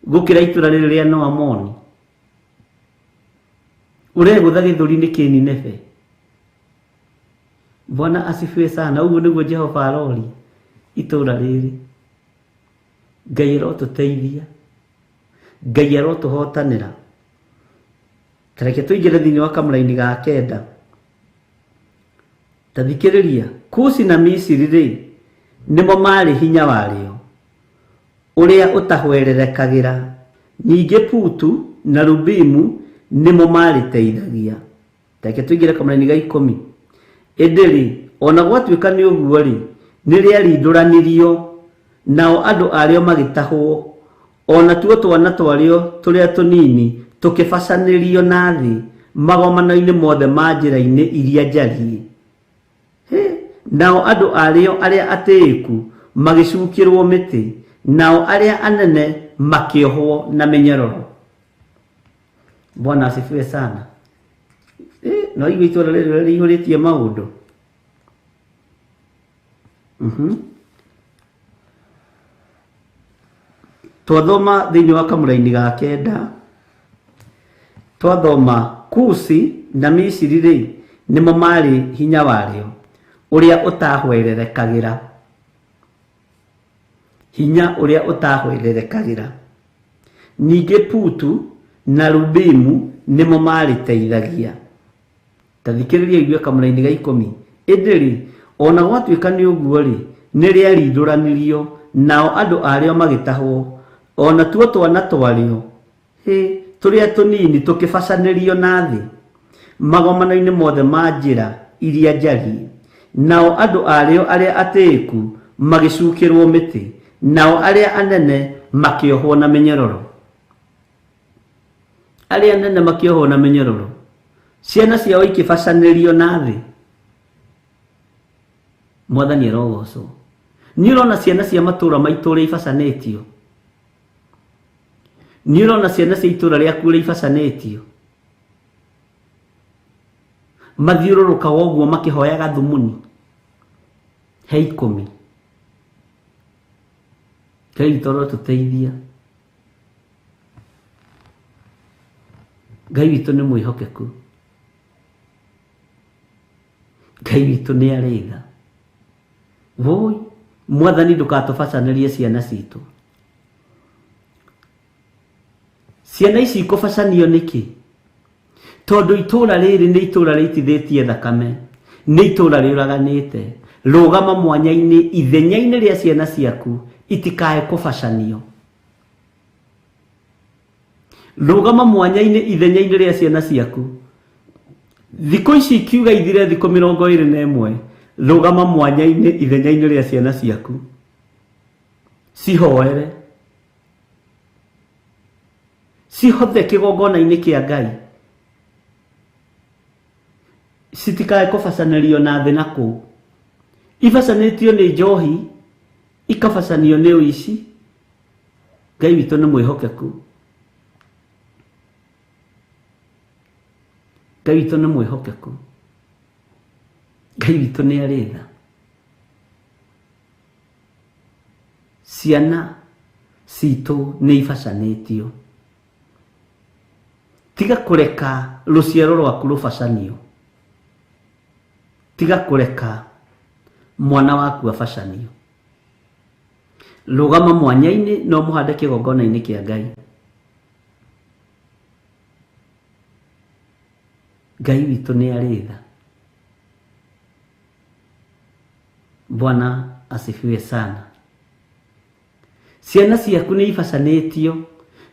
gũkĩra itũũra rĩrĩ rĩa Noamoni? Ũregũtha gĩthũri nĩkĩ Nineve? Bwana asifiwe sana. Ũguo nĩguo Jehova aroria itũũra rĩrĩ. Ngai arotũteithia, Ngai arotũhotanĩra. Ta reke tũingĩre thĩinĩ wa kamũraini ga kenda. Ta thikĩrĩria, Kushi na Misiri rĩ, nĩmo marĩ hinya warĩo ũrĩa ũtahwererekagĩra. Ningĩ Putu na Lubimu nĩmo marĩteithagia. Ta reke tũingĩre kamũraini ga 10. Ĩndĩ rĩ, ona gwatuĩka nĩ ũguo rĩ, nĩ rĩarindũranirio, nao andũ arĩo magĩtahwo, ona tuo twana twarĩo tũrĩa tũnini tũkĩbacanĩrio na thĩ magomano-inĩ mothe ma njĩra-inĩ iria njariĩ. Nao andũ arĩo arĩa atĩĩku magĩcukĩrwo mĩtĩ, nao arĩa anene makĩohwo na mĩnyororo. Bwana asifiwe sana. No igua itũũra rĩrĩ rĩihũrĩtie maũndũ. Twathoma thĩinĩ wa kamũraini ga kenda, twathoma Kushi na Misiri rĩ, nĩmo marĩ hinya warĩo ũrĩa ũtahwererekagĩra. Hinya ũrĩa ũtahwererekagĩra. Ningĩ Putu na Lubimu nĩmo marĩteithagia. Ta thikĩrĩria igue kamũraini ga 10. Ĩndĩ rĩ, ona gwatuĩka nĩ ũguo rĩ, nĩ rĩarindũranirio, nao andũ arĩo magĩtahwo, ona tuo twana twarĩo tũrĩa tũnini tũkĩbacanĩrio na thĩ magomano-inĩ mothe ma njĩra iria njariĩ. Nao andũ arĩo arĩa atĩĩku magĩcukĩrwo mĩtĩ, nao arĩa anene makĩohwo na mĩnyororo. Arĩa anene makĩohwo na mĩnyororo, ciana ciao ikĩbacanĩrio na thĩ. Mwathani arogocwo. Nĩ ũrona ciana cia matũũra maitũ ũrĩa ibacanĩtio? Nĩ ũrona ciana cia itũũra rĩaku ũrĩa ibacanĩtio? Mathiũrũrũkaga ũguo makĩhoyaga thumuni he 10. Ngai witũ arotũteithia. Ngai witũ nĩ mwĩhokeku. Ngai witũ nĩ arĩ tha. Woi, Mwathani ndũgatũbacanĩrie ciana citũ. Ciana ici ikũbacanio nĩkĩ? Tondũ itũũra rĩrĩ nĩ itũũra rĩitithĩtie thakame, nĩ itũũra rĩũraganĩte. Rũgama mwanya-inĩ ithenya-inĩ rĩa ciana ciaku itikae kũbacanio. Rũgama mwanya-inĩ ithenya-inĩ rĩa ciana ciaku. Thikũ ici ikiuga ithire thikũ 21, rũgama mwanya-inĩ ithenya-inĩ rĩa ciana ciaku. Cihoere. Cihothe kĩgongona-inĩ kĩa Ngai. Citikae kũbacanĩrio na thĩ na kũu. Ibacanĩtio nĩ njohi, ikabacanio nĩ ũici. Ngai witũ nĩ mwĩhokeku. Ngai witũ nĩ mwĩhokeku. Ngai witũ nĩ arĩ tha. Ciana citũ nĩ ibacanĩtio. Tiga kũreka rũciaro rwaku rũbacanio. Tiga kũreka mwana waku abacanio. Rũgama mwanya-inĩ na ũmũhande kĩgongona-inĩ kĩa Ngai. Ngai witũ nĩ arĩ tha. Bwana asifiwe sana. Ciana ciaku nĩ ibacanĩtio,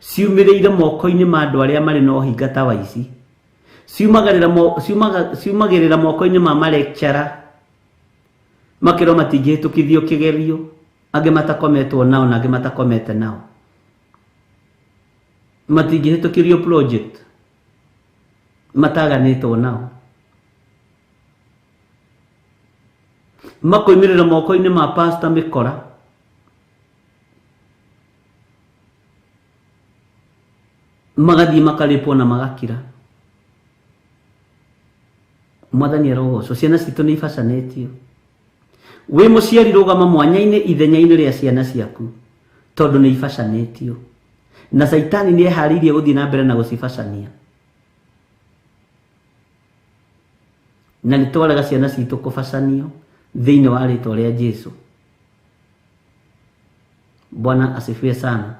ciumĩrĩire moko-inĩ ma andũ arĩa marĩ na ũhinga ta wa ici. Ciumagĩrĩra moko-inĩ ma malecturer, makĩrwo matingĩhĩtũkithio kĩgerio, angĩ matakometwo nao na angĩ matakomete nao. Matingĩhĩtũkĩrio project, mataganĩtwo nao. Makoimĩrĩra moko-inĩ ma pastor mĩkora. Magathiĩ makarĩpwo na magakira. Mwathani arogocwo. Ciana citũ nĩ ibacanĩtio. Wĩ mũciari rũgama mwanya-inĩ ithenya-inĩ rĩa ciana ciaku, tondũ nĩ ibacanĩtio. Na Caitani nĩ eharĩirie gũthiĩ na mbere na gũcibacania. Na nĩ twarega ciana citũ kũbacanio thĩinĩ wa rĩtwa rĩa Jesu. Bwana asifiwe sana.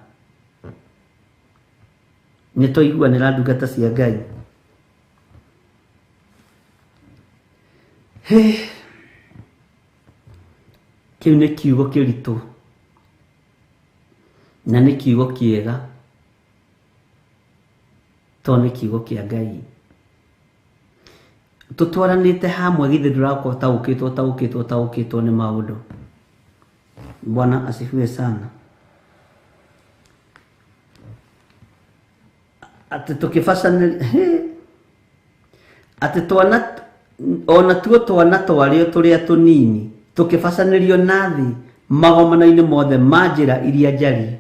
Nĩ twaiguanĩra ndungata cia Ngai. Kĩu nĩ kiugo kĩritũ na nĩ kiugo kĩega, tondũ nĩ kiugo kĩa Ngai. Tũtwaranĩte hamwe githĩ ndũrakorwo ũtaũkĩtwo, ũtaũkĩtwo, ũtaũkĩtwo nĩ maũndũ. Bwana asifiwe sana. Atĩ tũkĩbacanĩria, atĩ twana, ona tuo twana twarĩo tũrĩa tũnini, tũkĩbacanĩrio na thĩ magomano-inĩ mothe ma njĩra iria njariĩ.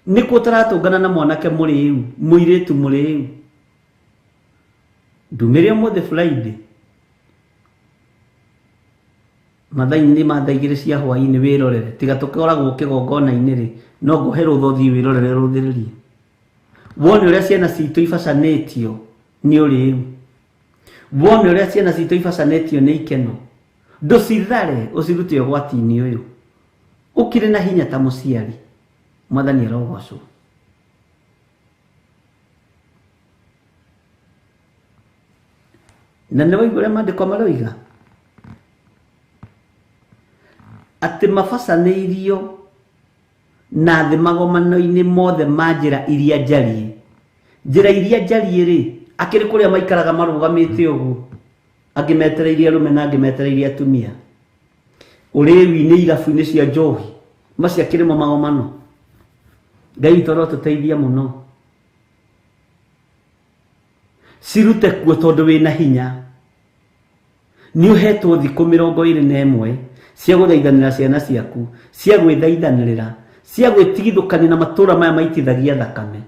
Nĩkuo tũratũngana na mwanake mũrĩu, mũirĩtu mũrĩu. Ndumĩre ũmũthĩ Friday. Mathaa-inĩ ma thaa igĩrĩ cia hwaĩ-inĩ wĩrorere. Tiga tũkoragwo kĩgongona-inĩ rĩ, no ngũhe rũtha ũthiĩ wĩrorere rũthĩrĩrie. Wone ũrĩa ciana citũ ibacanĩtio nĩ ũrĩu. Wone ũrĩa ciana citũ ibacanĩtio nĩ ikeno. Ndũcithare ũcirute ũgwati-inĩ ũyũ. Ũkĩrĩ na hinya ta mũciari. Mwathani arogocwo. Na nĩ waigua ũrĩa maandĩko maroiga? Atĩ mabacanĩirio na thĩ magomano-inĩ mothe ma njĩra iria njariĩ. Njĩra iria njariĩ rĩ, akĩrĩ kũrĩa maikaraga marũgamĩte ũguo, angĩ metereirie arũme na angĩ metereirie atumia. Ũrĩu-inĩ irabu-inĩ cia njohi, macio akĩrĩ mo magomano. Ngai witũ arotũteithia mũno. Cirute kuo tondũ wĩna hinya. Nĩ ũhetwo thikũ mĩrongo ĩrĩ na ĩmwe cia gũthaithanĩra ciana ciaku, cia gwĩthaithanĩrĩra, cia gwĩtigithũkania na matũũra maya maitithagia thakame.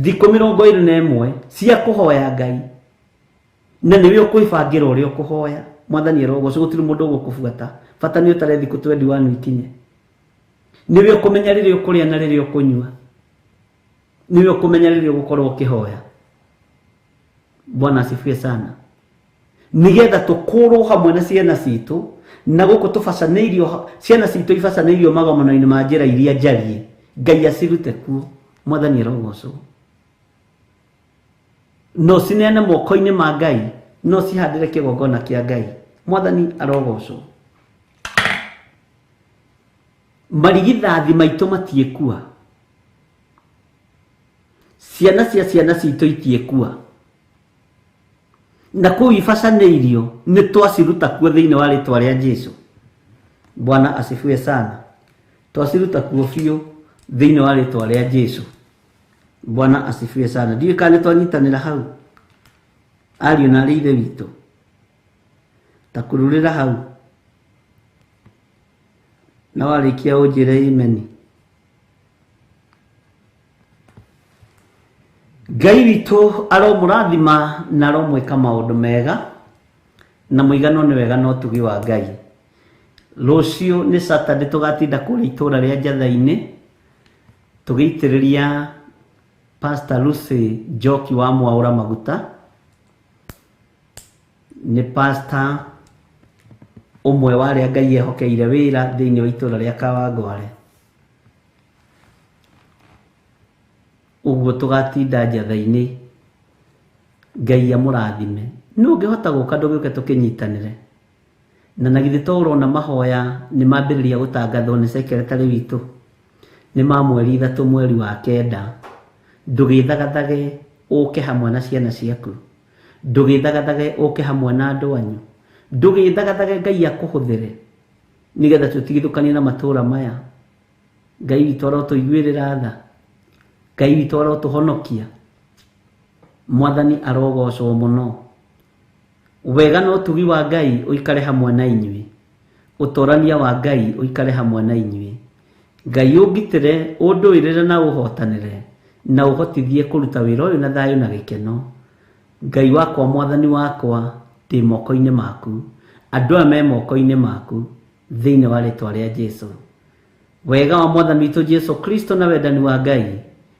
Thikũ mĩrongo ĩrĩ na ĩmwe cia kũhoya Ngai. Na nĩwe ũkwĩbangĩra ũrĩa ũkũhoya. Mwathani arogocwo, gũtirĩ mũndũ ũgũkũbuata. Bata nĩ ũtare thikũ 21 ikinye. Nĩwe ũkũmenya rĩrĩa ũkũrĩa na rĩrĩa ũkũnyua. Nĩwe ũkũmenya rĩrĩa ũgũkorwo ũkĩhoya. Bwana asifiwe sana. Nĩgetha tũkũrwo hamwe na ciana citũ, na gũkũ tũbacanĩirio, ciana citũ ibacanĩirio magomano-inĩ ma njĩra iria njariĩ. Ngai acirute kuo. Mwathani arogocwo. No cineane moko-inĩ ma Ngai, no cihandĩre kĩgongona kĩa Ngai. Mwathani arogocwo. Marigithathi maitũ matiĩkua. Ciana cia ciana citũ itiĩkua. Na kũu ibacanĩirio nĩ twaciruta kuo thĩinĩ wa rĩtwa rĩa Jesu. Bwana asifiwe sana. Twaciruta kuo biũ thĩinĩ wa rĩtwa rĩa Jesu. Bwana asifiwe sana. Ndiũĩ kana nĩ twanyitanĩra hau. Ariũ na arĩ ithe witũ. Ta kururĩra hau. Na warĩkia ũnjĩre imeni. Ngai witũ aromũrathima na aromwĩka maũndũ mega, na mũigano nĩ wega na ũtugi wa Ngai. Rũciũ nĩ Saturday tũgatinda kũrĩa itũũra rĩa Njatha-inĩ tũgĩitĩrĩria Pastor Lucy Njoki wa Mwaũra Maguta, nĩ pastor ũmwe wa arĩa Ngai ehokeire wĩra thĩinĩ wa itũra rĩa Kawangware. Ũguo tũgatinda njatha-inĩ, Ngai amũrathime. Nũ ũngĩhota gũka ndũgĩũke tũkĩnyitanĩre. Na na githĩ to ũrona mahoya nĩ mambĩrĩria gũtangathwo nĩ secretary witũ, nĩ ma mweri 3 mweri wa 9. Ndũgĩthagathage ũke hamwe na ciana ciaku, ndũgĩthagathage ũke hamwe na andũ anyu, ndũgĩthagathage Ngai akũhũthĩre nĩgetha tũtigithũkanie na matũra maya. Ngai witũ arotũiguĩrĩra tha, Ngai witũ arotũhonokia. Mwathani arogocwo mũno. Wega na ũtugi wa Ngai ũikare hamwe na inyuĩ, ũtorania wa Ngai ũikare hamwe na inyuĩ. Ngai ũngitĩre, ũndũĩrĩre na ũhotanĩre, na ũhotithie kũruta wĩra ũyũ na thayũ na gĩkeno. Ngai wakwa, Mwathani wakwa, ndĩ moko-inĩ maku, andũ aya me moko-inĩ maku, thĩinĩ wa rĩtwa rĩa Jesu. Wega wa Mwathani witũ Jesu Kristo na wendani wa Ngai,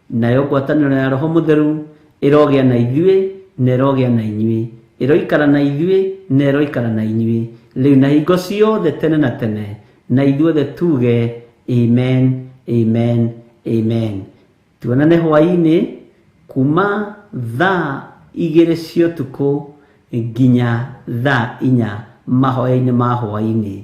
nayo ngwatanĩro ya Roho Mũtheru ĩrogĩa na ithuĩ na ĩrogĩa na inyuĩ, ĩroikara na ithuĩ na ĩroikara na inyuĩ, rĩu na hingo ciothe tene na tene, na ithuothe tuge amen, amen, amen. Tuonane hwaĩ-inĩ kuma thaa 2 cia ũtukũ nginya thaa 4 mahoya-inĩ ma hwaĩ-inĩ,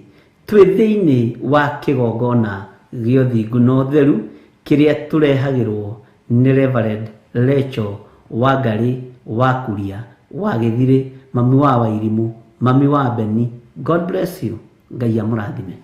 twĩ thĩinĩ wa kĩgongona gĩa ũthingu na ũtheru kĩrĩa tũrehagĩrwo nĩ Reverend Rachel Wangari wa Kuria wa Gĩthirĩ, mami wa Wairimu, mami wa Beni. God bless you. Ngai amũrathime.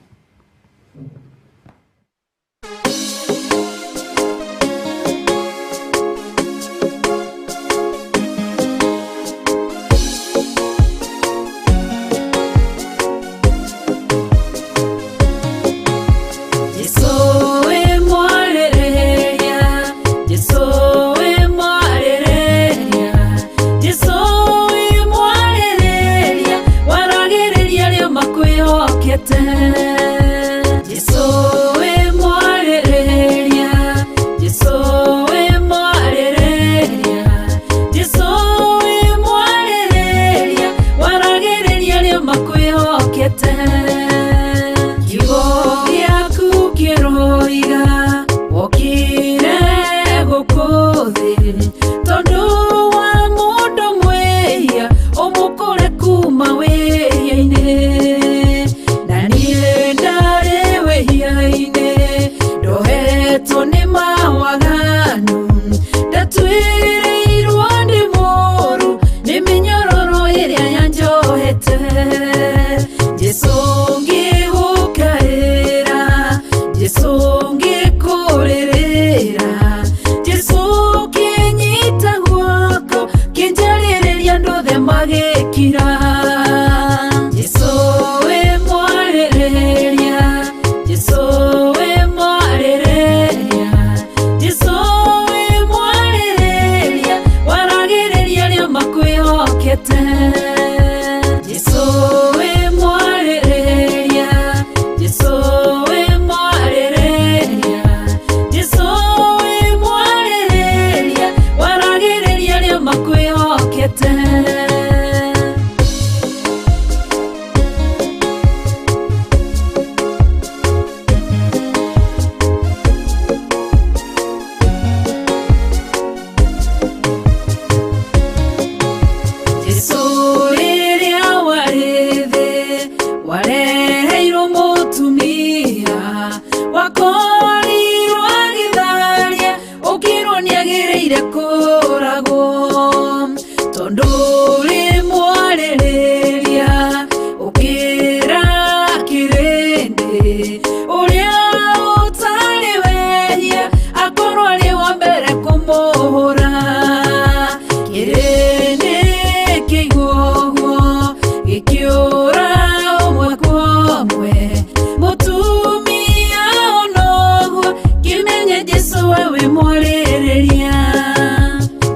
Jesu we mwarĩrĩria,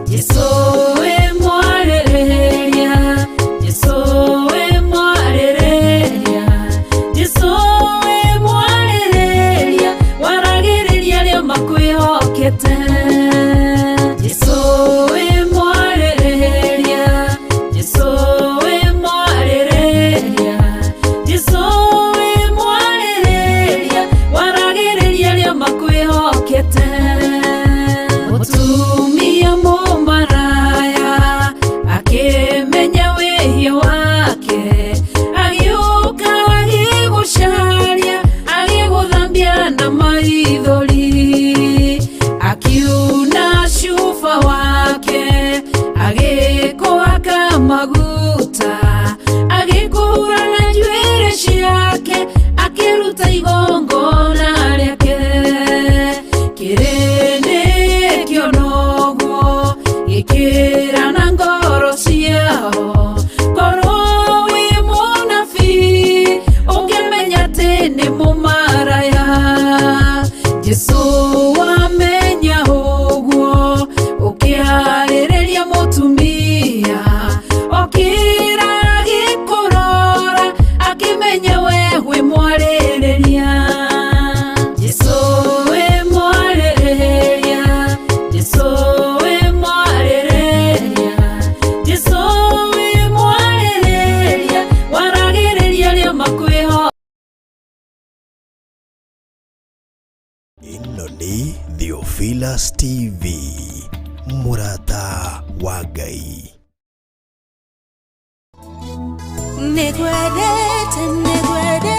Jesu we mwarĩrĩria. Korwo wĩ mũnabii ũngĩmenya atĩ nĩ mũmaraya. Jesũ wamenya ũguo ũkĩarĩrĩria mũtumia okĩra agĩkũrora akĩmenya we wĩ mwarĩrĩria. Jesũ wĩ mwarĩrĩria, Jesũ wĩ mwarĩrĩria, Jesũ wĩ mwarĩrĩria, waragĩrĩria arĩa makwĩho. Ĩno nĩ Theophilus TV, mũrata wa Ngai. Nĩngwendete, nĩngwendete.